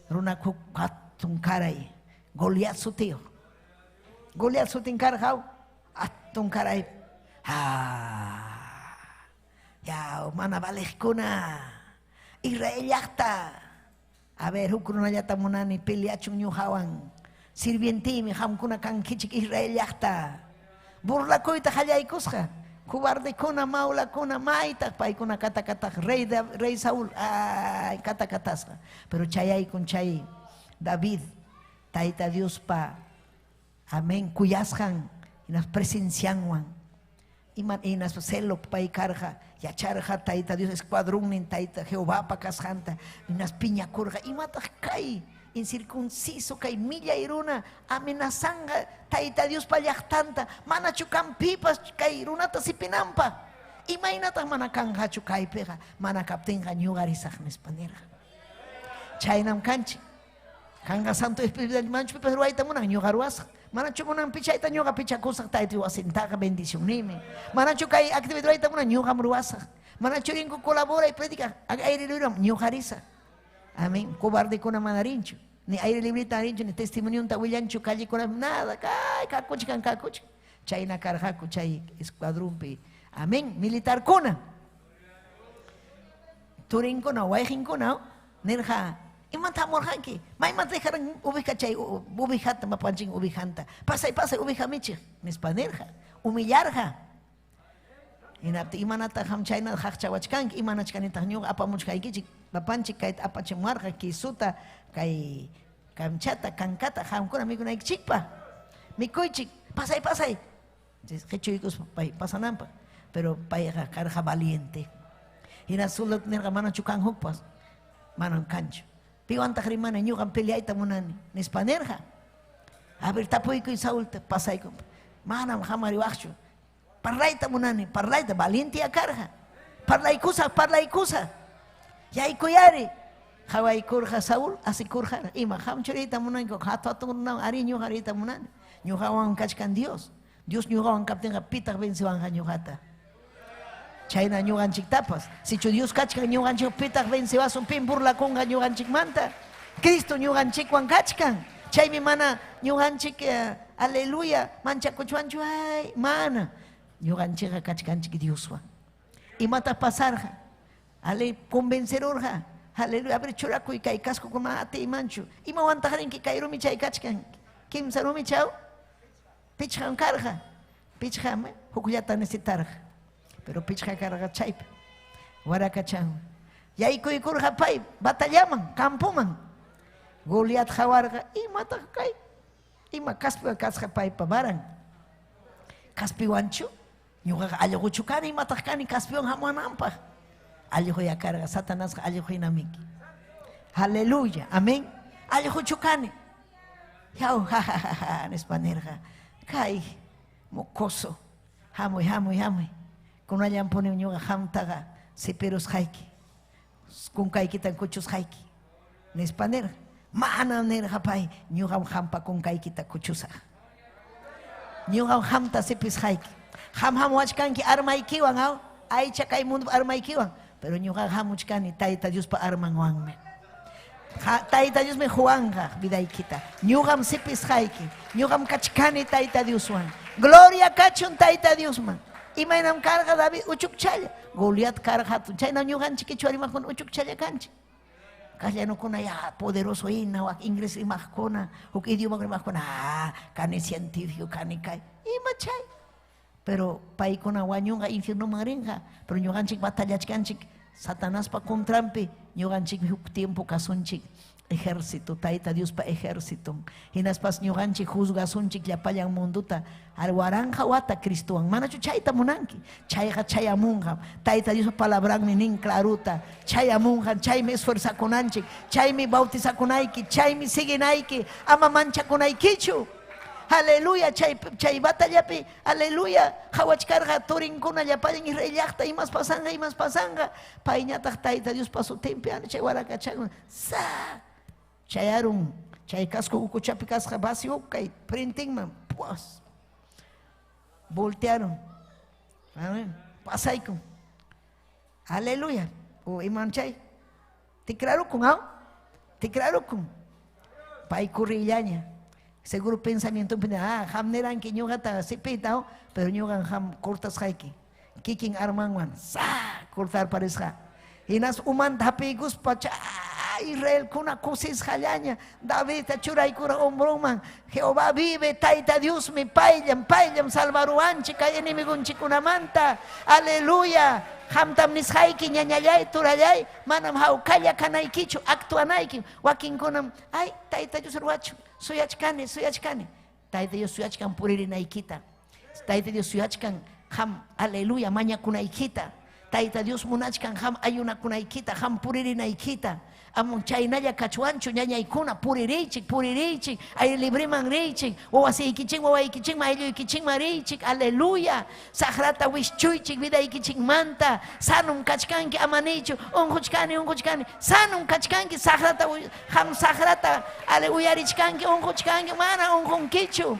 runa hatun karay, Goliat sutiyuq. Goliat sutin karqa hatun karay. Ha. Ya, mana valiqkuna, Israel llaqta. A ver, huk runallata munani peleachun ñuqawan. Sirvientimi qamkuna kankichik Israel llaqta. Burlakuyta qallaykusqa. Cobardekuna, maulakuna, maytaq paykuna katakataq rey Saúl, ay katakatasqa. Pero chayaykun chay David, Tayta Diospa, amén, kuyasqan, hinas presencianwan. Ima hinas celo pay karqa, yacharqa Tayta Dios escuadrunnin Tayta Jehovapa kasqanta, hinas piñakurqa, imataq kay incircunciso kay millay runa amenazanqa Tayta Diospa llaqtanta, manachu kanpipas kay runata sipinanpaq, imaynataq mana kanqachu kaypiqa, mana kaptinqa ñuqarisaq nispa nirqa. Chaynam kanchik. Kanqa Santo Espíritu manachu pipas ruwayta munan, ñuqa ruwasaq. Manachu munan pichayta, ñuqa pichakusaq Tayta wasintaqa bendicionnimi. Manachu kay actividad ruwayta munan, ñuqam ruwasaq. Manachu rinku colabora y predica, aire libre, ñuqa risaq. Amén. Cobardekuna mana rinchu. Ni aire libreta rinchu, ni testimonionta willanchu, callecuna, nada. Kay, kakuchkan, kakuchkan. Chayna karqaku, chay escuadrunpi. Amén. Militarkuna. Turinkuna, wayqinkuna, nirqa, imanta hamurqanki? Maymanta dejaran oveja chay ovejata, mapanchin ovejanta. Pasay, pasay, oveja michiq, nispa nirqa. Humillarqa. Hinaptin imanataq qam chayna qaqchawachkanki, imanachkanitaq ñuqa apamuchkaykichik, papanchik kayta apachimuwarqa quisuta, kay kamchata, kankata, qamkuna mikunaykichikpa. Mikuychik, pasay, pasay. Qichuykuspa pay pasananpaq. Pero payqa karqa valiente. Hina soldado nirqa manachu kan hukpas, manam kanchu. Piwantaq rimani, ñuqam peleayta munani, nispa nirqa. A ver, tapuykuy Saúlta, pasayku. Manam hamariwaqchu. Parlayta munani, parlayta, valiente karqa. Parlaykusaq, parlaykusaq. Yaykuyari. Qhawaykurqa Saúl, asikurqa, ima qamchuriyta munanku, hatu hatun runawan, ari ñuqa riyta munani. Ñuqawan kachkan Dios. Dios ñuqawan kaptinqa pitaq venciwanqa ñuqata. Chayna ñuqanchiktapas. Sichu Dios kachkan ñuqanchik pitaq venciwasun, pin burlakunqa ñuqanchikmanta. Cristo ñuqanchikwan kachkan. Chaymi mana ñuqanchik, aleluya, manchakuchwanchu, ay, mana. Ñuqanchikqa kachkanchik Dioswan. Imataq pasarqa? Ale, convencerurqa. Aleluya, a ver, churakuy kay casco kuma atiymanchu. Imawantaq rinki kay rumi chay kachkan? Kimsa rumi chaw? Pichqam karqa. Pichqam hukllata necesitarqa. Pero pichqa karqa chaypi. Warakachan. Yaykuykurqa pay batallaman, campoman. Goliat qawarqa, imataq kay? Ima kaspiwan kasqa paypa varan? Kaspiwanchu? Ñuqaqa allquchu kani, imataq kani kaspiwan hamuwananpaq? Allquya karqa, Satanasqa allqu hinamiki. Aleluya, amén. Allquchu kani? Yaw, ja, ja, ja, ja, nispa nirqa. Kay mocoso, hamuy, hamuy, hamuy. Kunallanpunim ñuqa qamtaqa sipirusqayki. Kunkaykitan kuchusqayki. Nispa nirqa. Manam nirqa pay, ñuqam qampa kunkaykita kuchusaq. Ñuqam qamta sipisqayki. Qam hamuwachkanki armaykiwan, aw? Aycha kay mundopa armaykiwan. Pero ñuqaqa hamuchkani Tayta Diospa armanwanmi. Tayta Diosmi huwanqa vidaykita. Ñuqam sipisqayki. Ñuqam kachkani Tayta Dioswan. Gloria kachun Tayta Diosman. Imaynam karqa David uchukchalla. Goliat karqa hatun. Chaynam ñuqanchik qichwa rimaqkuna uchukchalla kanchik. Castellanokuna ya poderoso hina, wak inglés rimaqkuna, huk idioma rimaqkuna, ah, kani científico, kani kay. Ima chay? Pero paykuna wañunqa infiernoman rinqa, pero ñuqanchik batallachkanchik Satanaspa contranpi, ñuqanchikmi huk tiempo kasunchik ejército, Tayta Diospa ejérciton. Hinaspas ñuqanchik juzgasunchik llapallan mundota ar waranqa wata Cristowan. Manachu chayta munanki? Chayqa chayamunqam. Tayta Diospa palabranmi nin claruta. Chayamunqam, chaymi esfuerzakunanchik, chaymi bautizakunayki, chaymi siguinayki, ama manchakunaykichu. Aleluya, chay, chay batallapi, aleluya, qawachkarqa turinkuna llapallan Israel llaqta, imas pasanqa, imas pasanqa. Payñataq Tayta Diospa sutinpi, ana chay warakachan, sa chayarun, chay casco ukuchapi kasqa vacío kay printinman, pues, voltearon. Amén. Pasaykun. Aleluya. O imam chay? Tikrarukun, aw? Tikrarukun. Pay kurrillaña. Seguro pensamientonpi, ah, qam niranki ñuqata sipita, pero ñuqan qam cortasqayki. Kikin armanwan, sa cortarparisqa. Hinas umanta hapiykuspa chay Israelkuna kusisqallaña Davidta churaykura hombronman. Jehová vive, Tayta Diosmi, payllam, payllam salvaruwanchik kay enemigonchikkunamanta. Aleluya. Qamtam nisqayki ñañallay, turallay, manam hawkalla kanaykichu, actuanayki. Wakinkunam, ay, Tayta Dios ruwachun, suyachkani, suyachkani. Tayta Dios suyachkan puririnaykita. Tayta Dios suyachkan qam, aleluya, mañakunaykita. Tayta Dios munachkan qam ayunakunaykita, qam puririnaykita. Amun chaynalla kachwanchu ñañaykuna, puririychik, puririychik, ay libriman riychik, wawasiykichikman, wawaykichikman, aylluykichikman riychik, aleluya. Saqrata wischuychik vidaykichikmanta, sanum kachkanki, ama niychu, unquchkani, unquchkani, sanum kachkanki, saqrata, qam saqrata, ale uyarichkanki, unquchkanki, mana unqunkichu,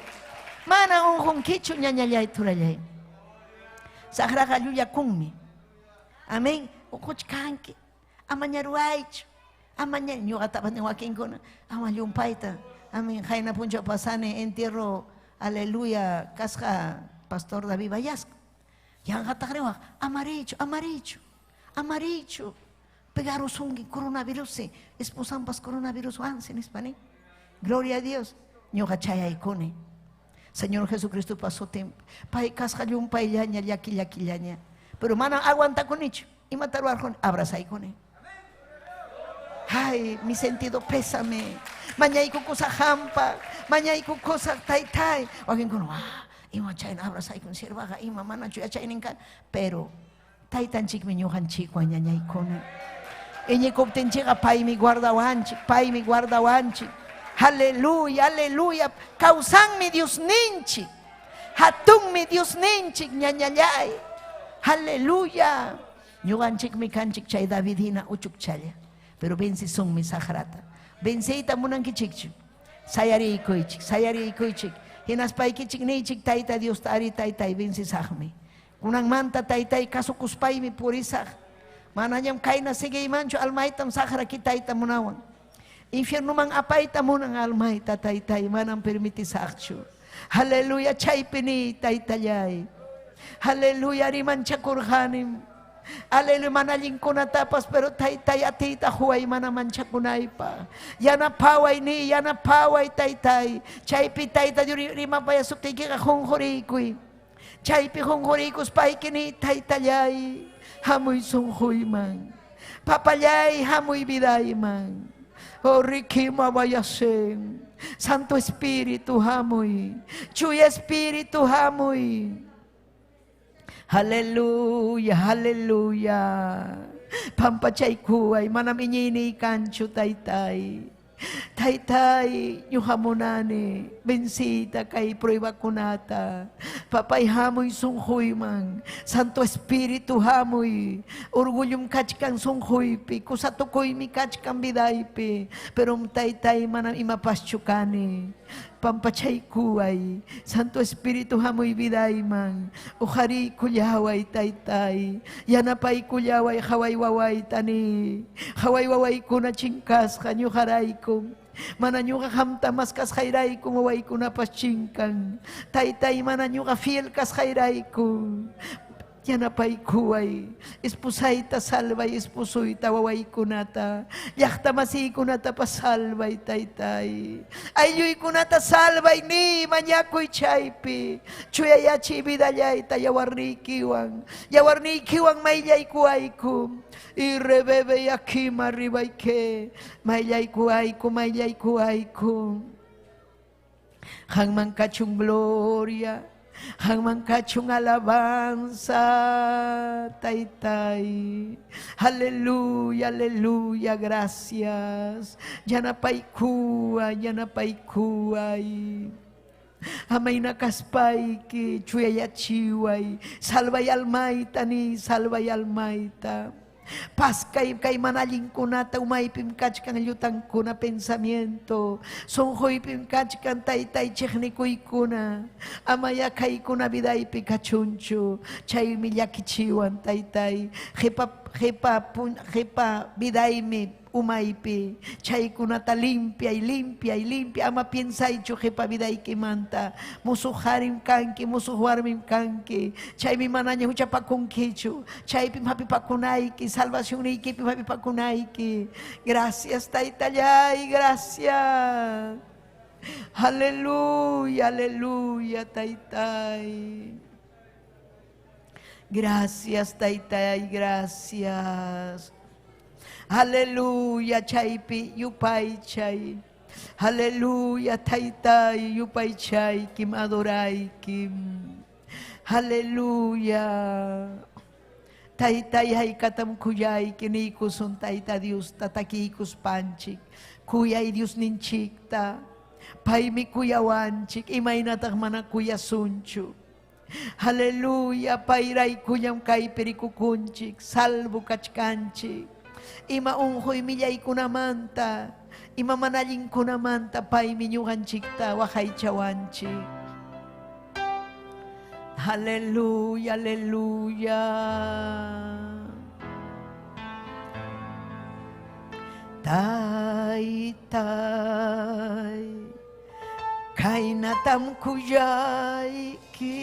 mana unqunkichu, ñañallay, turallay. Saqraqa llullakunmi. Amén. Unquchkanki, amaña ruwaychu, amaña, ñuqatapas nin wakinkuna, ama llumpayta. Amén. Qayna punchaw pasani entierro, aleluya, kasqa Pastor David Vallasco. Yanqataq riwaq, amariychu, amariychu, amariychu. Pegarusunki coronavirus, esposanpas coronavirus wansi, nispa nin. Gloria a Dios. Ñuqa chayaykuni. Señor Jesucristopa sutin, pay kasqa llumpayllaña, llaki llakillaña. Pero mana aguantakunichu. Imata ruwarquni? Abrazaykuni. Ay, mi sentido pésame. Mañaykukusaq qampa, mañaykukusaq taytay. Wakinkuna, ah, ima chayna abrazaykun siervaqa, ima manachu yachaynin kan. Pero taytanchikmi ñuqanchikwan ñañaykuna. Iñikuptinchikqa paymi guardawanchik, paymi guardawanchik. Aleluya, aleluya. Kawsanmi Diosninchik. Hatunmi Diosninchik, ñañallay. Aleluya. Ñuqanchikmi kanchik chay David hina uchukchalla. Pero vencisunmi saqrata. Venceyta munankichikchu. Sayariykuychik, sayariykuychik. Hinaspaykichik niychik Tayta Diosta ari taytay vencisaqmi. Kunanmanta taytay kasukuspaymi purisaq. Manañam kayna siguiymanchu, almaytam saqra kitayta munawan. Infiernoman apayta munan almayta taytay, manam permitisaqchu. Aleluya, chaypi niy taytallay. Aleluya, rimanchakurqanim. Aleluya, mana allinkunatapas, pero taytay atiyta huway mana manchakunaypaq. Yanapaway niy, yanapaway taytay. Chaypi tayta Dios rimapayasuptiykiqa qunquriykuy. Chaypi qunquriykuspayki niy taytallay, hamuy sunquyman. Papallay hamuy vidayman. Oh, rikima vayasen. Santo Espíritu hamuy. Chuya Espíritu hamuy. Aleluya, aleluya. Pampachaykuway, manam iñini kanchu taytay. Taytay, ñuqa munani, vencita kay pruebakunata. Papay hamuy sunquyman, Santo Espíritu hamuy. Orgullum kachkan sunquypi, kusatukuymi kachkan vidaypi. Pero taytay manam imapaschu kani. Pampachaykuway, Santo Espíritu hamuy vidayman. Uqariykullaway taytay, yanapaykullaway haway wawaytani. Haway wawaykuna chinkasqa ñuqarayku. Mana ñuqa qamta maskasqayrayku wawaykunapas chinkan. Taytay mana ñuqa fiel kasqayrayku. Yanapaykuway, esposayta salvay, esposuyta wawaykunata, llaqta masiykunatapas salvay, taytay. Aylluykunata salvay ni mañakuy chaypi. Chuyayachiy vidallayta yawarniykiwan, yawarniykiwan mayllaykuwayku. Y rebebe yakima ribayke, mayllaykuwayku, mayllaykuwayku. Qanman kachun gloria. Qanman kachun alabanza, taytay. Aleluya, aleluya, gracias. Yanapaykuway, yanapaykuway. Amayna kaspayki, chuyayachiway. Salvay almayta ni, salvay almayta. Paskay kay mana allinkunata umaypim kachkan llutankuna pensamiento. Sunquypim kachkan taytay chiqnikuykuna. Amaya kaykuna vidaypi kachunchu. Chaymi llakichiwan taytay. Qipa qipa qipa vidaymi umaypi. Chaykunata limpiay, limpiay, limpia. Ama piensaychu qipa vidaykimanta. Musuq qarim kanki, musuq warmim kanki. Chaymi manaña huchapakunkichu. Chaypim hapipakunayki, salvacionniykipim hapipakunayki. Gracias, taytallay, gracias. Aleluya, aleluya, taytay. Gracias, taytay, gracias. Aleluya, chaypi yupaychay. Aleluya, taytay yupaychaykim, adoraykim. Aleluya. Taytay haykatam kuyayki niykusun Tayta Diosta takiykuspanchik. Kuyay Diosninchikta. Paymi kuyawanchik, imaynataq mana kuyasunchu. Aleluya, payraykullam kaypi rikukunchik, salvo kachkanchik. Ima unquy millaykunamanta, ima mana allinkunamanta paymi ñuqanchikta waqaychawanchik. Aleluya, aleluya. Taytay, kaynatam kuyayki,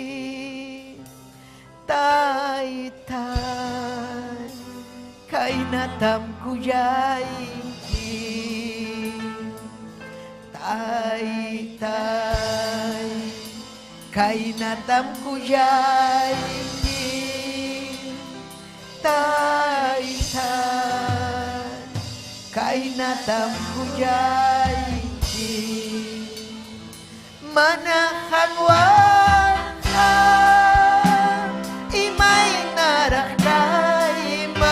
taytay, kaynatam kuyayki, taytay, kaynatam kuyayki, taytay, kaynatam kuyayki. Mana qanwanqa imaynaraq kayman,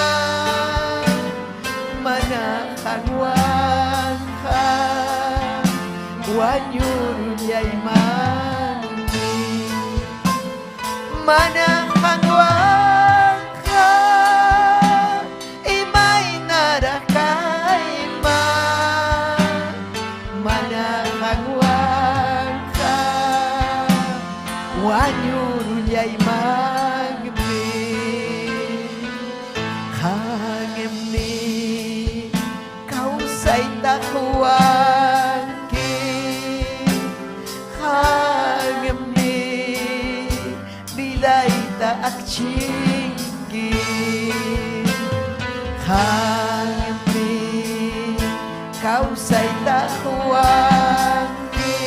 mana qanwanqa wañurullaymanmi. Mana qanwanqa imaynaraq kayman, mana qanwanqa wañurullaymanmi. Qanmi kawsayta quwanki, qanmi vidayta akchinki, qanmi kawsayta quwanki,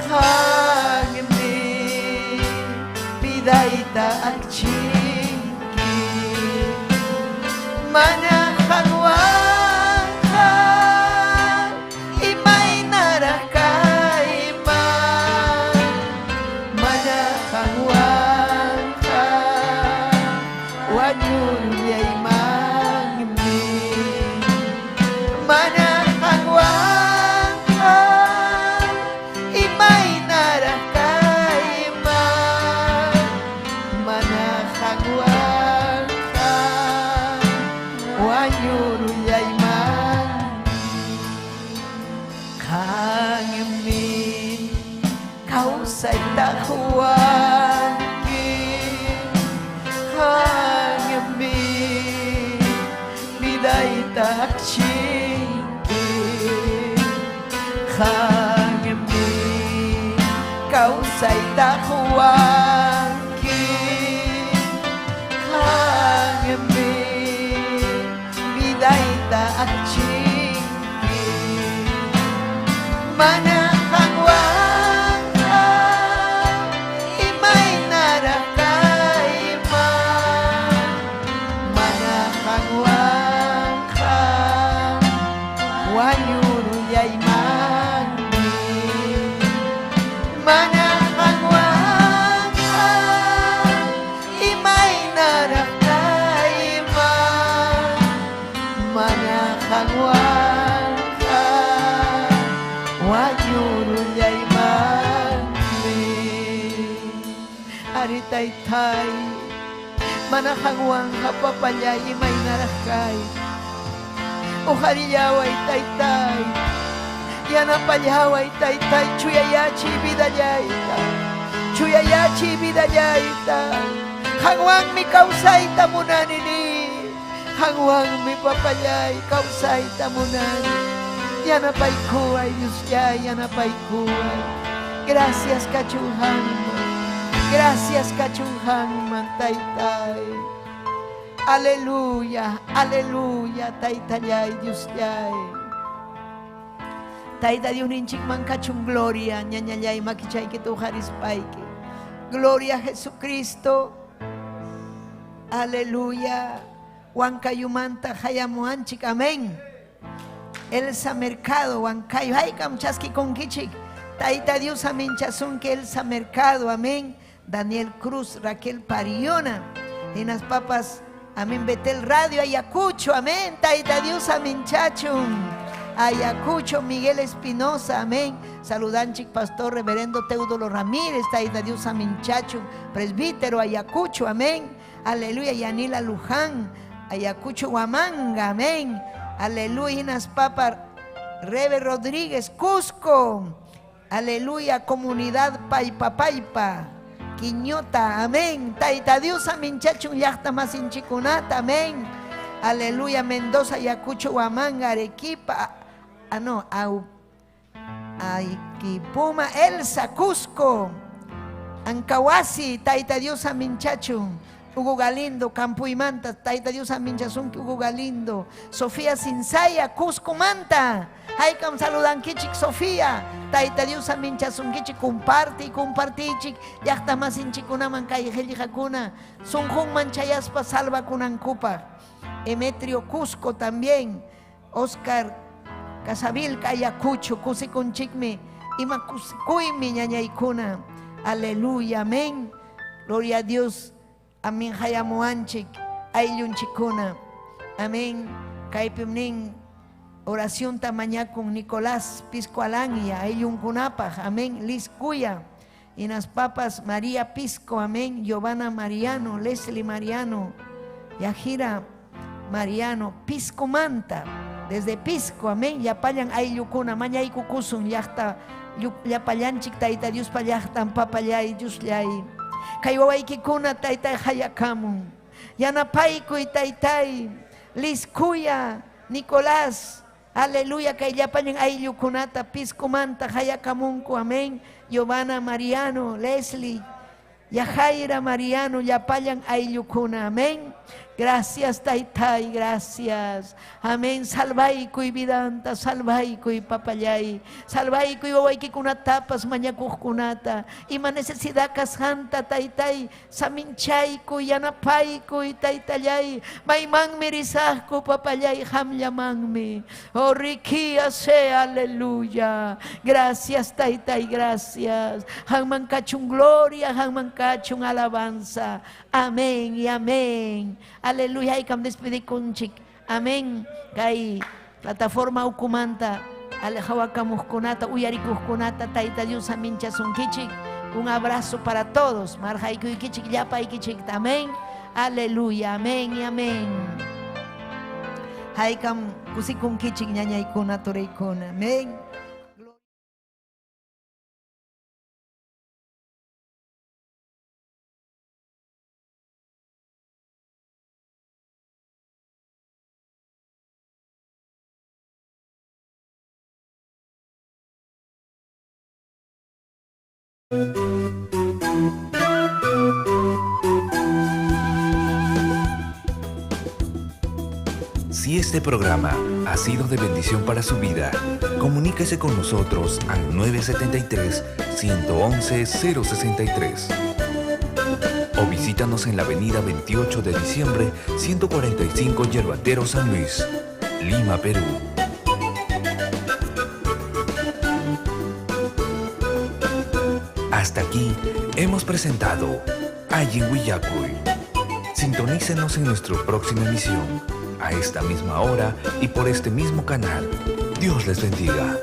qanmi vidayta akchinki. Qanmi kawsayta quwanki, qanmi vidayta akchinki, qanmi kawsayta quwanki, qanmi vidayta akchinki. Mana qanwanqa imaynaraq kayman, mana qanwanqa wañurullaymanmi, mana qanwanqa imaynaraq kayman, mana qanwanqa wañurullaymanmi. Ari taytay, mana qanwanqa papallay imaynaraq kay. Uqarillaway taytay, yanapallaway taytay, chuyayachiy vidallayta, chuyayachiy vidallayta. Qanwanmi kawsayta munani ni, qanwanmi papallay kawsayta munani. Yanapaykuway Diosllay, yanapaykuway. Gracias kachunhanman, gracias kachunhanman taytay. Aleluya, aleluya, taytallay Diosllay. Tayta Dios ninchikman kachun gloria, ñañallay makichaykita uqarispayki. Gloria a Jesucristo. Aleluya. Huancayumanta hayamuanchik, amén. Elsa Mercado, Huancayo, haykam chaskikunkichik. Tayta Dios aminchasunki Elsa Mercado, amén. Daniel Cruz, Raquel Pariona, Hinas Papas, amén. Betel Radio, Ayacucho, amén. Tayta Dios aminchachun. Ayacucho, Miguel Espinosa, amén. Saludanchik, Pastor Reverendo Teodoro Ramírez, Tayta Dios aminchachun, presbítero Ayacucho, amén. Aleluya, Yanila Luján, Ayacucho, Huamanga, amén. Aleluya, Hinas Papa, Rebe Rodríguez, Cusco. Aleluya, comunidad Paipa Paipa, Quiñota, amén. Tayta Dios aminchachun llaqta masinchikunata, amén. Aleluya, Mendoza, Ayacucho, Huamanga, Arequipa, ah no, Aiquipuma, Elsa, Cusco, Ancahuasi, Tayta Dios aminchachun. Hugo Galindo, Campuymanta, Tayta Dios aminchasunki, Hugo Galindo, Sofía Sinsaya, Cusco Manta, Haykam saludankichik Sofía, Tayta Dios aminchasunkichik, comparti, compartichik, llaqta masinchikunaman kay qillqakuna, sunqunman chayaspa salvakunankupaq. Emetrio Cusco también, Oscar Casavilca, Ayacucho, kusikunchikmi, ima kusikuymi ñañaykuna. Aleluya, amén. Gloria a Dios. Amén, hayamuanchik, ayllunchikuna. Amén. Kaypim nin oración tamañakun Nicolás Pisco Alanya, ayllunkunapaq. Amén. Liz Cuya, Inas Papas María Pisco, amén. Giovanna Mariano, Leslie Mariano, Yajira Mariano, Pisco Manta, desde Pisco, amén. Llapallan ayllukuna, mañaykukusun llaqta, llapallanchik Tayta Diospa llaqtan papallay, Diosllay. Kay wawaykikuna taytay hayakamun. Yanapaykuy taytay, Liz Cuya, Nicolás, aleluya, kay llapallan ayllukunata Piscomanta hayakamunku, amén. Giovanna Mariano, Leslie, Yajaira Mariano, llapallan ayllukuna, amén. Gracias, taytay, gracias. Amén. Salvaykuy vidanta, salvaykuy papallay, salvaykuy wawaykikunatapas mañakuqkunata. Ima necesidad kasqanta, taytay, saminchaykuy, yanapaykuy, taytallay. Maymanmi risaqku, papallay, qamllamanmi. Oh, riquía sea, aleluya. Gracias, taytay, gracias. Qanman kachun gloria, qanman kachun alabanza. Amén y amén. Aleluya, haykam despedikunchik. Amén. Kay plataforma ukumanta, alejawakamuqkunata, uyarikuqkunata, Tayta Dios aminchasunkichik. Un abrazo para todos. Marhaykuykichik, llapaykichik. Amén. Aleluya, amén y amén. Haykam kusikunkichik ñañaykuna, turaykuna. Amén. Si este programa ha sido de bendición para su vida, comuníquese con nosotros al 973-111-063. O visítanos en la avenida 28 de diciembre, 145 Yerbatero San Luis, Lima, Perú. Hasta aquí hemos presentado Allin Willakuy. Sintonícenos en nuestra próxima emisión, a esta misma hora y por este mismo canal. Dios les bendiga.